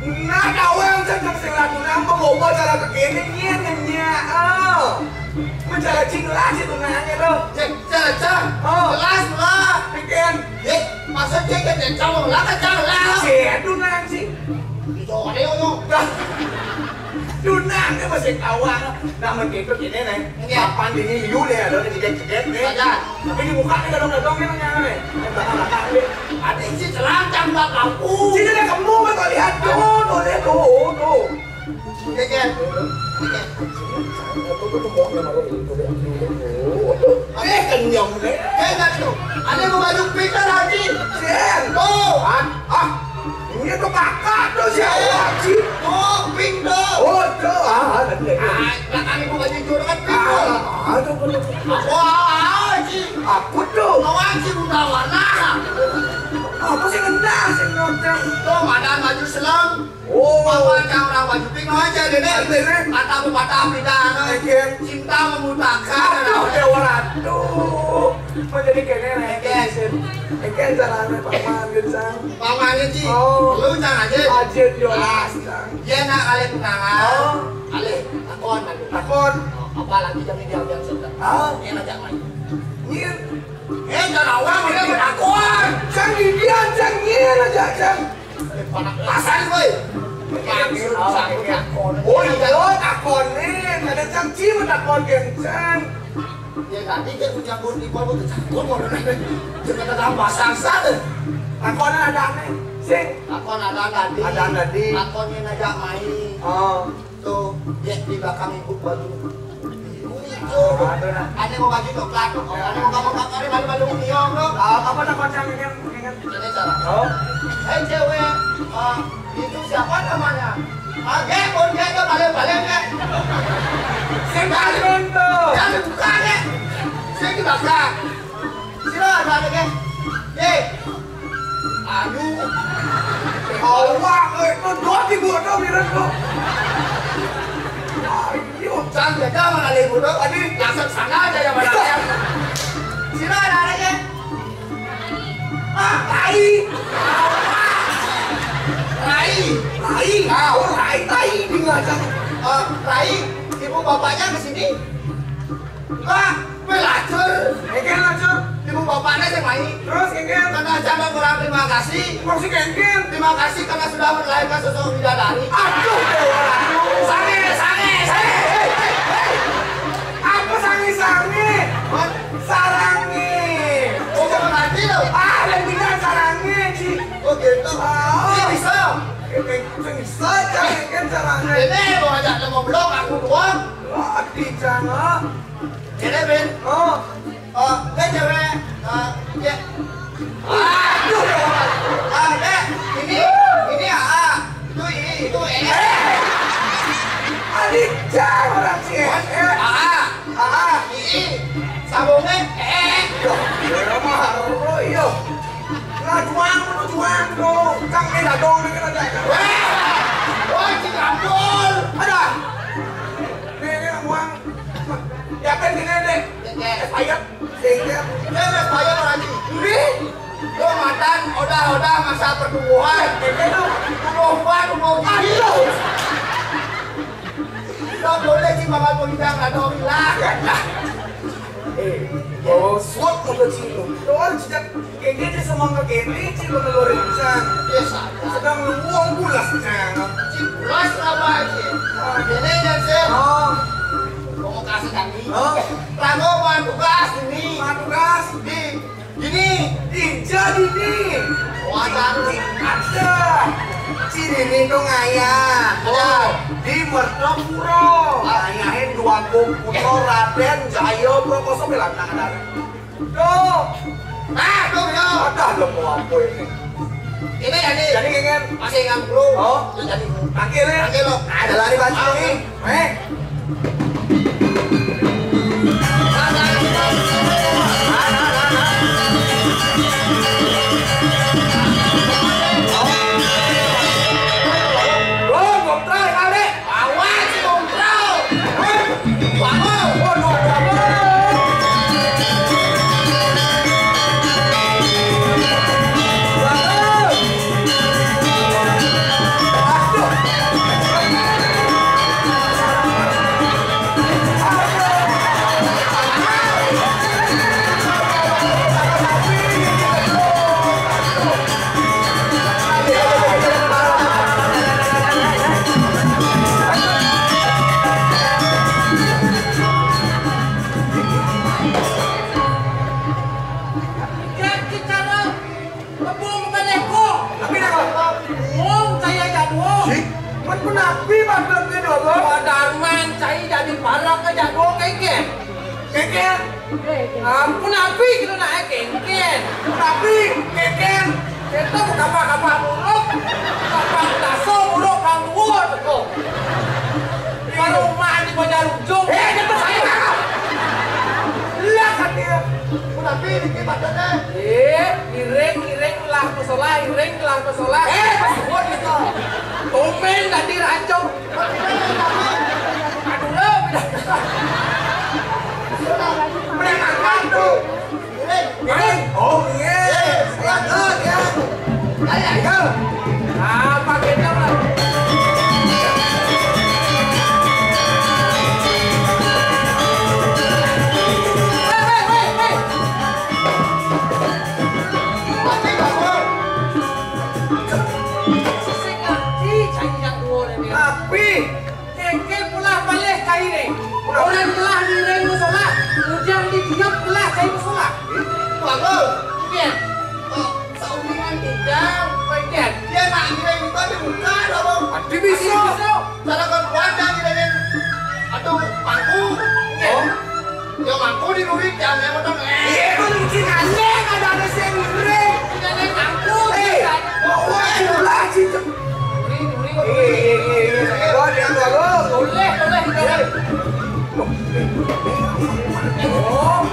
Nah, kau yang cakap sing lagu nah, apa kau bawa cara begini, nyen, nyen, oh. Mencara Ci ngelas itu nanya tuh. Cek, cek, cek. Oh. Ngelas lah. Bikin. Ya, maksud Ci kan yang cowok lah, kan cowok lah. Cek, aduh, nang, Ci. Itu ada yang ngomong. Dah. Dunang dia masih kawan. Nah, begitu gini nih. Iya. Papan dini liu nih, ada di cedek-cedek nih. Ada. Tapi di muka nih, kadang-kadang nih, nanya nih. Belakang-belakang nih. Ada isi celangkang belakang. Sini deh, kamu, kau lihat tuh, tuh, lihat tuh, tuh. Geger. Geger. Aku tuh mau nama lu, tuh, lihat dulu. Eh, kenyang nih. Geger tuh. Ada yang mau baju pink kan, Haji? Sen. Tuh. Ah, ah. Ini tuh kakak tuh si Awaji. Oh, pink tuh. Oh, tuh. Ah, nanti. Ah, belakang ibu baju juragan pink tuh. Ah, ah, tuh, tuh, tuh. Wah, Haji. Aku tuh. Awaji udah warna. Apa sih ngendang sih ngendang? Tuh, badan baju selem. Oh. Apa cang orang baju pink aja deh, deh. Ada, deh. Patah, patah, pindah, no. Oke. Cinta membutakan. Aduh, Dewa Ratu. Kok jadi kene, Rek? Oke. Oke, caranya Pak Mangin, Sang. Pamannya, Ci. Oh. Lu cang aja. Aja jelas, Sang. Dia nak alih tunangan. Oh. Alih, takon, alih. Takon. Oh, apalagi jam ini jam sudah. Oh. Ini ngajak main. Nyir. Eh, jangan awal, ini takon. Cang didian, Cang nyir aja, Cang. Eh, panak pasar, boy. Takon. Oh, iya, takon nih. Ada Cang Ci, takon, Cang. Ya, tadi dia punya pun di bawah, tuh, cangkul, mau nanya. Jangan ada tambah sangsa, deh. Takonan ada aneh. Sing. Takon ada tadi. Ada tadi. Takonnya ngajak main. Oh. Tuh, dia di belakang ibu baju. Ibu itu. Ada, nah. Ada mau baju coklat, tuh. Ada mau kamu pakai, malu-malu, dia, bro. Ah, apa takon Cang ini? Ini cara. Oh. Eh, cewek, eh, itu siapa namanya? Ah, Gek, pun Gek, tuh, balik-balik, Gek. Sing balon tuh. Jangan buka, Gek. Sing dibakar. Sila, ada, Gek. Gek. Aduh. Awak, eh, tuh, dua tiga tuh, bilang tuh. Ayo. Sang jaja mana ibu tuh? Tadi langsung sana aja ya, mana ya? Sila, ada, Gek. Ah, Rai. Rai. Rai. Ah, oh, Rai, Rai, dia ngajak. Eh, Rai, ibu bapaknya ke sini. Lah, pelacur. Kengken lacur. Ibu bapaknya sing main. Terus, kengken. Karena saya kurang terima kasih. Maksud kengken? Terima kasih karena sudah melahirkan sosok bidadari. Aduh, Dewa Ratu. Sange, sange, sange. Hei, hei, hei. Apa sange-sange? Hah? Sarange. Oh, berarti lo. Ah, yang bilang sarange, Ci. Oh, gitu. Ah. Ini bisa. Ini bisa, Cang, kan sarange. Ini mau ajak nemu blok, aku doang. Wah, di sana. Ini, Ben. Oh. Oh, ini cewek. Eh, ya. Aduh. Ah, Dek, ini, ini A A. Itu I, itu E. Eh. Adik, Cang, orang si E. A A. A A. I, I. Sambungnya E. Loh, ya, mah, oh, iya. Lah, juang, lu juang, tuh. Cang, ini dadong, ini kan ada. Weh. Wah, si Abdul. Ada. Nih, ini uang. Ya, kan gini, deh. Oke. Payet. Sehingga dia ada payet orang ini. Ini. Lo mantan, odah-odah masa pertumbuhan. Ini tuh, tumbuhan, umur. Aduh. Lo boleh sih, bakal pembicaraan, ada orang bilang. Eh, oh, suap apa sih lo? Lo harus sejak Kayaknya dia sama Kak Gary, Ci, lo ngeluarin, Cang. Biasa aja. Sedang lu uang pulas, Cang. Ci, pulas lah, Pak, Ci. Ah. Gini, Cang, Ci. Oh. Mau kasih kaki. Oh. Rano mau tugas ini. Mau tugas. Di, gini. Di, jadi nih. Oh, ada. Ci, ada. Ci, ini dong ayah. Oh. Di Mertopuro. Ah. Ayahin dua komputer Raden Jaya Brokoso, bilang tangan ada. Tuh, Ah, tuh ya. Ada lo mau apa ini? Ini ya nih. Jadi kengken. Masih nganggur. Oh. Itu jadi. Pakai nih. Pakai lo. Ada lari bantu ini. Eh. Kebun baleko. Tapi dah kau. Wong cai ajak duo. Sik. Man, kenapi badan ni duo, Bang? Padangan cai jadi parak ajak duo kengken. Kengken? Ampun, api kita nak kengken. Tapi kengken. Kita bukan apa-apa buruk. Apa daso buruk kamu tu. Di rumah di Banjar Ujung. Eh, kita saya. Lihat kan dia. Tapi ini badannya. Eh, iring, iring lah masalah, iring lah masalah. Eh, pas buat gitu. Komen tadi rancong. Aduh, lo beda. Menangkan tuh. Iring. Oh, iya. Iya, iya. Ayo, ayo. Apa kita, Bang? Hei, hei, hei, hei. Sing ngerti cai yang duo ni. Tapi kengken pula baleh cai ni. Orang telah ngiring musola, ujang di diam telah cai musola. Bagus. Iya. Oh, sauningan ujang. Bagian. Dia nak ngiring kita di muka dah, Bang. Adi bisa. Adi bisa. Cara kan kuat dah ngiringin. Aduh, pangku. Iya. Oh. Yo mangku di lurik ya, ya betul. Iya, itu lucu aneh, ada ada sendiri. Kita naik mangku. Eh, bawa jumlah sih. Duri, duri, duri. Iya, iya, iya, iya. Lo dia lo. Boleh, boleh, boleh. Oh.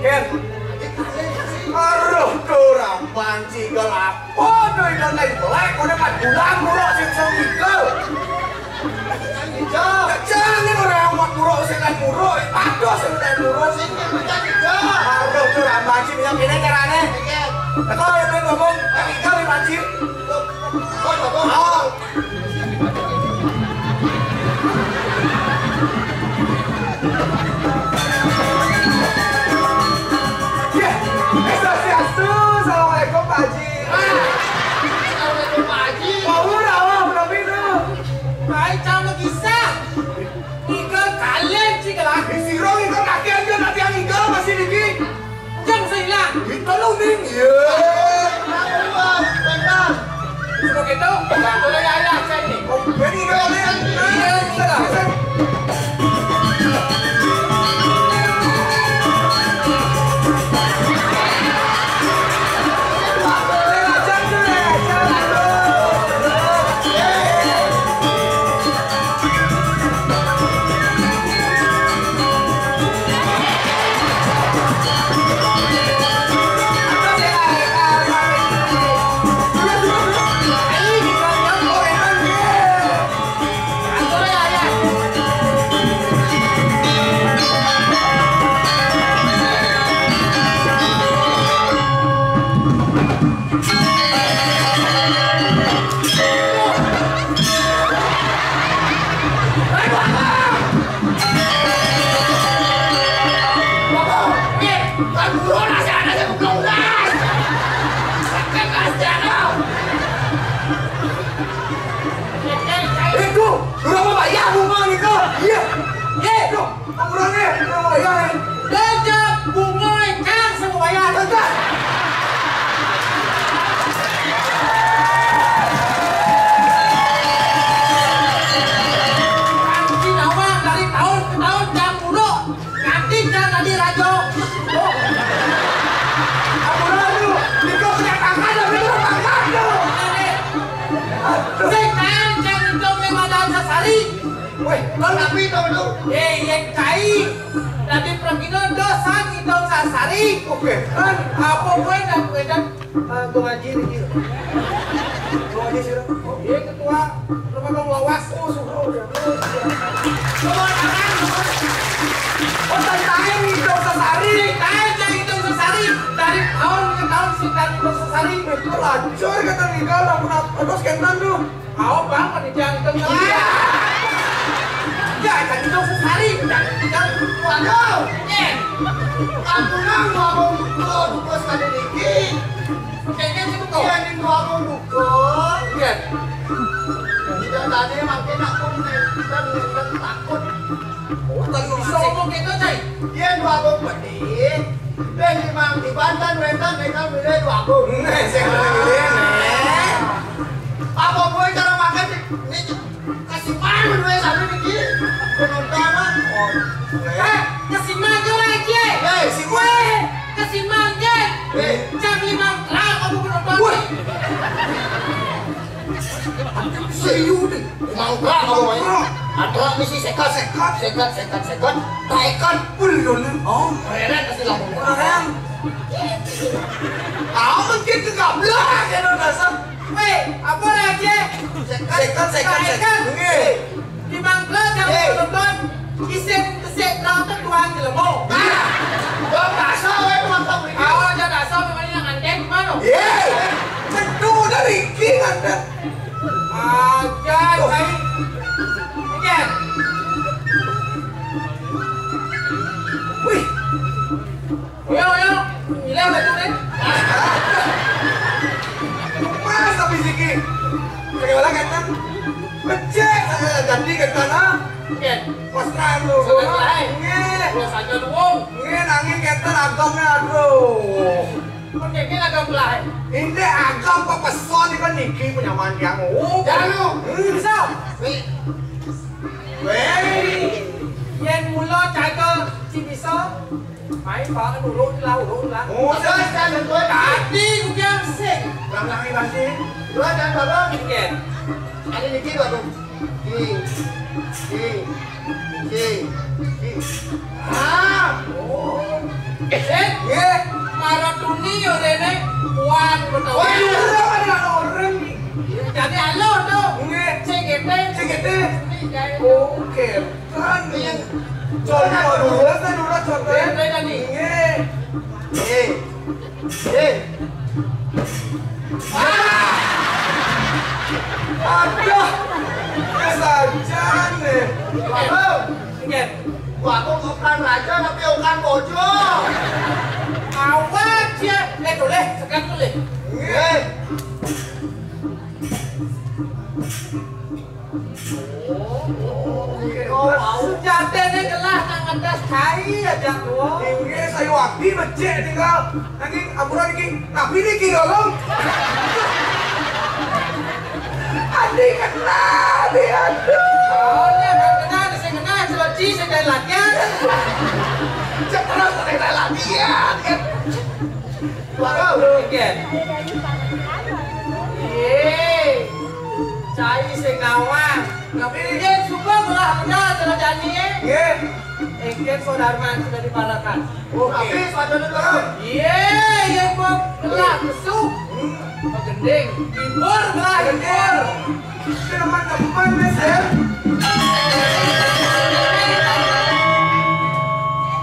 Ken. Aduh, kurang panci gelap. Waduh, ikan lain belek, udah empat bulan muruk sing sing ikel. Jangan orang amat muruk sing lain muruk, aduh sing lain muruk sing. Aduh, kurang panci minyak ini carane. Teko yang main ngomong, yang ikel di panci. Oh. Ya, Swastiastu, Assalamualaikum, Pak Haji. Assalamualaikum, Pak Haji. Mau rawah, belum minum. Baik, sama kisah. Igal kalian, cik, lah. Di siro, igal kaki aja, nanti yang igal masih dikit. Jang seilang. Itu lu, Ning. Iya. Benar. Kan buron masih ada yang belum lunas. Sakit masih ada. Itu, berapa bayar bunga itu? Iya. Iya, itu. Buronnya, berapa bayar? Gajah bunga ikan semua bayar. Bentar. Nanti nawang dari tahun ke tahun jam buruk. Nganti jang dadi raja. Oh. Ampun lu, Niko punya pangkat, tapi lu pangkat lu. Sing kaen jang Ito ning Madam Sasari. Weh, lu tapi itu lu. Eh, yen kae. Dadi pragina dosan Ito Sasari. Oke, kan apa gue dan gue dan Eh, gua ngaji nih, Ki. Gua ngaji sih, Ro. Iya, ketua. Lu kagak mau lawas. Oh, suruh, udah. Lu, udah. Lu mau tangan, lu mau. Oh, ceritain nih, Ito Sasari. Ceritain, ceritain Ito Sasari. Dari tahun ke tahun, ceritain Ito Sasari. Eh, lu lacur kata nih, kalau pernah, terus kentan tuh. Kau bang, pada jantung. Iya. Ya, jantung Sasari, jantung. Waduh. Eh. Kampungnya ngomong duko, duko sekali niki. Kayaknya sih duko. Iya, ini ngomong duko. Iya. Kita tadi makin aku nih, kita nih, kita takut. Oh, tadi bisa ngomong gitu, Cai. Iya, dua aku pedih. Ben di Mang, di Banten, Wénten, mereka milih dua aku. Nih, saya milih, nih. Apa gue cara makan nih? Nih, kasih makan gue sambil niki. Penonton, ah. Oh, eh, kasih makan lagi. Eh, si gue. Kasih makan. Eh. Jam lima kerap aku penonton. Wah. Serius deh. Mau berapa, Boy? Ada misi sekat, sekat, sekat, sekat, sekat. Taekan. Wih, Yoni. Oh, keren pasti lah. Keren. Amun kita gablak ya, dasar. Weh, apa lagi? Sekat, sekat, sekat. Nggih. Di mangkla jam nonton. Isin kesik rambut tuan jelema. Nah, gua bakso, weh, nonton begini. Awak aja bakso, memang yang anjing gimana? Ye, tentu dari King ada. Aja, baik. Oke. Wih. Ayo, ayo. Gila, batu, deh. Mas, tapi siki. Pakai bola, kan? Becek, eh, ganti, kan, ah. Oke. Pas, kan, lu. Salah, salah, eh. Nggih. Gua saja, lu. Nggih, nanging, kan, agamnya, aduh. Oke, ini agak mulai. Ini agam pepeson iki penyamaan yang. Oh, jangan lu. Hmm. Bisa. Nih. Weh. Yen mula jaga si bisa. Main banget urut lah, urut lah. Oh, terus kan, terus. Tadi ku bilang sing. Ulang lagi, Bang, sing. Dua dan babang. Oke. Ada niki, Bang. Ki. Ki. Ki. Ki. Ah. Oh. Eh, nggih. Maratuni yo rene kuat betul. Wah, iya, ada orang. Jadi halo tuh. Nggih. C G T. C G T. Ini kayak. Oke. Kan yang contoh dulu, saya dulu contoh. Rene tadi. Nggih. Eh. Eh. Ah! Aduh, kesajan nih. Waduh. Ingat. Wah, aku bukan raja, tapi bukan bojo. Awas ya. Eh, boleh, sekarang boleh. Eh. Oh, jatene gelah nang ngetes kai aja tuh. Inggih, saya wakti becik tinggal. Nanging ampura niki, tapi niki tolong. Adi kena, adi aduh. Oh, dia nggak kena, saya kena, suci, saya latihan. Cek terus, saya latihan. Waduh. Oke. Ye. Cai sing ngawang. Tapi nggih suka belah benar cara jani, eh. Nggih. Engken Sodarman sudah diparakan. Oke. Tapi pada dulu. Ye, ye kok belah besuk. Hmm. Gending. Libur belah libur. Teman-teman, Mister.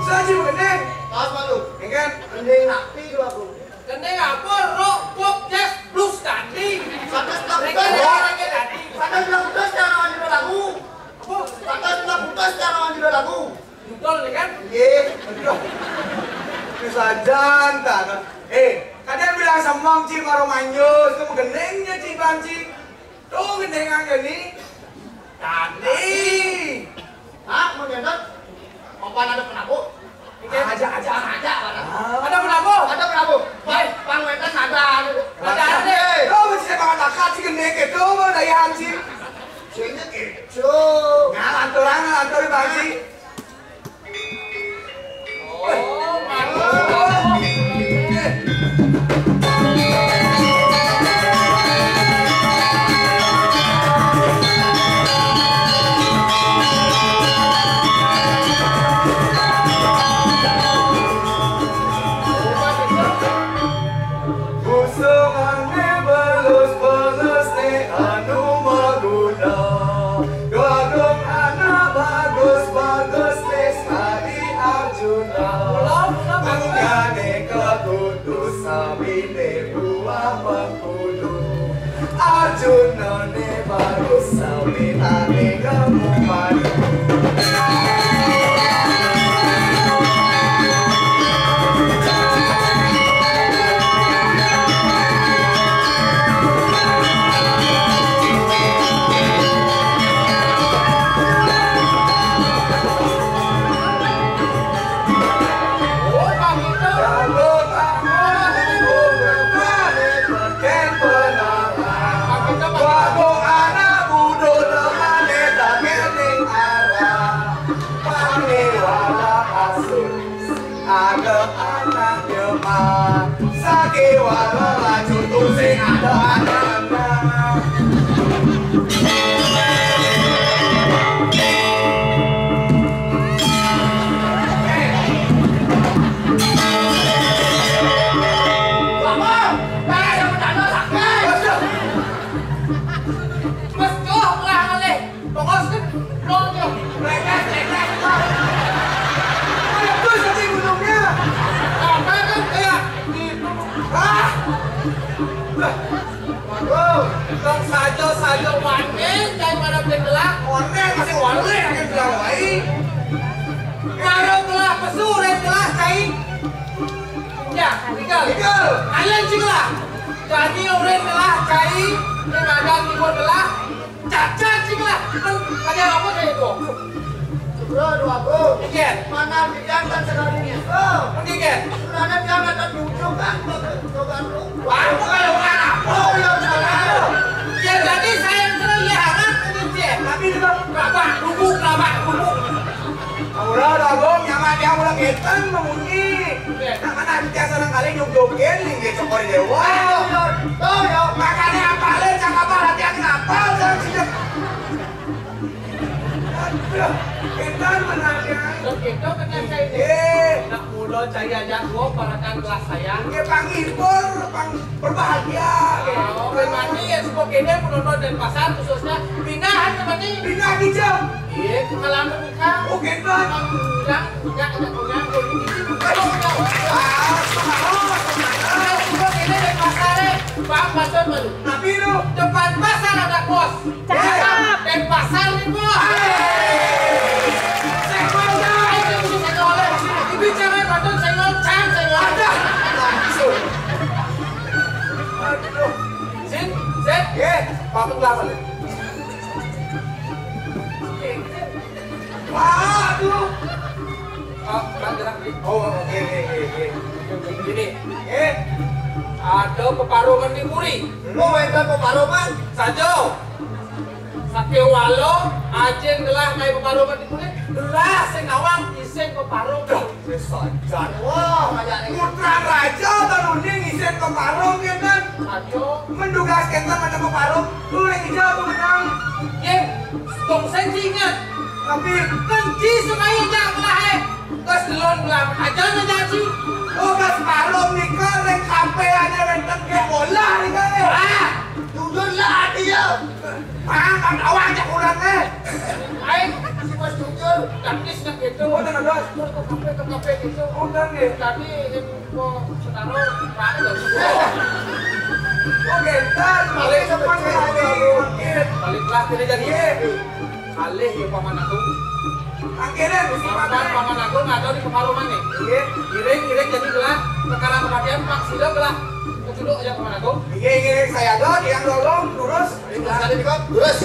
Saji gending. Pas malu. Engken. Gending napi dua puluh. Kene ngapur, rock, pop, jazz, blues, dangding. Satus tak putus. Reggae, reggae, dangding. Satus tak putus, cara mandi lagu. Apa? Satus tak putus, cara mandi lagu. Betul, ya kan? Iya. Betul. Sajan ta. Eh, kadén bilang semeng, Ci, maro manjus, kamu gending ja, Ci, Banci. Tuh, gending aja nih. Tadi. Hah, mau nyedot? Apa ada penabuh? Aja, aja, aja. Ada penabuh? Ada penabuh. Baik, pang wétan ada. Ada, ada. Tuh, mesti makan akal, Ci, gending gitu, mau daya, Ci. Sini gitu. Ngalantur, ngalantur, Banci. Busungane belus-belus ne anu maguna. Dua agung anak bagus-bagus ne sari Arjuna. Bungane kekudu sabine buah mengkudu. Arjuna ne bagus sabinane kamu madu. Ada anak Jepang, sakiwala laju tusing ada anak. Bang, bang, yang bercanda sakit. Mas, tuh, pulang, Leh. Pokoknya, blok, blok. Lekas, lekas, blok. Meletus nanti gunungnya. Sampai kan kayak gitu. Ah! Waduh, dong saja, saja, wanen, cai pada belah, wanen, masih wanen, yang bilang wae. Karo belah pesu, ren belah, cai. Ya, tinggal. Tinggal. Kalian sih belah. Jadi, urin belah, cai, ini badan, timur belah. Cacat sih lah. Kan ada apa kayak itu? Bro, dua bro. Iya. Mana bidan kan sekali ini? Oh. Oke, kan? Sudah ada yang ada di ujung kan? Coba lu. Wah, bukan orang apa? Oh, iya, salah. Ya, jadi saya yang kena ya, anak ini, Cek. Tapi juga babak, rubuk, babak, rubuk. Aura, Agung, nyaman dia ulah ngeten, memunyi. Iya. Nah, mana dia senang kali nyuguhin, ini cokor dewa. Ayo, ayo. Tuh, ya. Makanya apa, Le? Cak apa, latihan apa? Udah, sejak Aduh, edan menanya. Sok itu kena saya ini. Eh. Nak muda saya aja gua parakan kelas saya. Ya, panghibur, pang berbahagia. Oh, berarti ya, suka kene penonton Denpasar khususnya pindahan ke mana? Pindah ke jam. Iya, ke malam buka. Oh, gitu. Udah, udah, udah, udah, udah. Ah, semangat, semangat. Udah, suka kene Denpasar, eh. Bang, Baton baru. Tapi lu depan pasar ada pos. Cakep. Denpasar nih, Bos. Senggol dah. Ayo, sini, senggol. Bicara Baton, senggol, can, senggol. Ada. Langsung. Aduh. Sin, Sin. Ye, Baton belakang. Waduh. Oh, kan gerak. Oh, oke, oke, oke, oke. Gini. Eh, ada peparuman di puri. Lu wénten peparuman? Saja. Sakéwala ajin gelah ngaé peparuman di puri. Gelah sing awang isin peparum. Duh, wis sajan. Wah, banyak nih. Putra raja tanuning isin peparum, kénten. Aduh. Mendugas kénten ada peparum. Lu yang hijau aku menang. Yé, dong sing inget. Tapi kenci sungai jak gelah, eh. Terus delon belah aja ngejaji. Oh, Mas Marum nika ring kampé aja wénten ké bola nika, eh. Ah, jujur lah ati ya. Ah, kan awak jak ulang, eh. Aing si Mas jujur, taktis nang gitu. Oh, tenang, Bos. Ke kampé, ke kampé gitu. Udah nih. Tadi info setara, Pak, ya. Oh, gentar. Balik sama saya lagi. Balik lah, tidak jadi. Iya. Alih ya paman aku. Angkirin, Paman, Paman Agung atau di kepala mana? Iya. Iring, iring jadi gelah. Perkara kematian, Pak Silo gelah. Kecuduk aja Paman Agung. Iya, iya, saya do, yang lolong, lurus. Terus.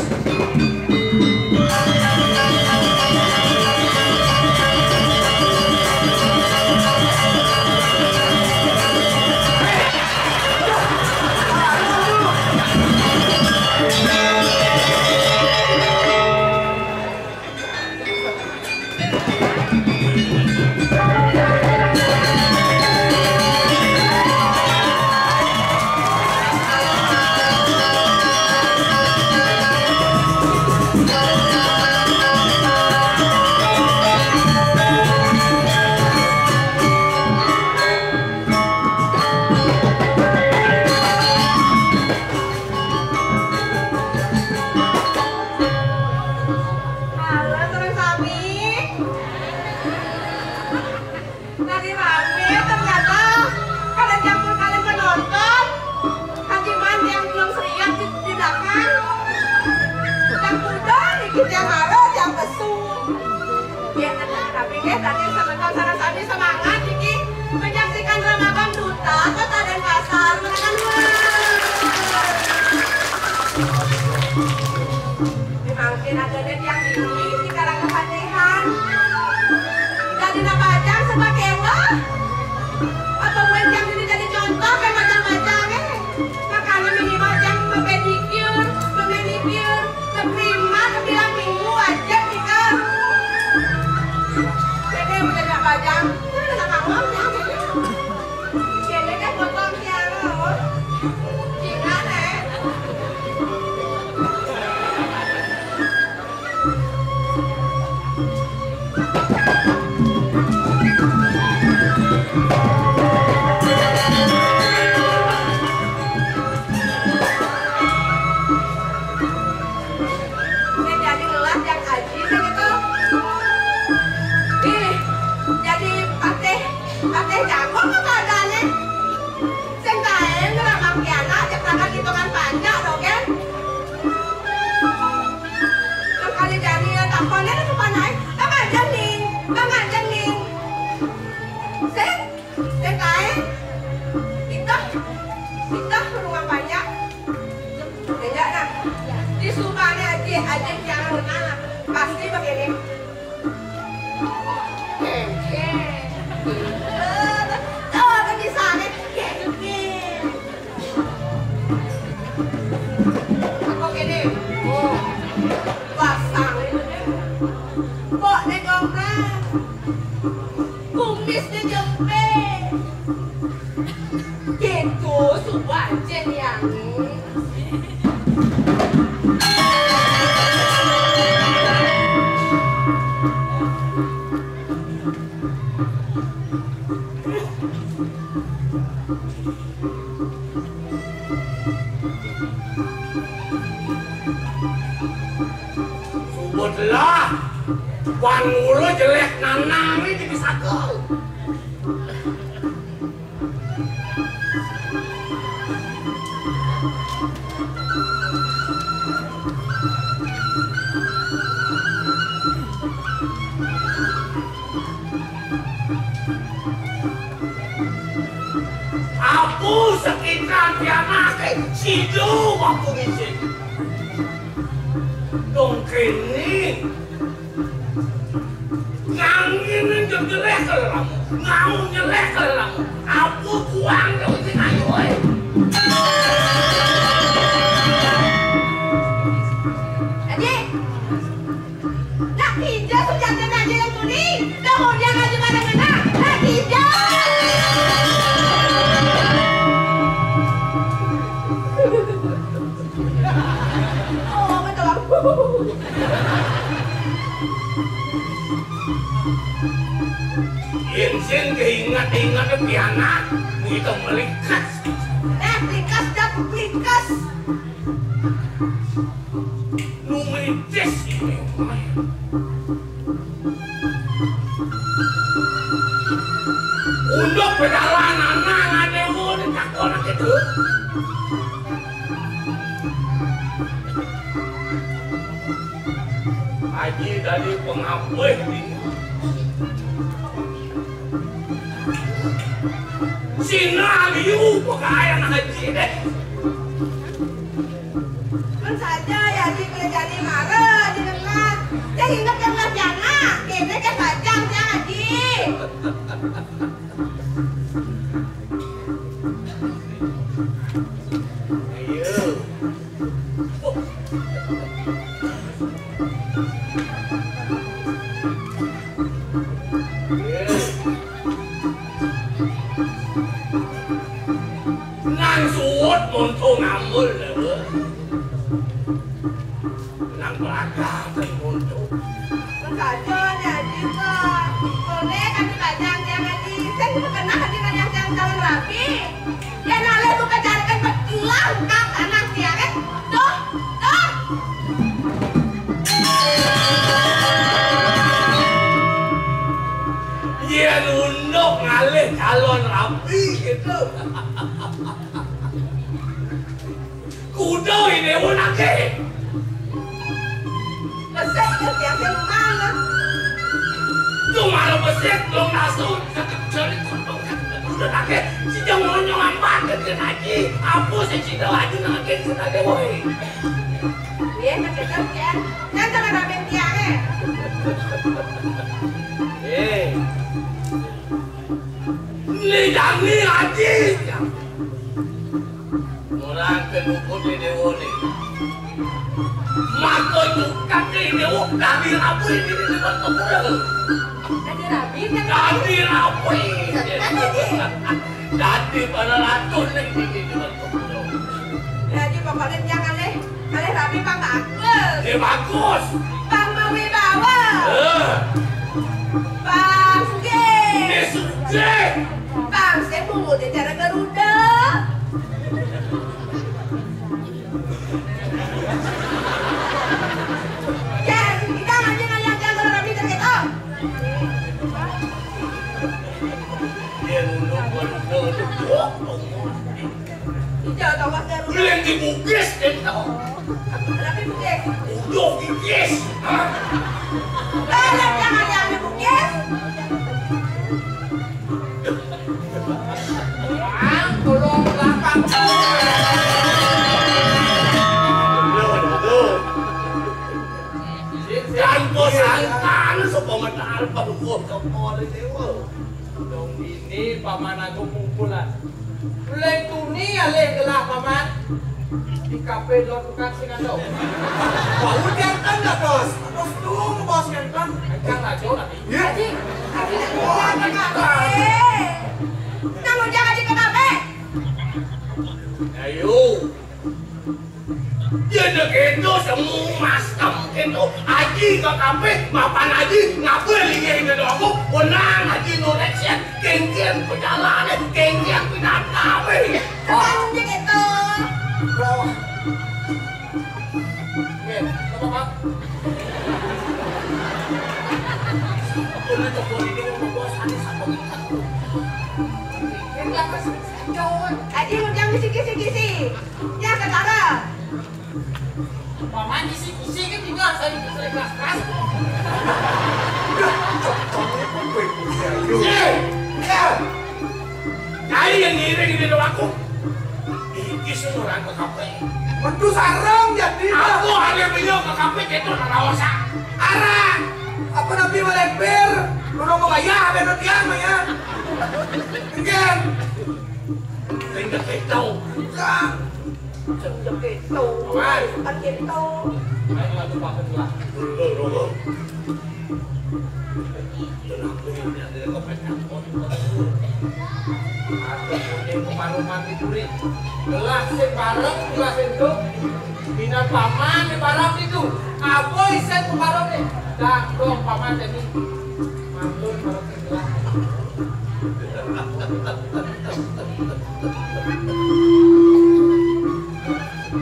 Halo, sareng sami. Tadi rame ternyata. Kada campur kalian penonton. Hakiman yang belum seriak di, di belakang. Yang muda dikit yang halo, yang besu. Ya, tapi nggih, tadi sebentar sareng sami semangat iki menyaksikan Ramadan Duta Kota Denpasar. Menekan dua. Mangkin ada deh yang dingin di karang kepatihan. Jadi napa aja serba kewah. Apa buat yang ini jadi contoh kayak macam-macam eh. Makanya minimal yang memedikur, memedikur, keprimat, kebilang minggu wajib kita. Jadi udah napa aja. Itu udah sama ngomong ya. Jadi kan potong tiang loh. Gimana eh? Saya jadi lelah yang aji saya gitu. Ih, jadi patih, patih jago apa adanya? Sing kae ngelamar pianak cek tangan hitungan panjak to, Gen. Sekali jani ya takonan aku panai. Bang aja nih, bang aja nih. Sing, sing kae. Itah, itah rumah panjak. Enggak nah. Di sumane aja, aja jangan mengalah. Pasti begini. Aku gini, oh, pasang. Kok nek orang kumisnya jempe. Gitu, suba aja nih yang. Subutlah, wan mulu jelek nanang ini dipisahkan. Aku sekitar dia makai sidu waktu ngisi. Dong kini. Ngangin jelek-jelek lamu, ngau jelek lamu. Aku kuang dong sing ayu, eh. Aji, nak pinjam senjata aja yang tuni. Dah mau dia ngaji mana kena, nak pinjam. Oh, betul. Yén sing keinget-inget pianak, kuwi to melikas. Eh, plikas dah, plikas. Nu melitis ini. Unduk pedalan anak ngene ngono takon gitu. Ayo Ih, dadi pangabih. Sina liu pakaian haji deh. Kan saja ya, Ji, boleh jadi mara di tengah. Saya ingat yang Mas Jana, kene ke sajang ya, Ji. Ayo. Nang suud monto ngambul, lho. Nang belakang monto. Saja, Haji, kok. Kone kan bajang ya, Haji. Saya juga pernah Haji nang yang calon rabi. Yen ale buka jarikan betulan kang tanah tiare. Duh, duh. Yen unduk ngalih calon rabi gitu. Kuda ini unake. Besik ke tiang sing mana? Cuma besik dong nasu. Jadi kuda unake. Si jong monyong ampat ke lagi. Apa sih cita lagi nangke senade woi. Iya, nak kita tiang. Kan jangan ramen tiang eh. Eh. Ni dami aji. Orang ke dukun ni dewa ni. Maka tukang ni dewa dadi rabi ni di depan kepala. Dadi rabi kan? Dadi rabi. Dadi pada ratus ni di depan kepala. Dadi pokoknya jangan leh. Kalih rabi pang bagus. Ya bagus. Pang berwibawa. Eh. Pang sugih. Ini sugih. Pang sing mungutnya cara Garuda. Jan, kita ngaji ngaliat yang kalau rabi terketok. Dia dulu baru tahu. Ija tawah darurat. Lagi bugis, dia tahu. Tapi bugis. Udah bugis. Hah? Barang jangan yang bugis. Ang tulong belakang. Tanpa sangkan, sapa metal padukuh kepala dewa. Dong ini Paman Agung kumpulan. Lek tuni alih gelah Paman. Di kafe lo tukang sing ado. Bau jantan dah, Dos. Terus tu bos jantan. Jangan aja nanti. Ya. Haji, Haji, wah, jangan. Kamu jangan di kafe. Ayo. Dia ada kendo semu maskem kendo. Aji ke kafe, mapan aji, ngapa linge kendo aku? Onang aji no reaction, kengkian pejalan, kengkian pinata, weh. Kan dia gitu. Bro. Oke, apa, Pak? Aku nak coba ini, mau bawa sana, sapa kita? Ini apa sih? Aji ngundang misi kisi-kisi. Ya, ketara. Paman kisi-kisi kan tinggal saya keras-keras. Udah, cocoknya pun gue punya. Ye! Ya! Nyai yang ngiring di aku. Iki sing orang ke kafe. Metu sarang jadi. Aku ada beliau ke kafe, itu naraosa. Arah. Apa nabi melempir? Lu mau bayar, apa yang tiang, ya? Enggak. Tinggal kita. Enggak. Sing jek itu. Mas. Kan gitu. Ayo, lagu pakai lah. Dulu, dulu. Kenapa ini ada kepenyakit? Aku punya kemaluman di duri. Gelas sing bareng, gelas itu. Bina paman di barang itu. Apa isen barang ni? Dah, dong paman jadi. Mantul barang itu.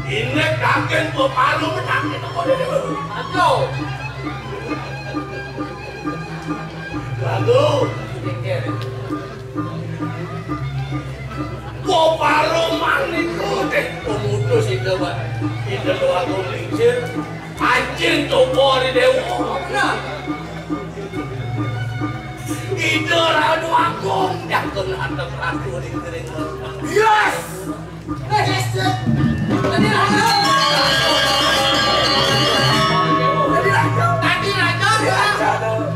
Ini kakek pepalu menangin aku dari dulu. Aduh. Lalu. Pepalu maning ku deh. Pemutus itu, Pak. Itu doang lincir. Anjing coba di dewa. Nah. Ide Ratu Agung, jangan hantam ratu di kering. Yes! Tadi raja. Tadi raja. Tadi raja.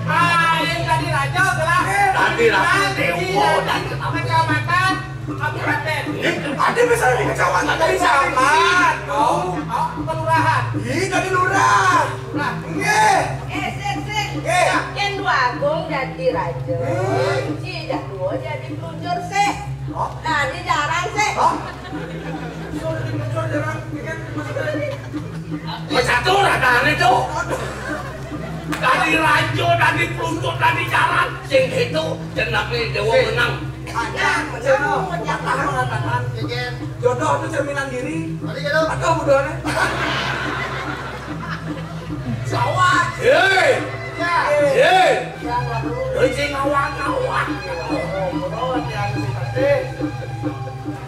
Aing tadi raja gelah. Tadi raja dewa. Kecamatan, kabupaten. Ada misalnya di kecamatan, dari camat. Kau, kau kelurahan. Ih, tadi lurah. Lurah. Nggih. Eh, sik, sik. Nggih. Yén Dwagung dadi raja, hmm, Ci Jadua dadi pelunjur sik. Hah? Dadi jaran sik. Hah? Suruh di pelunjur jaran, ini kan maksudnya. Bersatu lah, tahan itu. Dadi raja, dadi pelunjur, dadi jaran, sing itu jenenge dewa menang. Ada, ada pepatah mengatakan, jodoh itu cerminan diri. Tadi gitu. Atau bodohnya? Sawat. Hei. Ya. Hei. Hei, sing ngawang-ngawang. Oh, bodoh, ya, sih, pasti.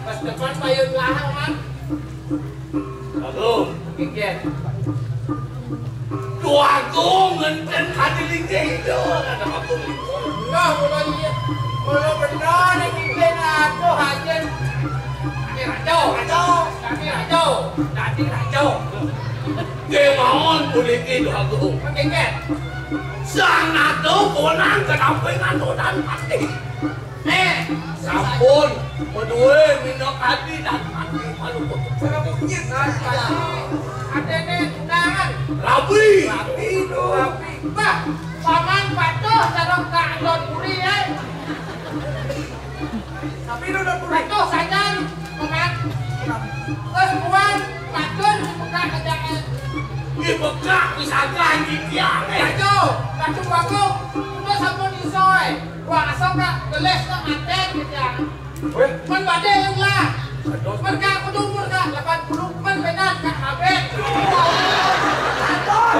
Pas depan payun lah, man. Agung. Inggih. Duh Agung, ngenten kadi linggih ida, kata Agung. Nah, mula iya. Mula bener ning inggih, aduh, ajen. Kami raja, raja, kami raja, dadi raja. Kemawon puniki, Duh Agung. Inggih. Sang Nata konang kedampingan Tuhan Patih. Eh, sampun, beduwe minakadi dan mati malu. Atene tunangan. Rabi. Rabi, Duh. Rabi. Bah, paman patuh sareng Kak Don Puri, eh. Tapi Don Puri. Patuh sajan, paman. Terus buan, patuh dibuka kerjaan. Ih, bekak, bisa ganti tiang, eh. Ayo, patuh bagus. Udah sampun iso, eh. Wah, asal tak geles tak maten gitu ya. Weh. Kan badai yang lah. Aduh. Mereka aku tuh umur kak delapan puluh, kan benar kak Abed. Aduh.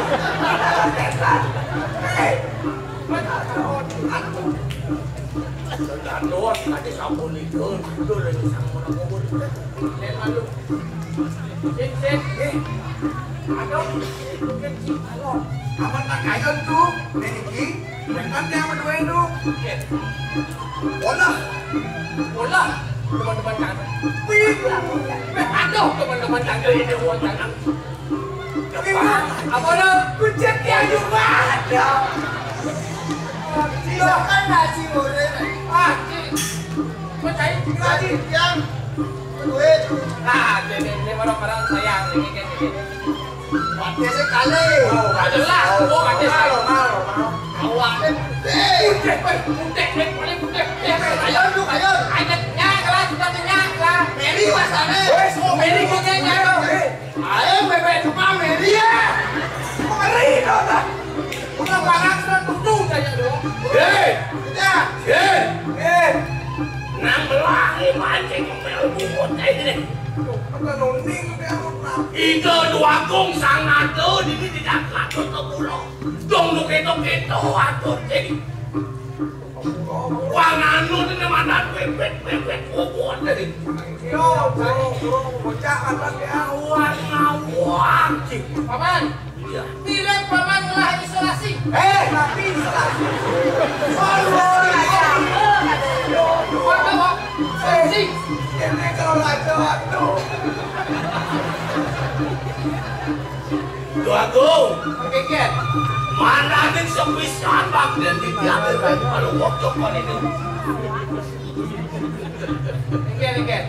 Hei. Aduh. Aduh, tadi sampun itu, itu lagi sama orang kubur. Lain malu. Sip, sip. Eh, aduh, mungkin si Alon. Aman tak kayon tuh, Niki. Bukan dia sama dua itu. Olah. Olah. Teman-teman kan. Wih. Eh, aduh, teman-teman kan. Ini buat tangan. Tapi, Bang, apa lo? Kucing dia juga. Silakan nasi goreng. Ah, Ci. Percaya, Ci. Yang duit. Nah, ini, ini orang-orang sayang, ini, ini, ini. Pakai sekali. Oh, nggak jelas. Oh, pakai sekali. Mau, mau, mau. Awalnya putih. Putih, putih, putih, paling putih, putih. Ayo, lu, ayo. Ayo, ya, jelas, sudah kenyang, lah. Mary, Mas, aneh. Wes, oh, Mary, kayaknya. Ayo, bebek cuma Mary, ya. Ngeri, dong, lah. Udah barang setuju saja dong. Hei. Ya. Hei. Eh. Nang belahi mancing kembel bungut ini. Tuh, apa noning dia, Mak? Ida Dwagung Sang Nata ini tidak patut ke pulau. Dong, dong, ketok, ketok, atur, jadi. Wah, nganu ini mandan bebek, bebek, bungut ini. Yo, bro, bro, bocah atas ya. Wah, ngawang, cik. Paman. Iya. Mirip paman ngelah isolasi. Eh, tapi isolasi. Waduh, iya. Waduh, Pak. Isolasi. Ini kalau raja, waduh. Duh Agung. Oke, Ken. Mana nih sepisan bakti di tiap hari kalau wong coba ini. Nggih, nggih.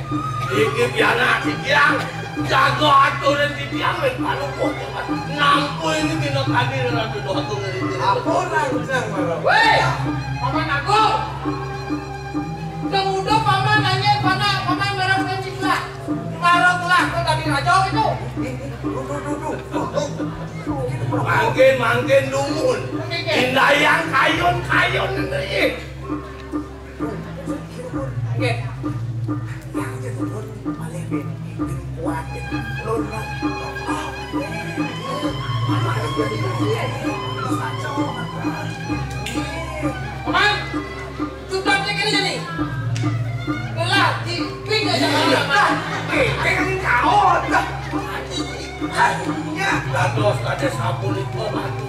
Iki pianak titiang, jaga aturan titiang wis manukuh. Nampu ini dina tadi Ratu Dodo ngene iki. Ampun, Rancang, Bro. Weh, Paman Agung. Kemudian Paman nanya, "Paman, Paman merah kecil lah." Marah lah, kok tadi raja itu? Duh, duh, duh, duh. Mangkin, mangkin dumun. Nggih, nggih. Indayang kayun, kayun ini. Nggih. Paman, sudah kene jani. Lah, di pinggir jalan. Lah, eh, kan kaon lah. Hanya Dados kade sapunika, Ratu.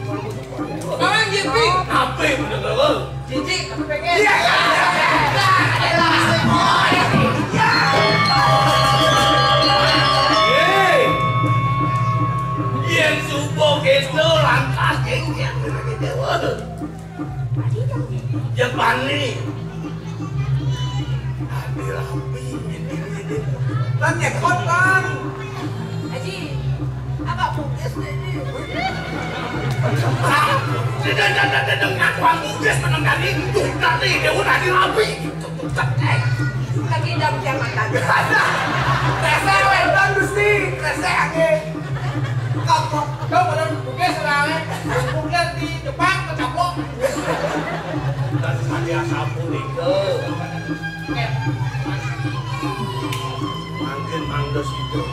Paman Jipi. Ape bener, Ratu? Cici, tapi pengen. Iya, iya, iya. Yé. Yén suba kéto lantas kéngkén dewa. Jepane. Adi rapi, ini, ini. Lan nyekot, Lan. Aji, apa bugis deh ini? Tidak, tidak, tidak, tidak, ngaku bugis menang dari itu. Tadi dia udah dirapi. Lagi dam jam makan. Rese wedan, Gusti. Rese angin. Kapok. Kau bener bugis, Lan. Bugis di Jepang, kecaplok. Dan saya sapu nih, tuh. Mangkin mangdos itu.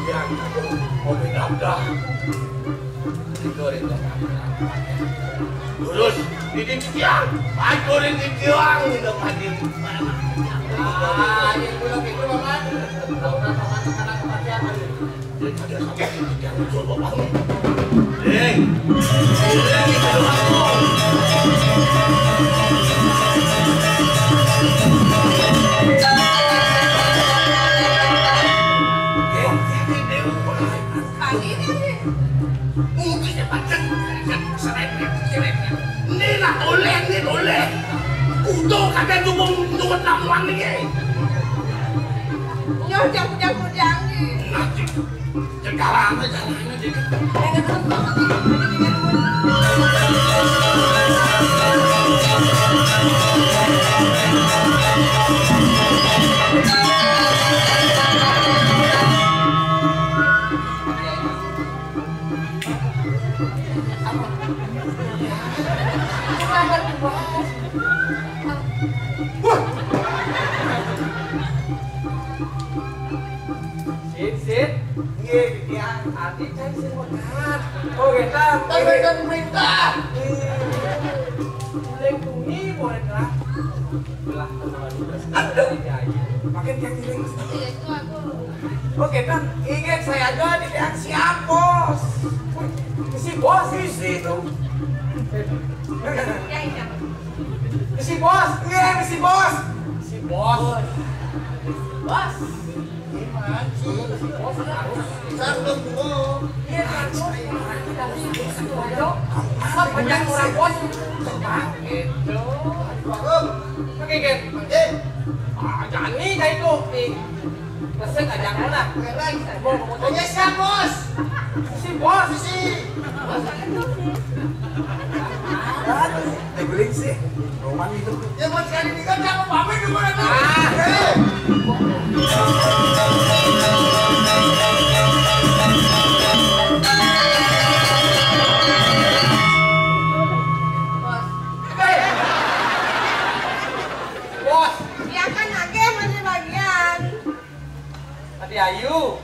Yang aku mau pindah. Itu, itu. Lurus, ini tiang. Aduh, ini tiang. Ini mati. Ah, ini belum itu, Paman. Belum, Paman, sekarang kematian. Ini lah oleh, ini oleh. Udah kadang tuh mau nunggu namuan nih. Nyoh, jangan, jangan, jangan. Nah, Cek, jalan aja, jalan aja. Sit, sit. Nggih, titiang. Adi cai sing megat. Oh, kita. Kan kan perintah. Boleh bumi, boleh lah. Belah kedua dua. Aduh. Makin yang ini. Iya, itu aku. Oh, kita. Ingat saya aja, titiang siap, Bos. Si Bos isi itu. Ya, iya. Si Bos, nggih, si Bos. Si Bos. Bos. Gimana sih? Si Bos harus. Sarung gua. Iya, sarung. Tapi itu aja. Apa banyak orang Bos? Gitu. Oke, Gen. Eh. Ah, jani kayak itu. Nih. Pesen aja lah. Oke, siap, Bos. Si Bos. Si. Bos, ayo, sih. Aduh, eh, beling sih. Roman itu. Ya, Bos, kali ini kan jangan pamit dulu, Bos. Ah. Eh. Bos. Bos. Ya kan, agé masih bagian. Adi ayu.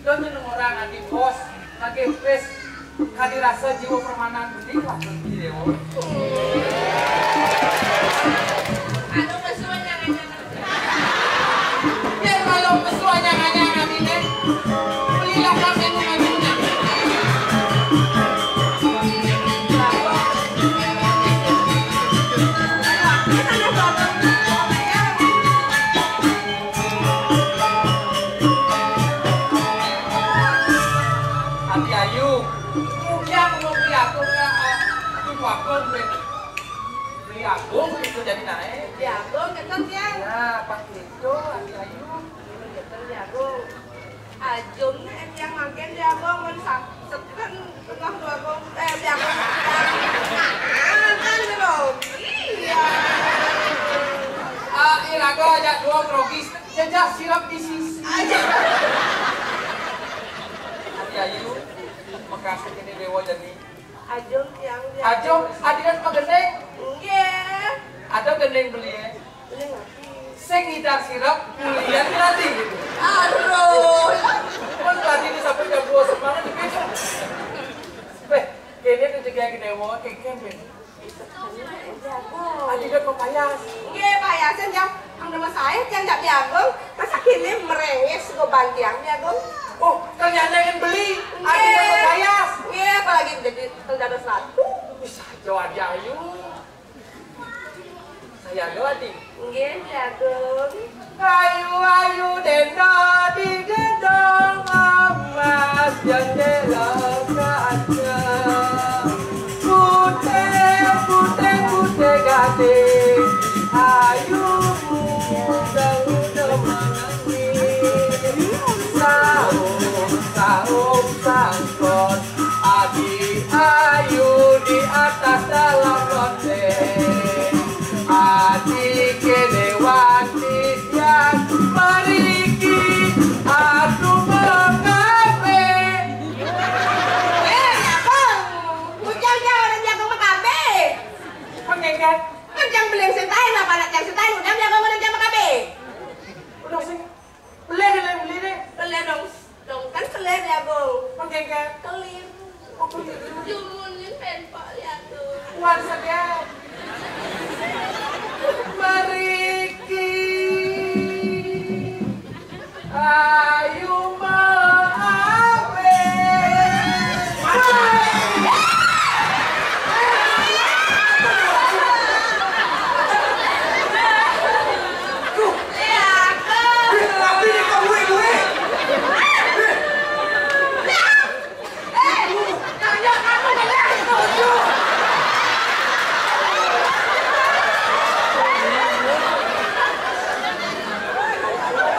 Don jeneng orang adi bos, lagi pes, kadi rasa jiwa permanan bening lah pergi dewa. Anu pesuanya nganyang. Biar kalau pesuanya nganyang adi deh. Belilah kami nganyang. Adi ayu, mugi aku beli agung ya, ah, aku agung beli, beli agung itu jadi naik. Beli agung, keton ya. Ya, pas itu, adi ayu. Keton beli agung. Ajum nih, yang makin beli agung, men sak-, seken, tengah dua agung, eh, beli agung. Ah, kan grogi, ya. Ah, iraga aja dua grogi. Jajah sirap isi. Aja. Adi ayu, makasih ini dewa jadi. Ajeng tiang dia. Ajeng, adinan pagendeng. Nggih. Ada gendeng beli ya. Beli ngerti. Sing ngidar sirap, kuliah tadi gitu. Aduh. Kan tadi ini sampai jam dua semalam di pintu. Beh, kayaknya itu juga gede dewa, kayak camping. Adi dot pepayas. Nggih, payasan jam ang nama saya tiang jak diagung. Masa kini merengis go bantiang diagung. Oh, kerjaan yang beli, artinya berkayas. Iya, apalagi jadi kerja satu. Bisa aja aja, ayo. Saya doa di. Nggih, Ki Agung. Ayu-ayu denda di gedong emas, jendela kaca. Putih, putih, putih gading, ayu muda, muda menangis. Saum, saum, sangkot, adi ayu di atas dalam loteng. Adi kene wanti siang meriki, aku mengabeh. Eh, Abang, ujang jauh orang jago mengabeh. Kan jengket. Kan jang beli sing taen, apa nak jang sing taen, ujang jago orang jago mengabeh. Udah sih. Beli deh, beli deh. Beli dong. Dong, kan kelir ya, Bung? Oke, kan? Kelir. Oh, kelir. Jumunin pempek ya, tuh. Once again. Mariki. Ayu mabe. Duh. Tapi ini kok gue, gue.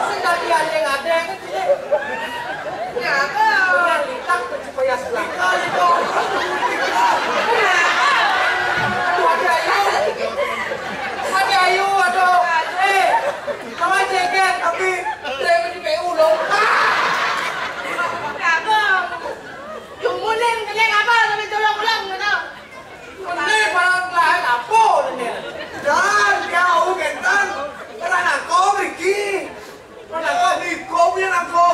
Sing dadi adeng-adeng iki. Ngapa? Ora litak supaya selaka. Aduh, ada ayu. Ada ayu, aduh. Eh, kawan ceker, tapi saya di P U loh. Ngapa? Jumunin kenyang apa sampai colong-colong gitu. Ini barang lain apa ini? Dan kau Gentan, ora nangko mriki. Ora nangko mriko punya nangko.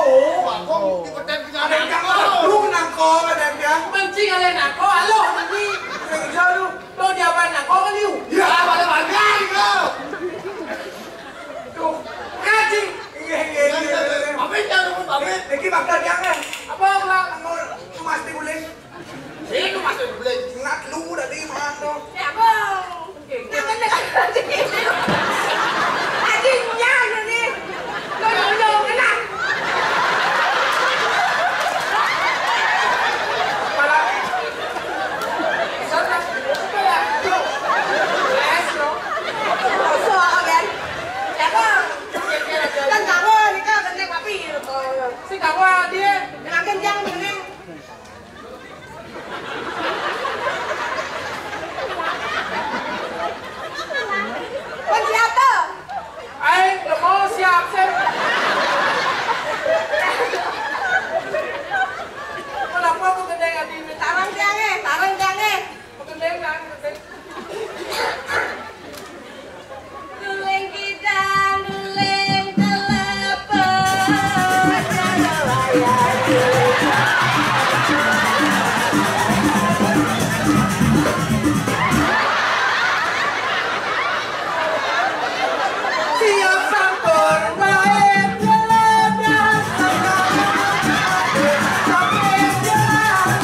Aku dipeten dengan ada yang nangko. Lu nangko ada yang. Benci kalian nangko, halo ini. Sing ijo lu. Lu jawaban nangko kan lu? Ya, pada bangga gitu. Tuh, ngaji. Iya, iya, iya. Pamit ya, pamit. Iki bakal jangan. Apa, Bang? Mau mesti boleh. Sing masuk beli. Ngat lu dari mana? Ya, Bang. Jangan dengan anjingnya ini. Kau dulu kena. Malah. Sana. Coba ya. Tuh. Les, lo. Kosong, kan? Ya, Bang. Kan kamu nikah, kan, Bang? Si kamu dia. Jangan kencang, mending. Pun siap tuh. Aing lemo siap sih. Kenapa aku gendeng adi? Tarang tiangnya, tarang tiangnya. Aku gendeng, aku gendeng. Guling kidang, guling telepon, siap sampur, main geledah, sampai jalan.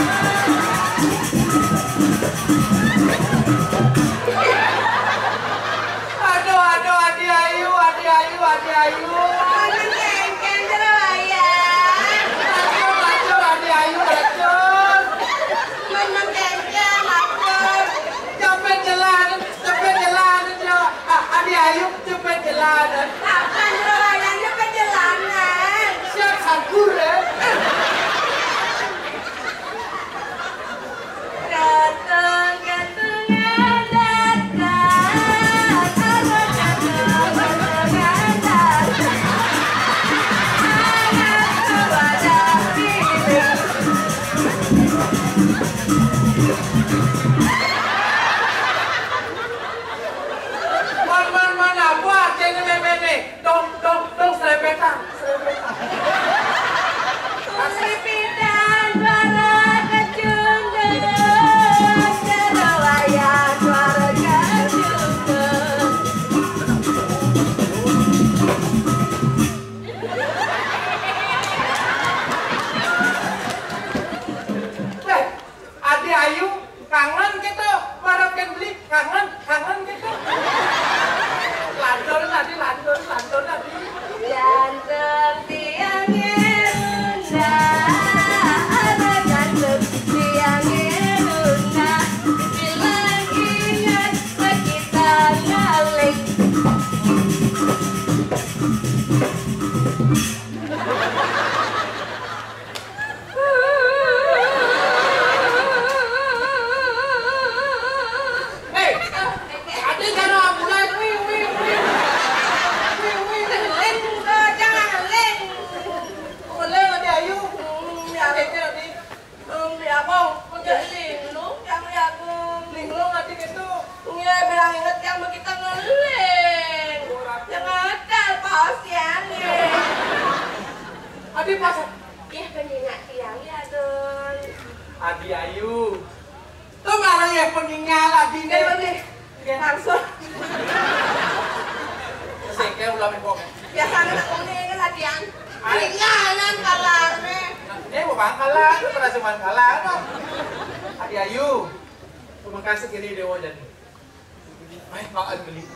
Aduh, aduh, Adi Ayu, Adi Ayu, Adi Ayu. Aduh, cengkeh, jero, ya. Aduh, aduh, Adi Ayu, aduh. Menang cengkeh, aduh. Cepet jalan, cepet jalan, aduh. Ah, Adi Ayu, cepet jalan. Apa, jero, ya, cepet jalan. Siap sakur, ya. Man, man, man, apa artinya meme nih? Dong, dong, dong, selepetan, selepetan. Selepetan, para kecundung, jero wayah, para kecundung. Hei, ada cara ambulan. Wing, wing, wing. Wing, wing. Leng, jangan leng. Oh, leng ada ayu. Hmm, ya, ada, ada. Em, ya, Bang, pakai linglung yang ya, Bang. Linglung nanti gitu. Iya, bilang inget yang begitu ngeling. Yang ada pas ya, nih. Adi pas. Ih, pengingat tiang ya, Dun. Adi ayu. Tuh malah ya pengingat Adi nih. Iya, Bang, nih. Langsung. Sing kayak ulah mingkong. Biasanya nak kuning kan latihan. Ai. Tinggalan kalarnya. Ini mau bang kalah, itu pernah cuman kalah, no. Adi ayu. Terima kasih kini Dewa jadi. Baik, Pak Agli.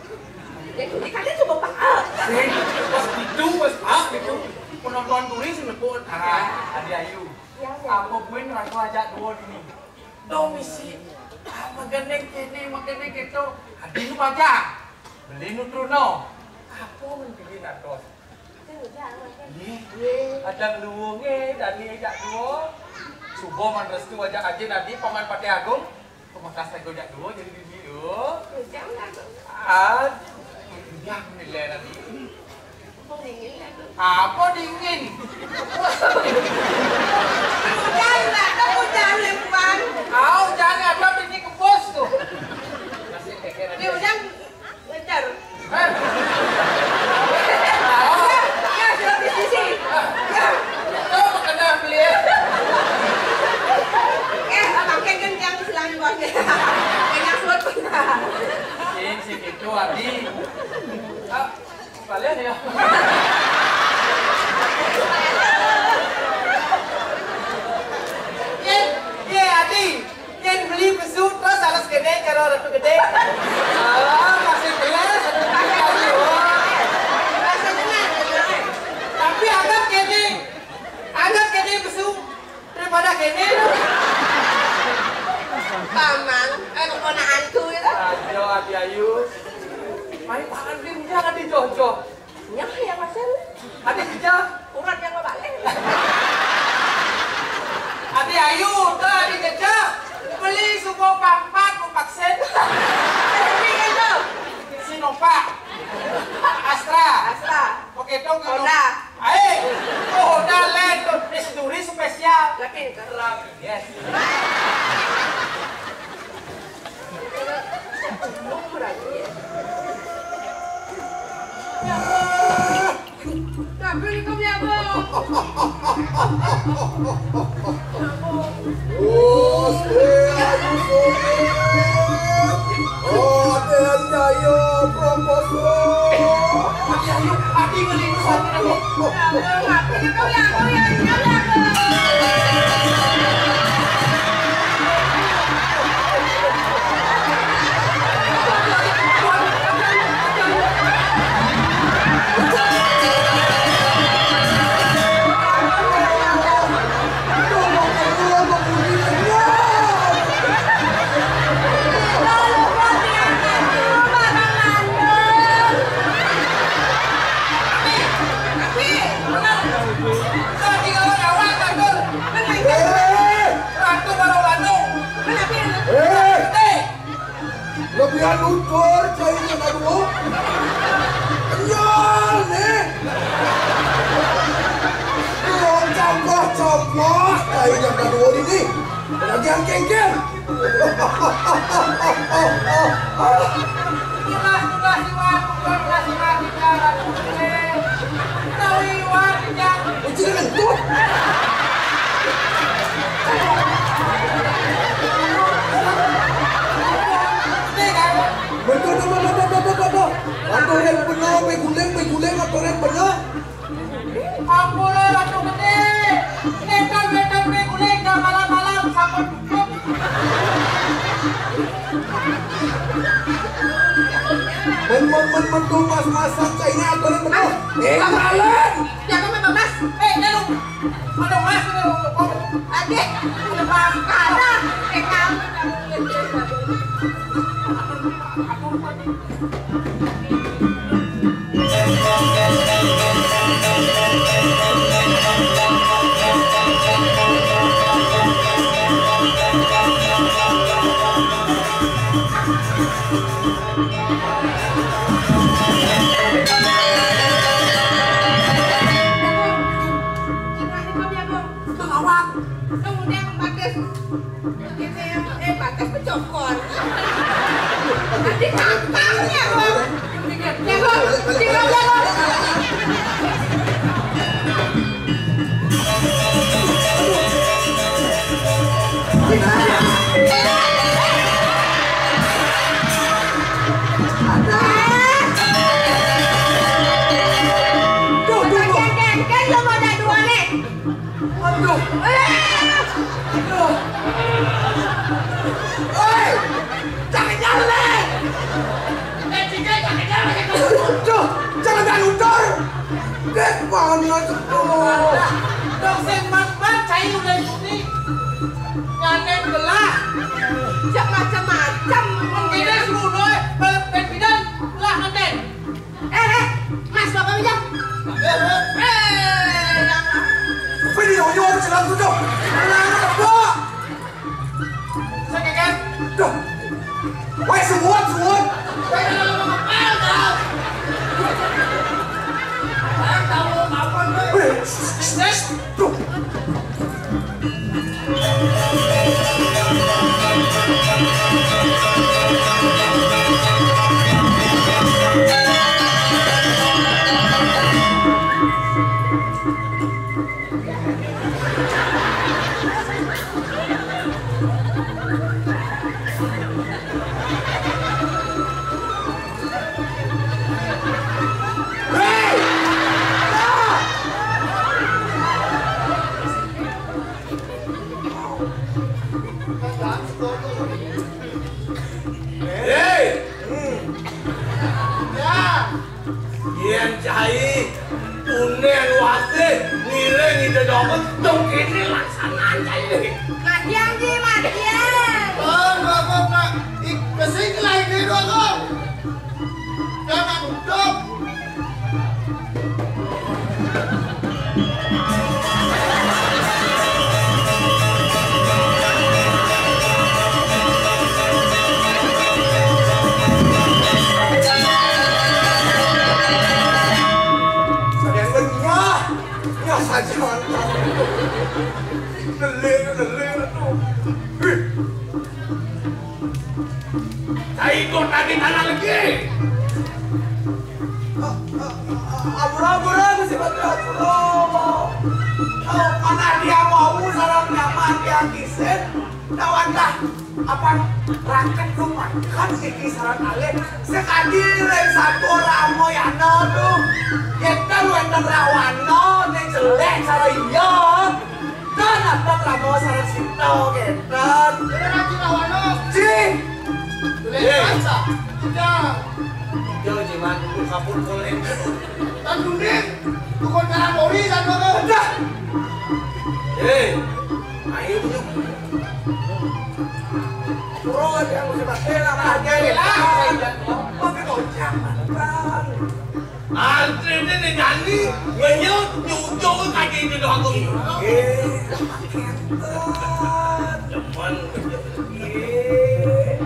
Ya, ini kan dia coba Pak. Sing, pas itu, pas ah gitu. Penonton turis nyebut, ah, Adi ayu. Ya, ya. Apa gue ngerasa ajak dua ini? Domisi, ah, magendeng kene, magendeng keto. Adi nu baja. Beli nu truno. Apa men beli natos? Nih, ada luwunge, dan nih jak duo. Subo man restu aja aja nanti paman Patih Agung. Pemakas aku jak duo jadi bibi, yo. Aduh, yang nilai nanti. Apa dingin? Hujan, Pak. Hujan, Pak. Ah, hujan ada ini kebos tuh. Ini hujan ngejar. Eh. Ya, ya, sudah di sisi. Ya. Coba kena beli. Eh, pakai kencang selain bosnya. Banyak surat. Sing, sing itu, Adi. Ah. Kalian ya. Ye, ye, Adi. Ye beli besu terus alas gede kalau ratu gede. Ah, masih jelas. Tapi anggap gini. Anggap gini besu. Daripada kene. Paman, eh, kepona hantu itu. Ayo, Adi ayu. Main tangan dia, dia kan dijojo. Nyah yang masih. Adi kerja. Urat yang ngebalik. Adi ayu, tuh Adi kerja. Beli suku pampat, pampat sen. Beli itu. Sinovac. Astra. Astra. Oke, dong. Honda. Ae, oh, Honda lain tuh, Miss Duri spesial. Lah, pinter. Yes. Tapi ini kok ya, Bu? Gusti Ayu Sulit. Raden Jaya Prakoso. Adi, ayo, adi ngelindu sampeyan, Bu. Eh, Ratu Baru Bandung. Eh, lebihan nutur, cai nya dua. Kenyal nih. Belum campur-campur, cai nya dua ini. Lagi yang kengkeng. Itulah tugas Iwan, bukan tugas Iwan bicara. Tahu Iwan yang Ucil kentut. Betul, betul, betul, betul, betul, betul. Aturan benar, beguling, beguling, aturan benar. Ampun, Ratu Gede. Nekan, nekan, neguling, dah malam-malam, sampun cukup. Men, men, men, men, tuh, mas, masak, cai ini aturan benar. Eh, malam. Jangan main bebas. Eh, jangan. Ada mas, ada. Adik. Ada mas. Ada. Eh, kamu, kamu. Aduh. Eh. Aduh. Hei, jangan jalan. Eh, tiga, jangan jalan. Aduh, jangan jalan, udah. Dek, mana tuh? Dok, sing mat-mat, cai udah ikuti. Nyanen gelah. Cak macam-macam. Ini sepuluh, eh, balik, balik, balik, lah, nyanen. Eh, eh, Mas, Bapak pinjam. Eh, eh. Eh, yang Apa ini, Yoyo? Jalan tuh, dong. Mana anak, Pak? Saya kaget. Duh. Woi, suwun, suwun. Woi, kalau mau ngepel, kau. Saya tahu apa, Pak? Woi, shh, shh, shh. Duh. Hei! Hmm. Ya. Yén cai tunen wasi ngiring Ida Dogong, dong kéné laksanaan cai. Matiang, Ji, matiang. Oh, Dogong, nak. Ih, kesini lah ini, Dogong. Jangan dok. Sadéan benyah, nyah saja. Lélé, lélé, aduh. Hih. Saya ikut lagi tanah lagi. Ampura, ampura, Gusti Patih, ampura. Kalau mana dia mau sareng nyaman dia kisin, lawan dah apa raket rumah kan iki sareng alih. Sekali lain satu ramo yana tuh. Kita lu enten rawana, nih jelek cara iya. Dan apa kamu sareng sito, kénten? Bener, Haji Lawana. Cing. Boleh baca. Tidak. Jauh, Jiman, buku kapur boleh. Tan kuning. Bukan karamori, tan kuning. Udah. Eh, ayo, bujuk. Pura dia mesti pakai lah, pakai lah. Pakai kocak, Bang. Antri ini nih, Dani. Ngenyot, nyucuk, kaki ini doang tuh. Eh, demen. Eh.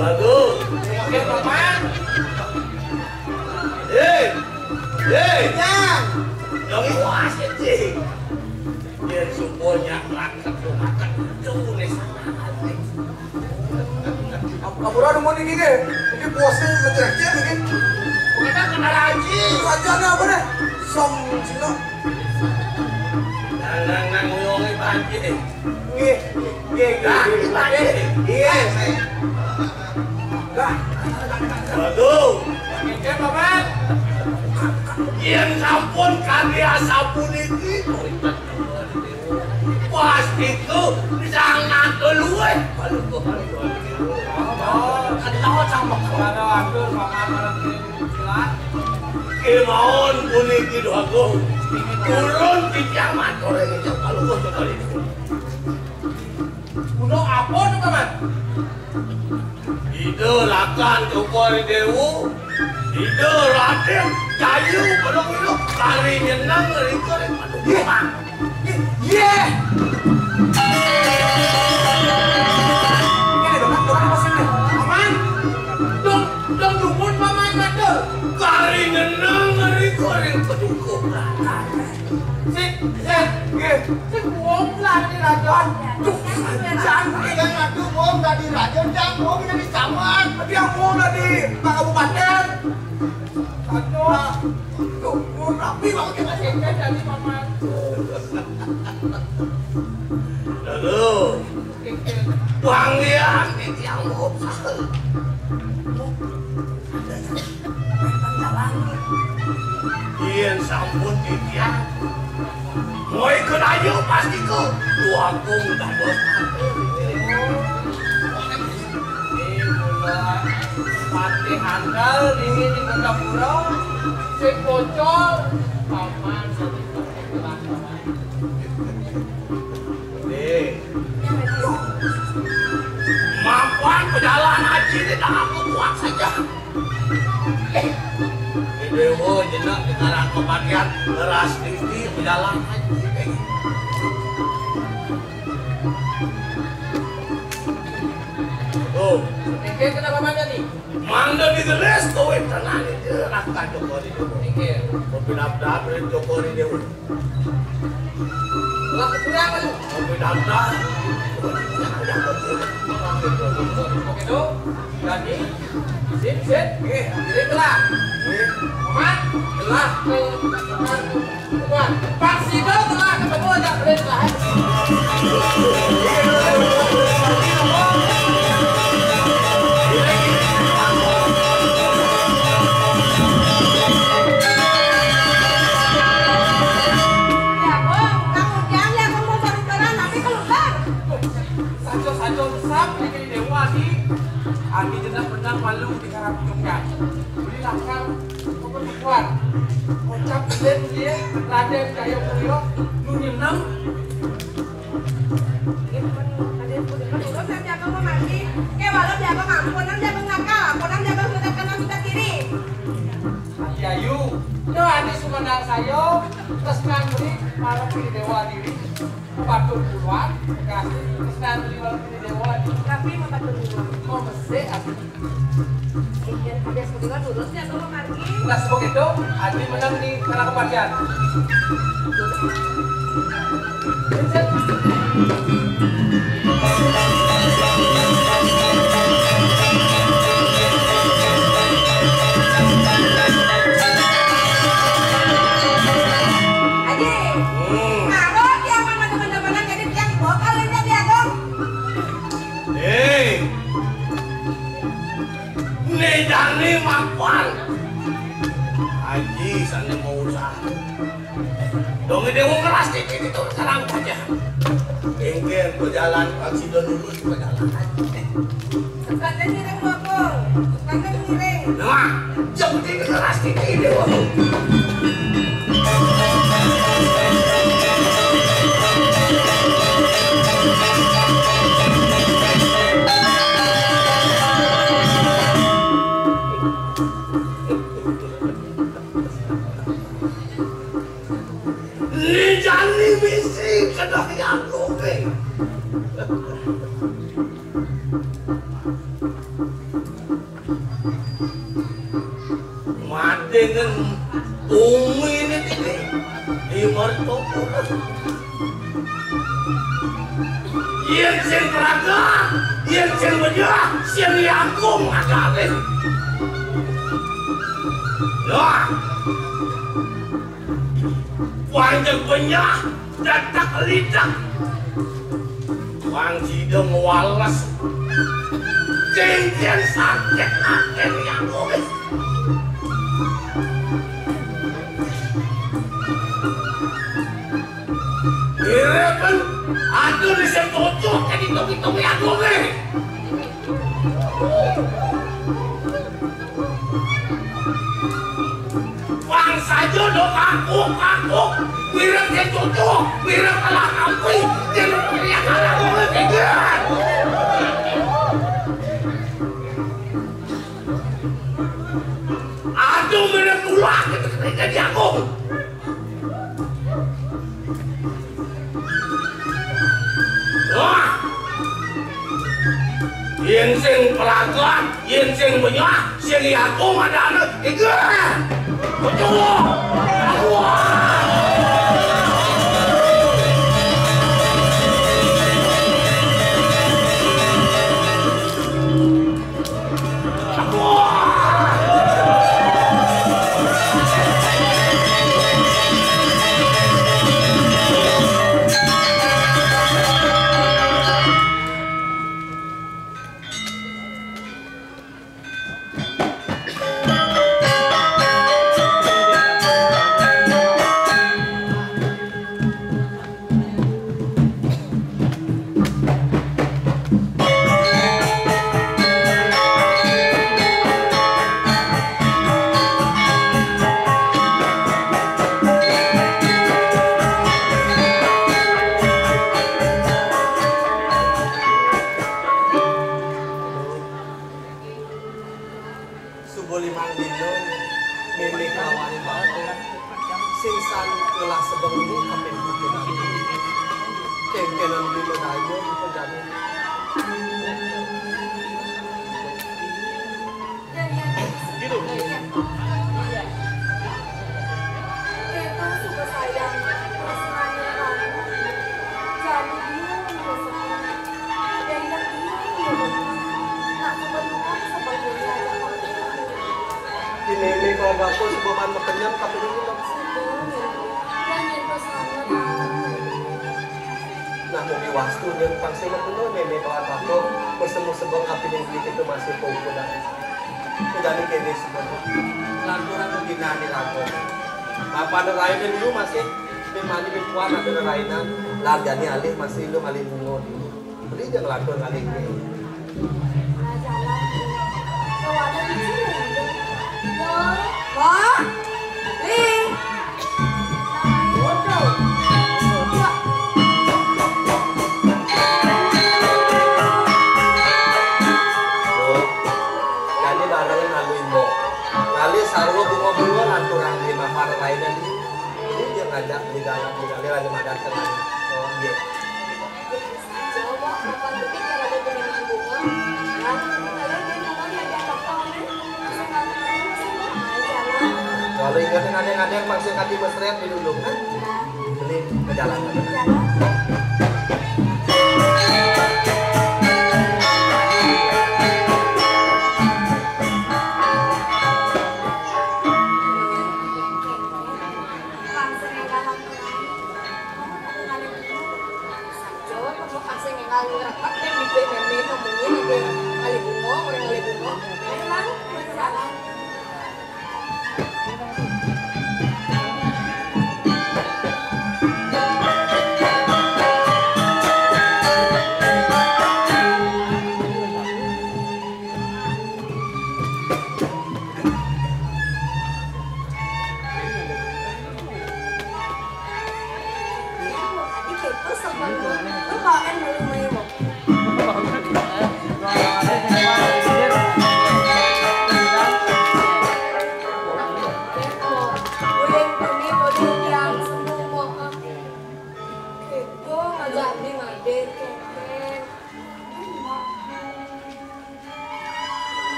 Bagus. Oke, Paman. Hei. Hei. Ya. Yang itu asik sih. Yén sumpulnya raket, raket, tuh, nih. Ampura, nemen iki, nggih. Iki bosé ngecek-cek iki. Bukan kenal lagi. Wajahnya apa nih? Som Cina. Nang, nang, nang, ngomongin Pak Haji. Nggih, nggih, nggih, nggih, nggih. Nggih. Lah. Waduh. Nggih, Paman. Yén sampun karya sapuniki, pas itu sangat luwih. Aduh, aduh, aduh. Kenal sama. Aduh, aduh, Paman, Paman. Kémawon puniki, Dwagung. Purun titiang matur ing Palungguh Cokor. Gunung apa to, Paman? Ida Ratan Cokor Dewa, Ida Radén Jayu Palungguh kari nyeneng rika ring Padukuhan. Yéh. Kéné, Paman, Paman, apa sih, Paman? Dong, dong, dumun, Paman, matur. Kari nyeneng rika ring Padukuhan. Sik, sik, nggih. Sik, wong lari raja. Duh, jan, aduh, wong dadi raja, jan, wong dadi camat. Tapi yang wong dadi Pak Kabupaten. Aduh, aduh, wong rapi banget kita, Paman. Lalu, Wanggian titiang usaha. Yén sampun titiang, moy kenayu pasti ku duakung dados. Ini mula patih handal dingin di Kota Pura, sing pocol, paman, sing pocol. Nih. Mapan pejalan haji ini dah aku buat saja. Di Dewa jenak di karang kematian, leras tinggi pejalan haji. Oh. Ini kenapa mana nih? Mangda digelis kowe tenang itu, rasa Joko di Dewa. Ini. Kopi dap-dap dari Joko di Dewa. Lah, kurang lu. Kopi dap-dap. Oke, tuh. Jadi, sip, sip. Nggih, jadi telah. Nggih. Aman, telah ke Pak Sido telah ketemu aja, telah. Ya, Bang, Kang Ujang, ya, Bang, mau saluran, tapi keluar. Sajo-sajo besar, bikin dewa, di. Adi jenak menang malu di karang jongkang. Beli lakar, pokok kuat. Kocap, beli, beli, Raden Jaya Mulia, nu nyeneng. Ini pun, tadi pun, pun, pun, saya jago mau mandi. Kayak walau jago ngampun, jago nakal, jago sudah kanan, sudah kiri. Ayu, ayu. Tuh, adi sumanang saya, terus kan beli, malam beli dewa diri. Patut puluhan, kasih, terus kan beli malam beli dewa diri. Tapi mau patut puluhan. Mau mesik, asli. Iya, habis beli dulu, saya tuh mau pergi. Nah, seperti itu, adi menang di karang kematian. Aji, hmm. Karo dia mah bener-bener jadi tiang bokal ini dia dong. Hei, ini jani mapan. Aji, sana mau usaha. Dong, ini mau keras dikit itu sekarang aja. Engke, gua jalan, Pak Sido dulu, gua jalan aja. Sebenarnya ngiring ngomong, sebenarnya ngiring. Nah, yang penting keras dikit itu. Ni jani misi kedah ya kowe. Mati ngen bumi ini tinggi di mertoku. Yen sing praga, yen sing benyah, sing yakum adane. Lah. Panjang benyah, dadak lidak. Wang sida ngwales. Cincin sakit aten yakum. Irepen, aduh, sing cocok jadi topi-topi agung nih. Bangsa jodoh kaku-kaku, mirip sing cocok, mirip telah kampi, jadi pria kalah gue pikir. Aduh, mirip ulah gitu, jadi agung. Wah! Yen sing pelagan, yen sing benyah, sing yakum ada anak tiga. Betul. Wah! Limang dina, mémé kalawan bapa. Sing san kelas sebeng ni kaping pitu. Kéngkénan beli medaya, jadi. Kéto suka sayang, prasmané kamu. Jadi dia yang resep. Dari yang dia, dia benar. Nak kebetulan sebagai raja kamu. Di mémé keluarga aku sebab makan kenyang, tapi ini. Sebab, ya. Dia nyentuh sama tangan. Nah, mugi wastu nyén pang sing mapunduh, mémé kalawan bapa, bersemu sebeng kapining beli kita masih pungkudan. Kejani kéné sebeng. Lanturan mugi nani lantur. Bapa nerainan liu masih, bin mani bin kuat ada nerainan, lan jani alih masih lu ngalih bunga di. Beli aja ngelantur ngalih. Nah, jalan. Kalau ada di sini, ya. Wah, Ling. Waduh. Loh, jani barengan lalu imbok. Ngalih sarwa bunga-bunga lanturang di mapan lainnya di. Ini dia ngajak di dalam, di dalam ada madat tengah. Oh, iya. Coba, mapan betik yang ada penerimaan bunga. Lalu, kalian di rumah yang ada apa, Walau ingat ngadéng-ngadéng pang sing kati mesrét di dulu, kan? Beli ke jalan. Saja, kamu asing yang ngalih rapat dan di mémé kamu ini dia ngalih bunga, orang ngalih bunga. Memang berjalan.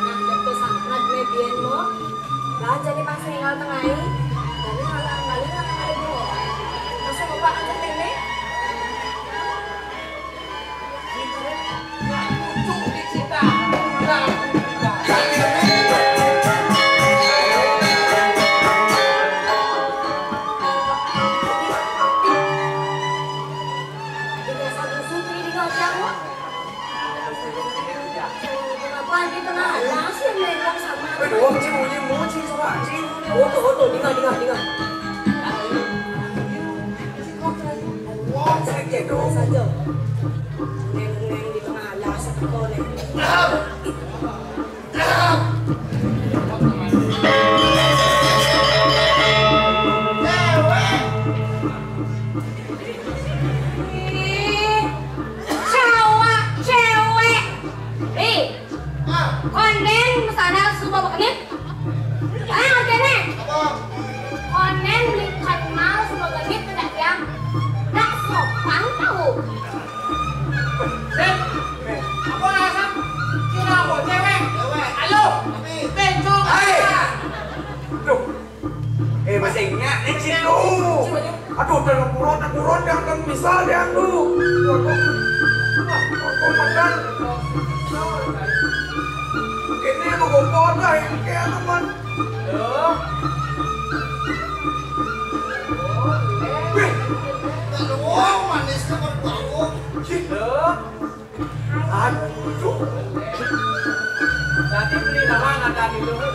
Nah, betul sangat, Mé, biyen, Mo. Lah, jani pas ninggal tengai. Jani malah balik nang ada dua. Masa bapak ajak nenek? Wah, saya gitu. Saja. Neng-neng di tengah alas, aku nih. Ih, cewek, cewek. Ih, konden mesana suba bekenit. Ah, konden. Konden beli kenal suba bekenit tidak yang. Dak sopan tahu. Sip. Apa rasa? Cina apa? Cewek? Cewek. Ayo. Tapi. Tenjong. Hai. Duh. Eh, masih ingat, eh, Cina. Aduh, udah ngepurut, ngepurut, yang kan bisa, yang tuh. Waduh. Wah, kok makan? Ini mau gopot, ah, ini kayak teman. Wih. Wah, manisnya berbangun. Aduh. Tadi beli nama ada di luhur.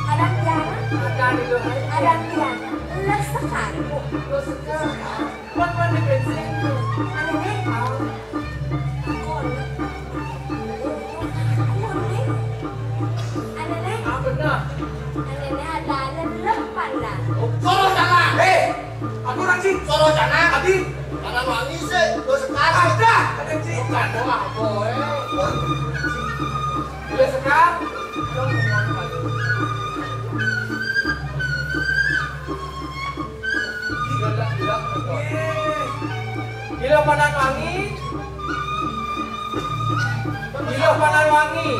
Ada di mana? Ada di luhur. Ada di mana? Lesekan. Lesekan. Buat mana bensin? Ada di kau. Aku ada. Aku ada. Ada di. Ah, benar. Ada di ada lepan dah. Oh, kalau salah. Eh, aku nanti. Kalau salah. Tadi. Karena wangi sih. Lesekan. Wah, boy. Bila sekarang, Iluh Pandan Wangi. Iluh Pandan Wangi.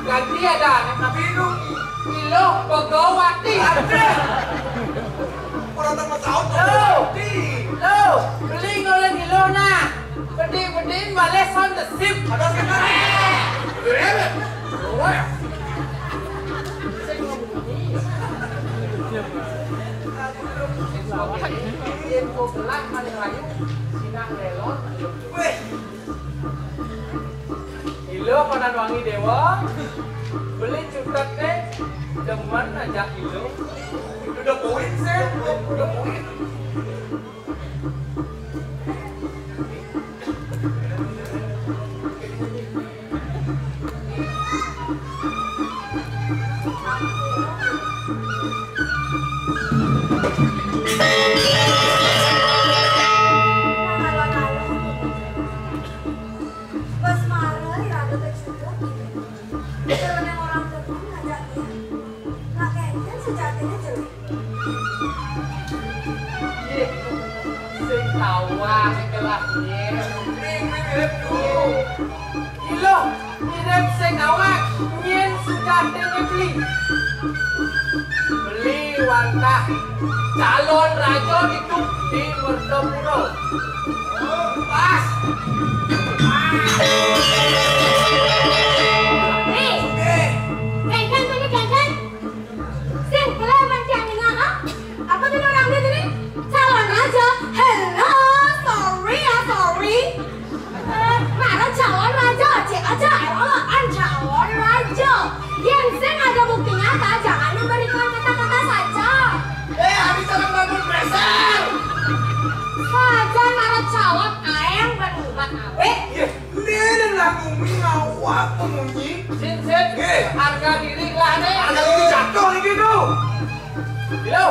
Ganti ada, tapi Iluh, Iluh Pegawati. Ada. Orang tak mau tahu. Lo, lo, beli ngolen Iluh nah. Pedih-pedih balik sound the sip. Ada sekarang. Yen kok belah maling rayu, sinang lelon. Weh. Iluh Pandan Wangi Dewa, beli cutet deh, demen aja Iluh. Udah poin, Sep. Udah poin. Wes mara iraga teh cukup. Jelema orang demen ngajaknya. Nah, kenten sejatinya jelek. Yeh, sing tawang kelahnya. Ning, ning, ning, tuh. Iluh, mirip sing awak, nyen sujatine beli. Beli wantah calon raja hidup di Mertapura. Pas. Nih, ganteng tuh, ganteng. Sing, boleh mancing nengah, ha? Apa tuh orang dia tadi? Calon raja. Hello, sorry ya, sorry. Eh, mara calon raja, cek aja, erolaan calon raja. Yang sing ada bukti nyata, jangan memberikan kata-kata saja. Eh, habis calon bangun preser. Saja mara calon aeng berubah awe. Iya. Ini adalah bumi ngawak pemunyi. Sin, sin. Eh. Harga diri lah nih. Harga diri jatuh nih gitu. Bilo.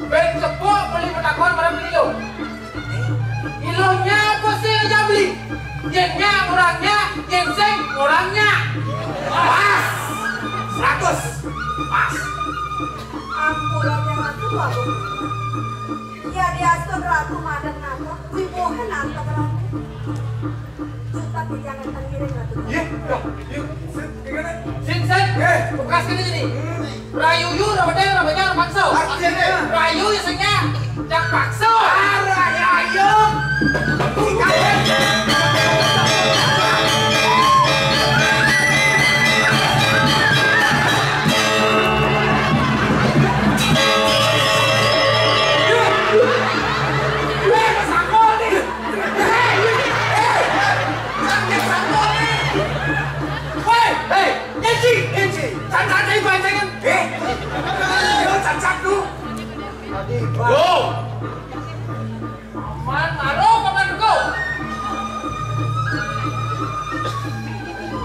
Ben cepuk beli petakon malam ini lo. Ilonya apa sih aja beli? Jennya orangnya, jenseng orangnya. Pas. Seratus. Pas. Ampun, yang aku aku. Ya diastun ratu madan nata, wibuhe nanta berani. Juta pijangan tengiring ratu. Iya, iya, iya. Sin, gimana? Sin, sin. Eh. Bekas gini, gini. Hmm. Rayu yu, rabada, rabanya, paksa. Artinya? Rayu ya sengnya, jak paksa. Arah, ya, ayo. Hei, hei, Kenji, Kenji, cacat aja bancengan. Eh, lu cacat lu. Tadi, Bang. Yo. Paman, maro, Paman Rego.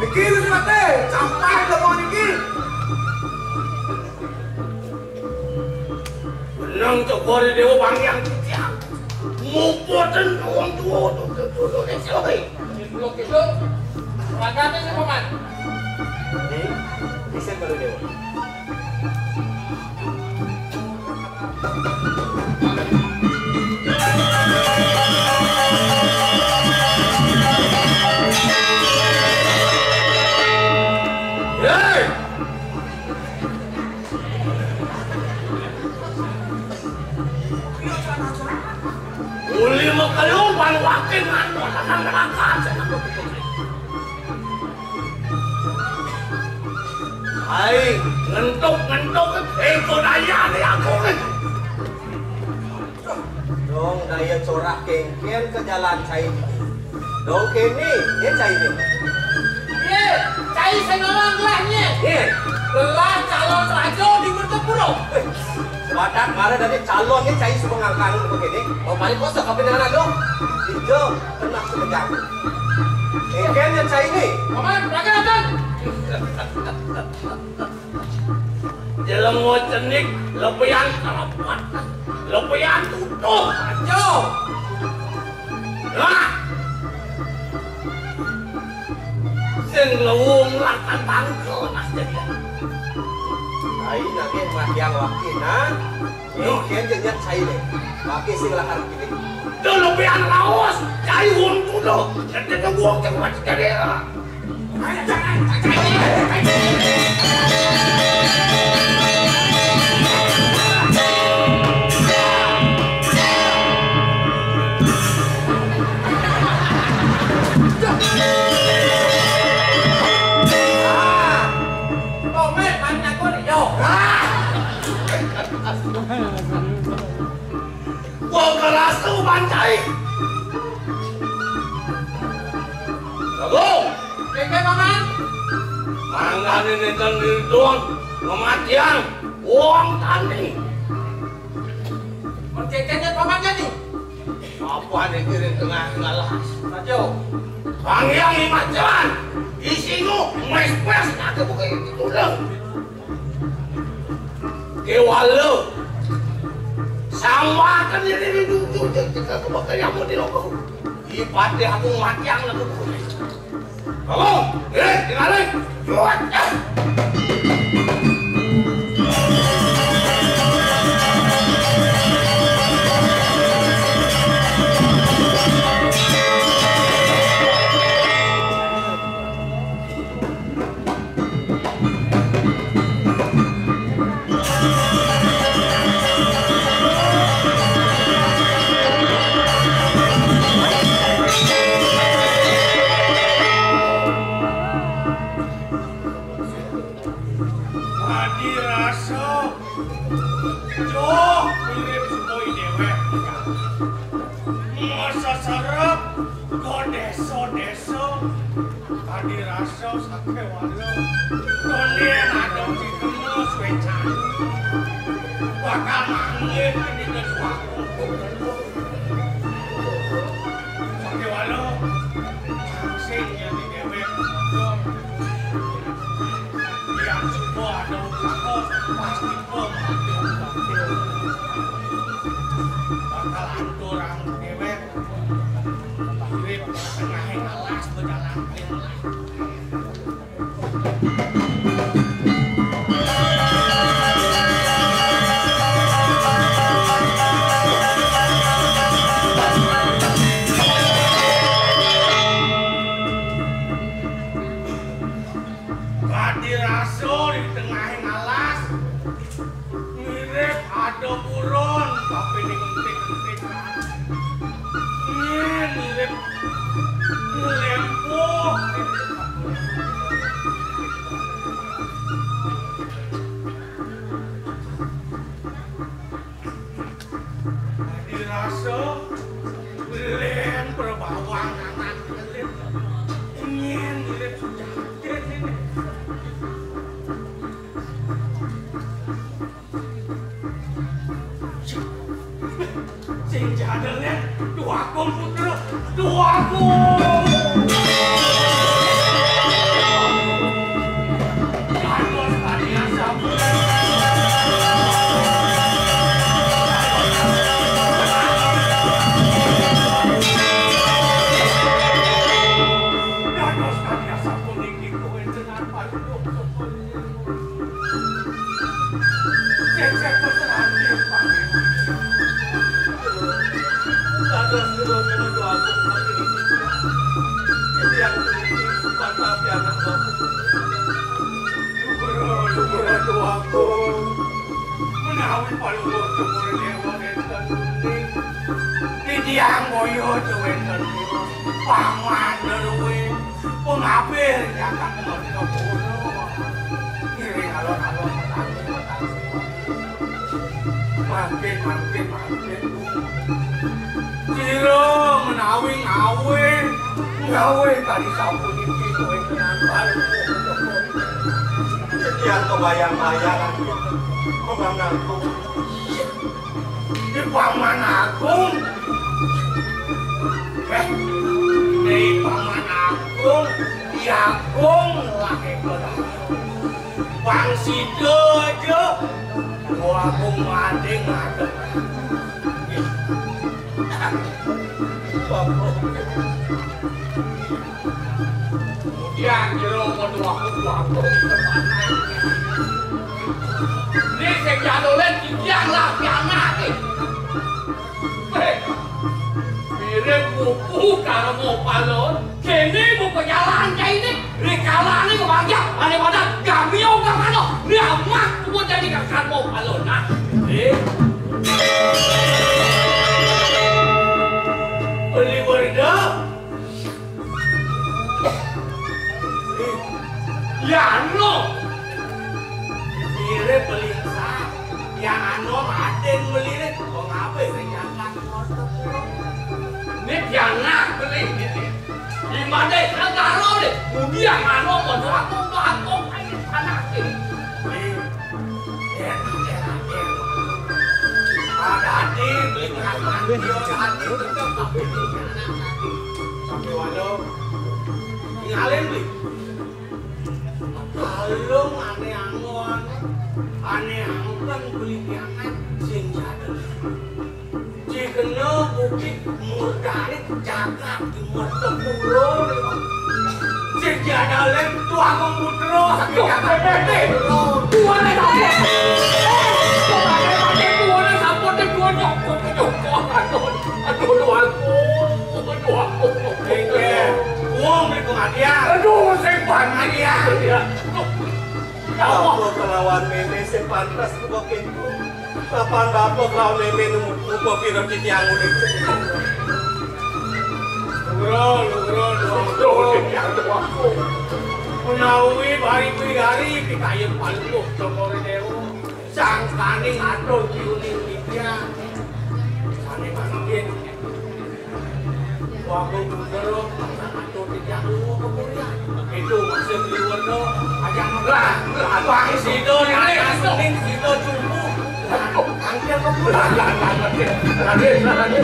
Niki wis mate, campah lemo niki. Benang cokor Dewa Bangkyang titiang. Mupoten wong tuwa tutu-tutu nek sore. Lho, gitu. Mangkane sing, Paman. Di, bisa baru Dewa. Hei! Uli mekelu pang wakin mantuk tekan neraka. Hai, ngentuk-ngentuk, eko dayane aku kan. Dong, daya corah kengken ke jalan cai ini. Dong kene, ye cai ini. Ye, cai sing ngawang gelahnya. Ye. Gelah calon raja di Mertapura. Eh, sebadak mara dari calon ni cai suka ngangkang begini. Oh, paling kosong apa dengan dong? Ijo, kena sepegang. Kengken ye cai ini. Paman, raga datang. Jelema cenik, lebihan kelepet, lebihan tutuh. Yo. Lah! Sing lewung lakan bangko, Mas Jaya. Ai nanging matyang wakina. Yo, yen jenjak saile. Waki sing lakar kini. Dulu pian laos, cai wong kuno. Dadi wong sing mati dadi. Wong kerasu pancai. Agung. Nggih, Paman. Mangkane nenten ridon kematian wong tani. Merkeken ya, Paman, ya, nih? Apa ning kiri tengah ngalas? Saja. Bang Hyang Imacan, isinu mes-mes nak buka itu ulang. Kewala. Sambakan diri di dudu, cek, cek, ke bakal yang mau diloko. Ipate aku mati yang laku. Kamu, eh, tinggalin. Juat, ah. Adi rasa joh mirip sumoi dewek. Masa sarap ke desa-desa. Adi rasa sakewala. Konden ada si kemus wecan. Bakal manggil di desa. Sakewala. Sing jadi dewek. Yang suka ada usaha pasti bakal anturan dewek. Urip tengah alas berjalan. Kadi rasa di tengahing alas, mirip ada buron, tapi di entik-entik. Ini mirip ngelempuh. Dirasa belen perbawang anak kelit. Ingin mirip sujatin ini. Sing jadel nih, Dwagung putra, Dwagung. Menawi paluhur jemur dewa wenten uning, titiang boyo wenten paman deruwe pengabir jagat Martapura. Ngiring alon-alon petani-petani. Mangkin, mangkin, mangkin. Sira menawi ngawe, ngawe kali sapuniki kowe kenambal. Titiang kebayang-bayang, Paman Agung. Di Paman Agung. Eh, di Paman Agung, di Agung lahir. Bang sida aja, gua aku mading ada. Kemudian jero padha aku, aku iki panas. Ini sing jadule titiang lah pianake. Weh, mirip wuku karo mopalon. Kene mau pejalan kae ini. Rikalane kebahagiaan ane pada gamio kamano. Riamak kuwi jadi kakak mopalon. Nah, eh. Beli werda. Ya no. Mirip beli sa. Ya ano aden beli. Kok ngape sing ngangkat motor? Ini dia nak beli ini. Di mana kagak lo deh? Budi yang ano mau aku mau aku anak ini. Ada di beli anak dia, ada di tetap tapi di anak. Tapi waduh, tinggalin beli. Kalung ane angon, ane angken beli piangan sing jadul. Jikena bukit murdane jagat di Mertepuro. Sing jadale tuang komputer. Aduh, jagat bebek. Tuane sampun. Eh, tuane sampun digonyok. Aduh, aduh, aduh, aduh, aduh, aduh. Wong di pengadilan. Aduh, sing pengadilan. Ya Allah. Apa kelawan meme sing pantes buka pintu? Kapan bapak kelawan meme nemu buka pira titiang uling? Lugro, lugro, lugro. Menawi bari kuwi hari pikayun paluh Cokor Dewa. Sangkane ngatur diuni titiang. Sane mangkin. Waktu dulu, waktu tidak dulu kemudian. Itu masih di Wono, aja ngelah. Apa sih itu, ini? Mending situ jumbo. Angkat kemudian. Raden, Raden, Raden.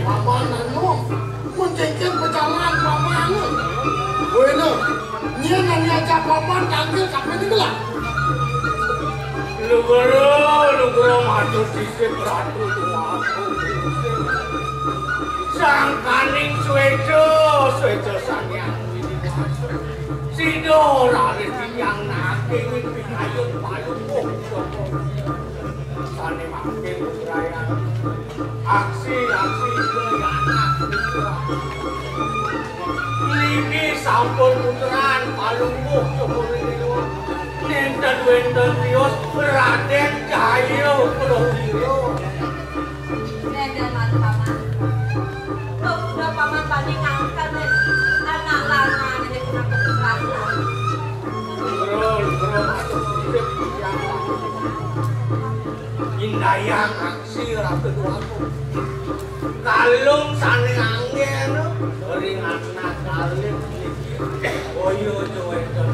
Paman anu mencengken pecalang paman. Bueno, nyen nani aja paman tanggil sampai di gelah. Lugro, lugro matur sisip ratu tuaku. Sangkaning sueco, sueco sangyang widi wasu. Sido raris tiang nake wit pikayun palupuh. Sane mangke bebrayan. Aksi, aksi, Jayana. Niki sampun puteran palungguh Cokor Dewa. Nenten wenten rios Raden Cahya Prawira. Nenten malih paman. Kok udah paman bani ngangkat nih. Anak lanang ini kena keputusan. Bro, bro, masuk sisip. Indayang aksi Ratu Dewaku. Kalung sane anggen ring anak kalih niki. Boyo wenten.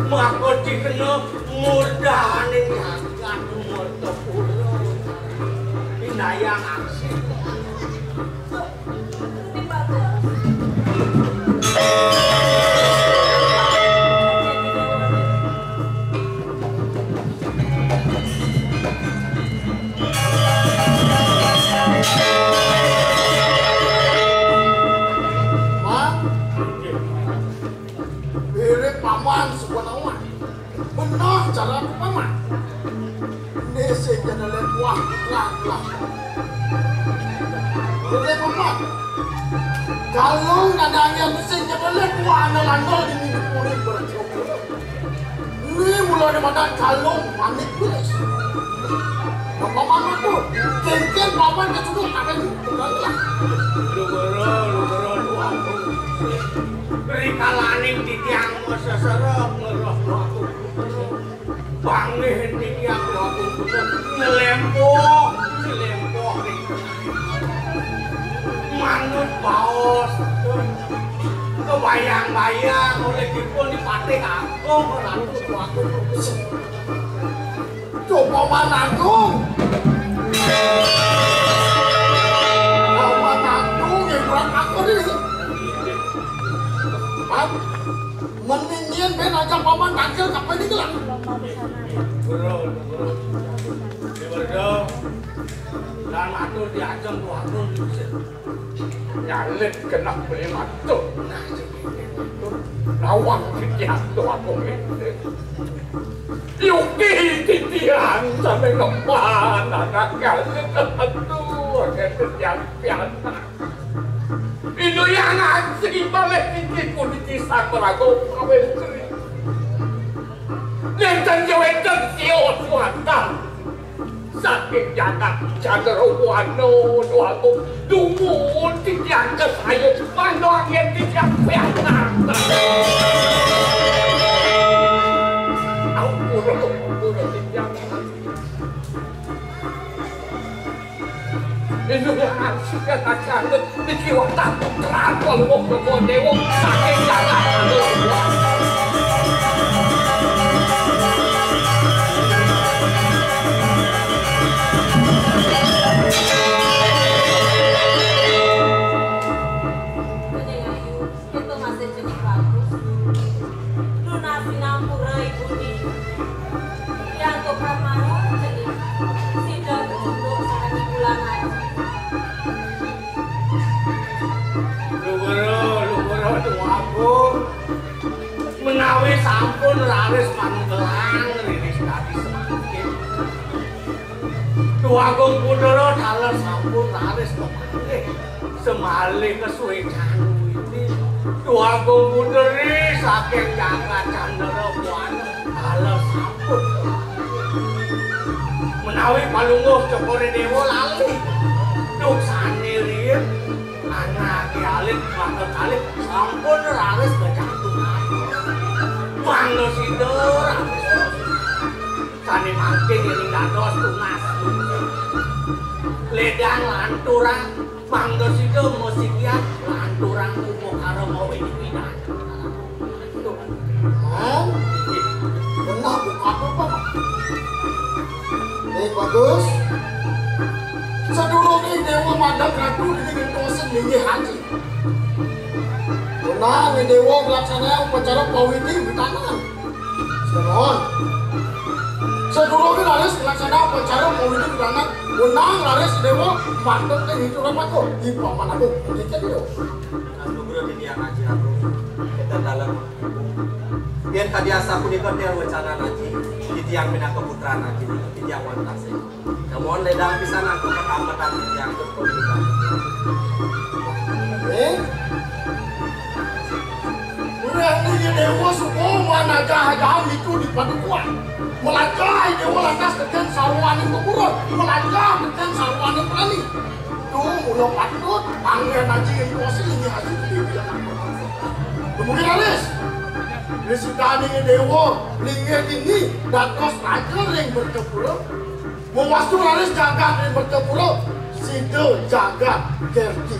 Maka dikena murdane jagat Mertapura. Indayang aksi. Mang, mirip paman sebuah nawan. Benar cara paman. Ini sing jana lebuah iklan lah. Mirip paman. Kalau nadanya sing jana lebuah ana landal di minggu puri bercoba. Ini mula di mana calon panik tulis. Paman itu, mungkin paman ke sudah ada di bukan lah. Lugro, lugro, luang. Rikalaning titiang seserep ngeroh waktu. Panggih titiang waktu. Nyelempoh, nyelempoh. Manut baos. Yang bayar oleh dipun di Patih Agung, Ratu Agung. Coba Paman Agung. Paman Agung yang kurang akur ini. Pak, mendingin ben aja Paman tangkil kapan ini lah. Bro, bro. Di Bro. Dan atur diajeng Ratu Agung diusir. Nyalit genah beli matuk. Nawang titiang tuaku ngiring. Yuki titiang sami ngemban anak nyalit. Aduh, akhir titiang pianak. Inu yang asih balih titiku di kisah merago kawin seri. Nenten jawenten sio suatan. Saking jagat Candra Buana, Dwagung, dumun titiang kesaya, mangda anggen titiang pianak. Ampura, ampura titiang. Inu yang harus kita cari, niki wantah putra Palungguh Dewa saking jagat Candra Buana. Kening ayu, kita masih jenih bagus. Lunasi nampura ibune. Yang tukang marung jenih. Sida duduk sareng bulan aji. Luhura, luhura, Tuagung. Menawi sampun raris manunggelang riris dadi semangkin. Dwagung Putra taler sampun raris kemalih. Semalih kesuecan witi. Dwagung Putri saking jagat Candra Buana taler sampun kemalih. Menawi Palungguh Cokor I Dewa lali. Duh sane riin. Anake alit, mangda kalih sampun raris kejantungan. Mangda sida raris. Sane mangkin ngiring dados tunas. Ledang lanturang, mangda sida masikian lanturang upakara mawidi-widan. Hah? Benar bukan apa, Pak? Eh, bagus. Sadurunge Dewa Madang Ratu dadi ngentosin linggih haji. Wenang Dewa nglaksanakang upacara pawidi widangan. Semohon. Sadurunge raris nglaksanakang upacara pawidi widangan, wenang raris Dewa mandheg ing hicuran mako. Di Paman Agung, dicek lho. Anugrah titiang Aji Agung. Kita dalam. Yen kadi asapunika tiang wecanan Aji, titiang pinaka putran Aji, titiang wantah sing. Namun ledang pisan angka katambetan titiang keputusan. Eh? Murah ni Dewa suko manajah-ajah itu di padukuhan. Melajah Dewa lantas teken sarwaning keburon. Melajah teken sarwaning prani. Duh, mula patut, anggen aji yen kosi linggih aji. Kemudian raris, risikaning Dewa linggih dini dados raja ring Mertapura. Mewastu raris jagat ring Mertapura, sida jagat Gerti.